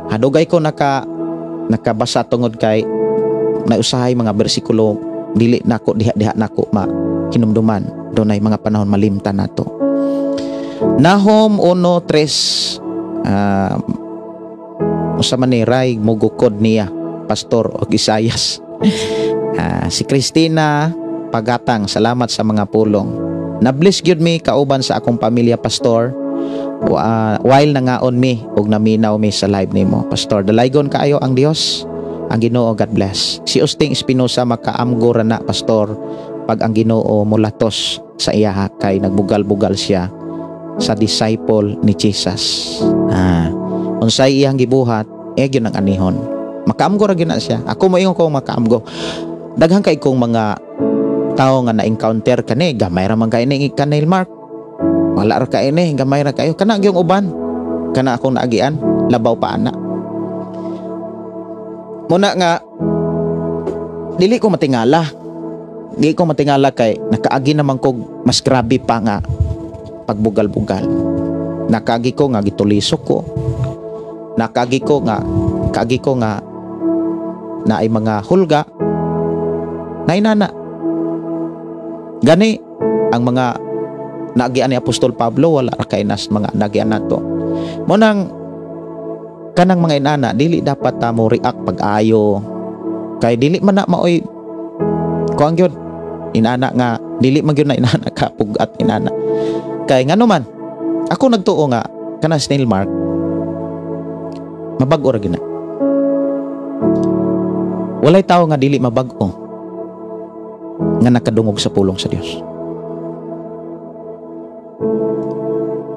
Hadugay ko nakabasa tungod kay nausahay mga bersikulo dili nako diha-diha nako ma hinumduman, dunay mga panahon malimtan nato. Nahum 1:3, usa man ni Ray mugukod niya Pastor og Isayas. Si Christina Pagatang, salamat sa mga pulong. Na-bless gyud mi kauban sa akong pamilya, Pastor, while nangaon mi og naminaw mi sa live nimo, Pastor. Dalaygon kaayo ang Dios, ang Ginoo, God bless. Si Usting Espinosa, makaamgo ra na, Pastor, pag ang Ginoo mulatos sa iya kay nagbugal-bugal siya sa disciple ni Jesus. Unsay iyang gibuhat, gyud ang anihon. Makaamgo ra gyud na siya. Ako moingon ko makaamgo. Daghan kay kong mga tao nga na-encounter kani, gamay ra man kay ni Neil Mark. Wala ra kay ni, gamay ra kayo. Kana gyung uban. Kana akong naagian, labaw pa ana. Muna nga dili ko matingala. Dili ko matingala kay nakaagi naman kog mas grabe pa nga pagbugal-bugal. Nakaagi ko nga gitulisok ko. Nakaagi ko nga kaagi ko nga naay mga hulga na inana. Gani ang mga naagian ni Apostol Pablo wala ra kay nas mga naagian nato. Mo nang kanang mga inana dili dapat ta mo react pag-ayo kay dili man na maoy kuang gyud inana nga dili man gyud na inana ka pugat inana. Kay ngano man ako nagtuo nga kana snail mark mabag-o ra gyud na. Walay tawo nga dili mabag-o nga nakadungog sa pulong sa Dios.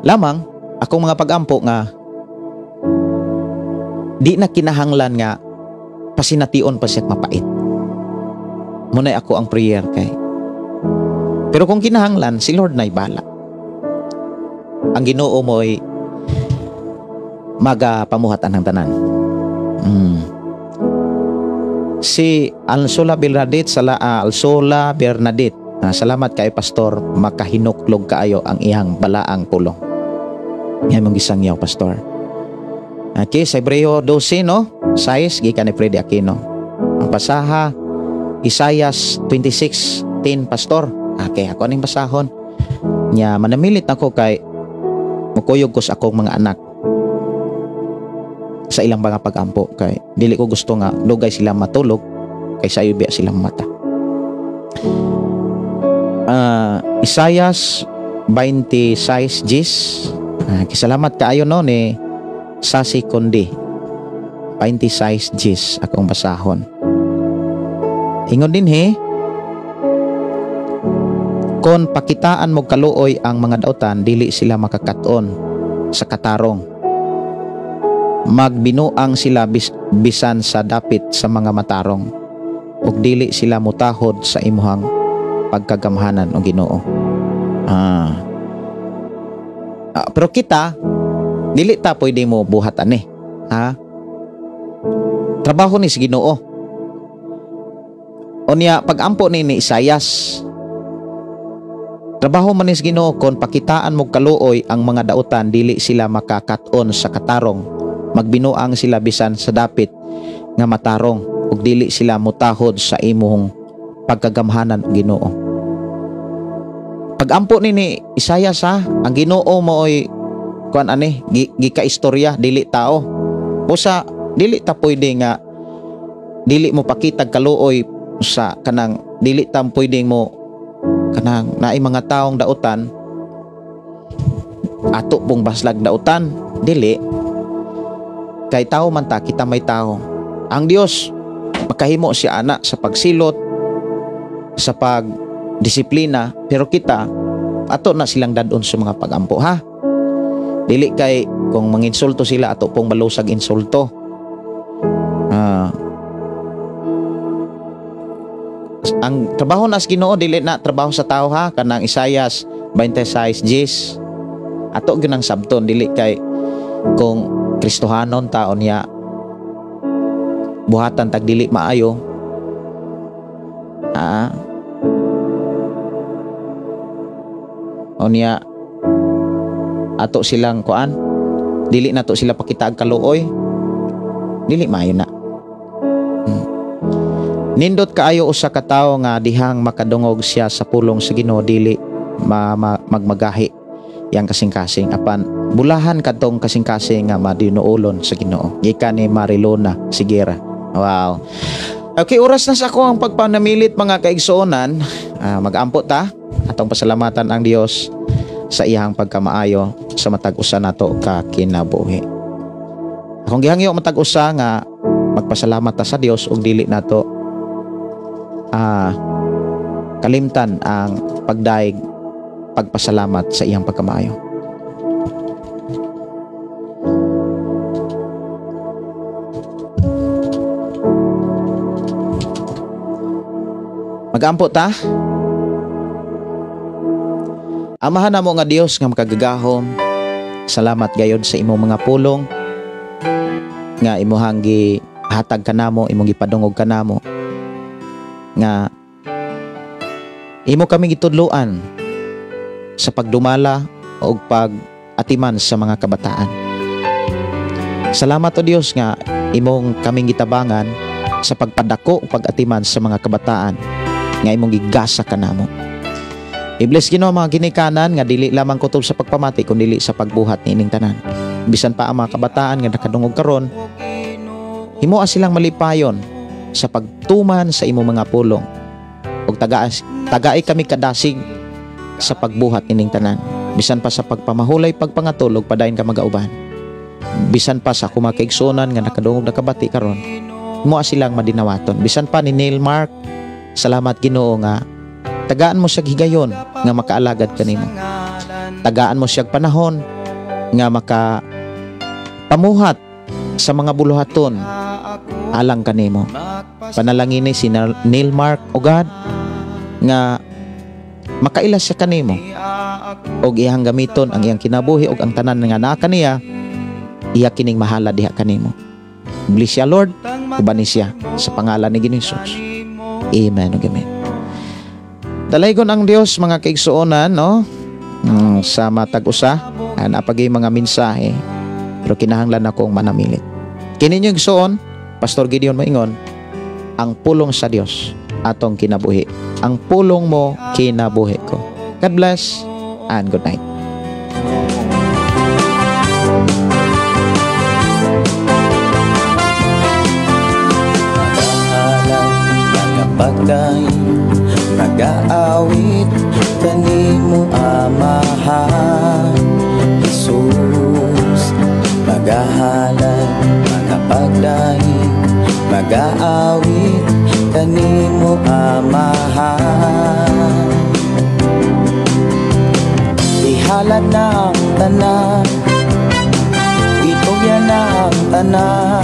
Lamang akong mga pag-ampo nga di na kinahanglan nga pasination pa siya mapait. Muna'y ako ang prayer kay. Pero kung kinahanglan, si Lord na'y bala. Ang Ginoo mo'y magapamuhat anang tanan. Si Alsola Bernadette, Alsola Bernadette, salamat kay Pastor, makahinuklog kaayo ang iyang balaang pulong. Ngay mong gisangyaw, Pastor. Okay, sa Hebreo 12, no? 6, gikan ni Freddy Aquino. Ang pasaha, Isaias 26:10, Pastor. Okay, ako aning basahon. Nya manamilit ako kay mukuyog ko sa akong mga anak sa ilang mga pag-ampo kay dili ko gusto nga dugay sila matulog kay sayo biya silang mata. Isaias 26 Gis. Kisalamat kaayo no ni Sasi Kundi. 26 Gis akong basahon. Ingon din he, kon pakitaan mo kaluoy ang mga dautan, dili sila makakaton sa katarong. Magbinuang sila bisan sa dapit sa mga matarong, ug dili sila mutahod sa imuhang pagkagamhanan o Ginoo. Pero kita dili ta pwede mo buhat ani, ha? Trabaho ni si Ginoo. Unya pagampo ni Isaias, trabaho man ni si Ginoo kon pakitaan mo kaluoy ang mga dautan, dili sila makakaton sa katarong. Magbinuang sila bisan sa dapit nga matarong, ug dili sila mutahod sa imong pagkagamhanan o Ginoo. Pagampo ni Isaias, ha, ang Ginoo mooy kuan ani gikaistorya, dili tao. Busa dili ta pwede nga dili mo pakitag kaluoy sa kanang dili ta pwede mo kanang naay mga taong dautan ato pong baslag dautan, dili. Kay tao man ta, kita may tao. Ang Dios makahimo siya ana sa pagsilot, sa pagdisiplina, pero kita ato na silang dadon sa mga pagampo, ha. Dili kay kung manginsulto sila ato pong balusag insulto. Ang trabaho na sa Ginoo dili na trabaho sa tao, ha, kanang Isaias 26 Gis. Ato gyud ang sabton, dili kay kung Kristohanon taon niya buhatan tag dili maayo. Unya ato silang kuan, dili na to sila pakitaag kaluoy, dili maayo na. Nindot kaayo usa ka tawo nga dihang makadungog siya sa pulong sa Ginoo, dili magmagahi yang kasing-kasing, apan bulahan kadtong kasing-kasing nga madinuolon sa Ginoo. Gikan ni Marilona Sigera. Wow. Okay, oras na sa ako ang pagpanamilit mga kaigsuonan. Mag-ampo ta atong pasalamatan ang Dios sa iyang pagkamaayo sa matag usa nato ka kinabuhi. Akong gihangyo matag usa nga magpasalamat ta sa Dios ug dili nato kalimtan ang pagdaig pagpasalamat sa iyang pagkamaayo. Magampo ta. Amahan namo nga Dios nga makagagahom, salamat gayod sa imong mga pulong nga imuhang gihatag kanamo, imong gipadungog kanamo, nga imo kami gitudloan sa pagdumala o pag-atiman sa mga kabataan. Salamat o Dios nga imong kaming gitabangan sa pagpadako o pag-atiman sa mga kabataan nga imong gigasa kanamo. I-bless Ginoo mga ginikanan nga dili lamang kutob sa pagpamati kun dili sa pagbuhat niining tanan. Bisan pa ang mga kabataan nga nakadungog karon, himoa silang malipayon sa pagtuman sa imong mga pulong. Ug tagai kami kadasig sa pagbuhat nining tanan. Bisan pa sa pagpamahulay, pagpangatulog, padayon ka magauban. Bisan pa sa kumakaigsunan nga nakadungog nakabati karon, himoa silang madinawaton. Bisan pa ni Neil Mark, salamat Ginoo nga tagaan mo siya higayon nga makaalagad kanimo. Tagaan mo siya panahon nga maka pamuhat sa mga buluhaton alang kanimo. Panalangin ni si Neil Mark o God nga makaila siya kanimo Og iyang gamiton ang iyang kinabuhi og ang tanan nga naa kaniya, iya kining mahala diha kanimo. Bless ya, Lord, uban ni siya sa pangalan ni Ginoong Hesus. Amen ug amen. Dalaygon ang Dios, mga kaigsuonan, no? Sa matag usa, napagay mga mensahe pero kinahanglan akong manamilit. Kini niyo, igsuon, Pastor Gideon maingon, ang pulong sa Dios atong kinabuhi. Ang pulong mo, kinabuhi ko. God bless and good night. Pagdaig, nagaawit kanimo, Amahan Jesus. Magahalad, magapagdaig, magaawit kanimo, Amahan. Ihalad na ang tanan, itugyan na ang tanan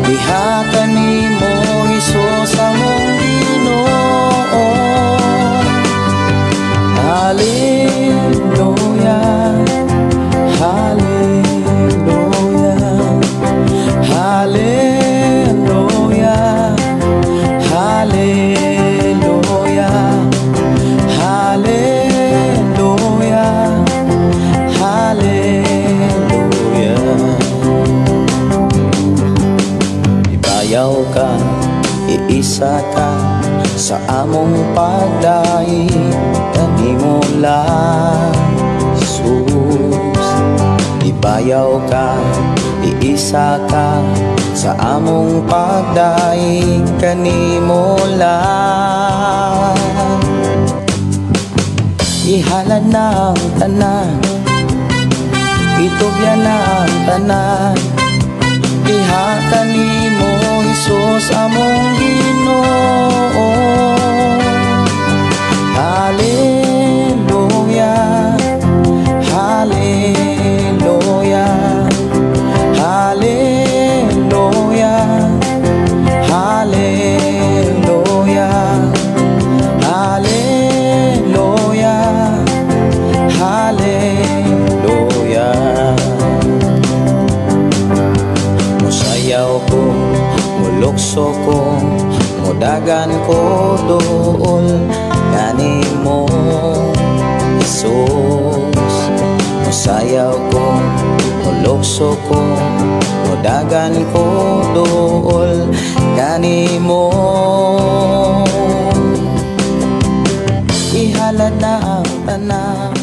diha kanimo, Hesus, among Ginoo. Hallelujah, Hallelujah, Hallelujah, Hallelujah, Hallelujah, Hallelujah. Ibayaw ka, iisa ka sa among pagdaig kanimo lang, Jesus. Ibayaw ka, iisa ka sa among pagdaig kanimo lang. Ihalad na ang tanan, itugyan na ang tanan diha kanimo, Hesus, among Ginoo. Hallelujah, Hallelujah, Hallelujah, Hallelujah, Hallelujah, Hallelujah. Musayaw ko, mulukso ko, mudagan ko dool kanimo, Jesus. Musayaw ko, mulukso ko, mudagan ko dool kanimo. Ihalad na ang tanan.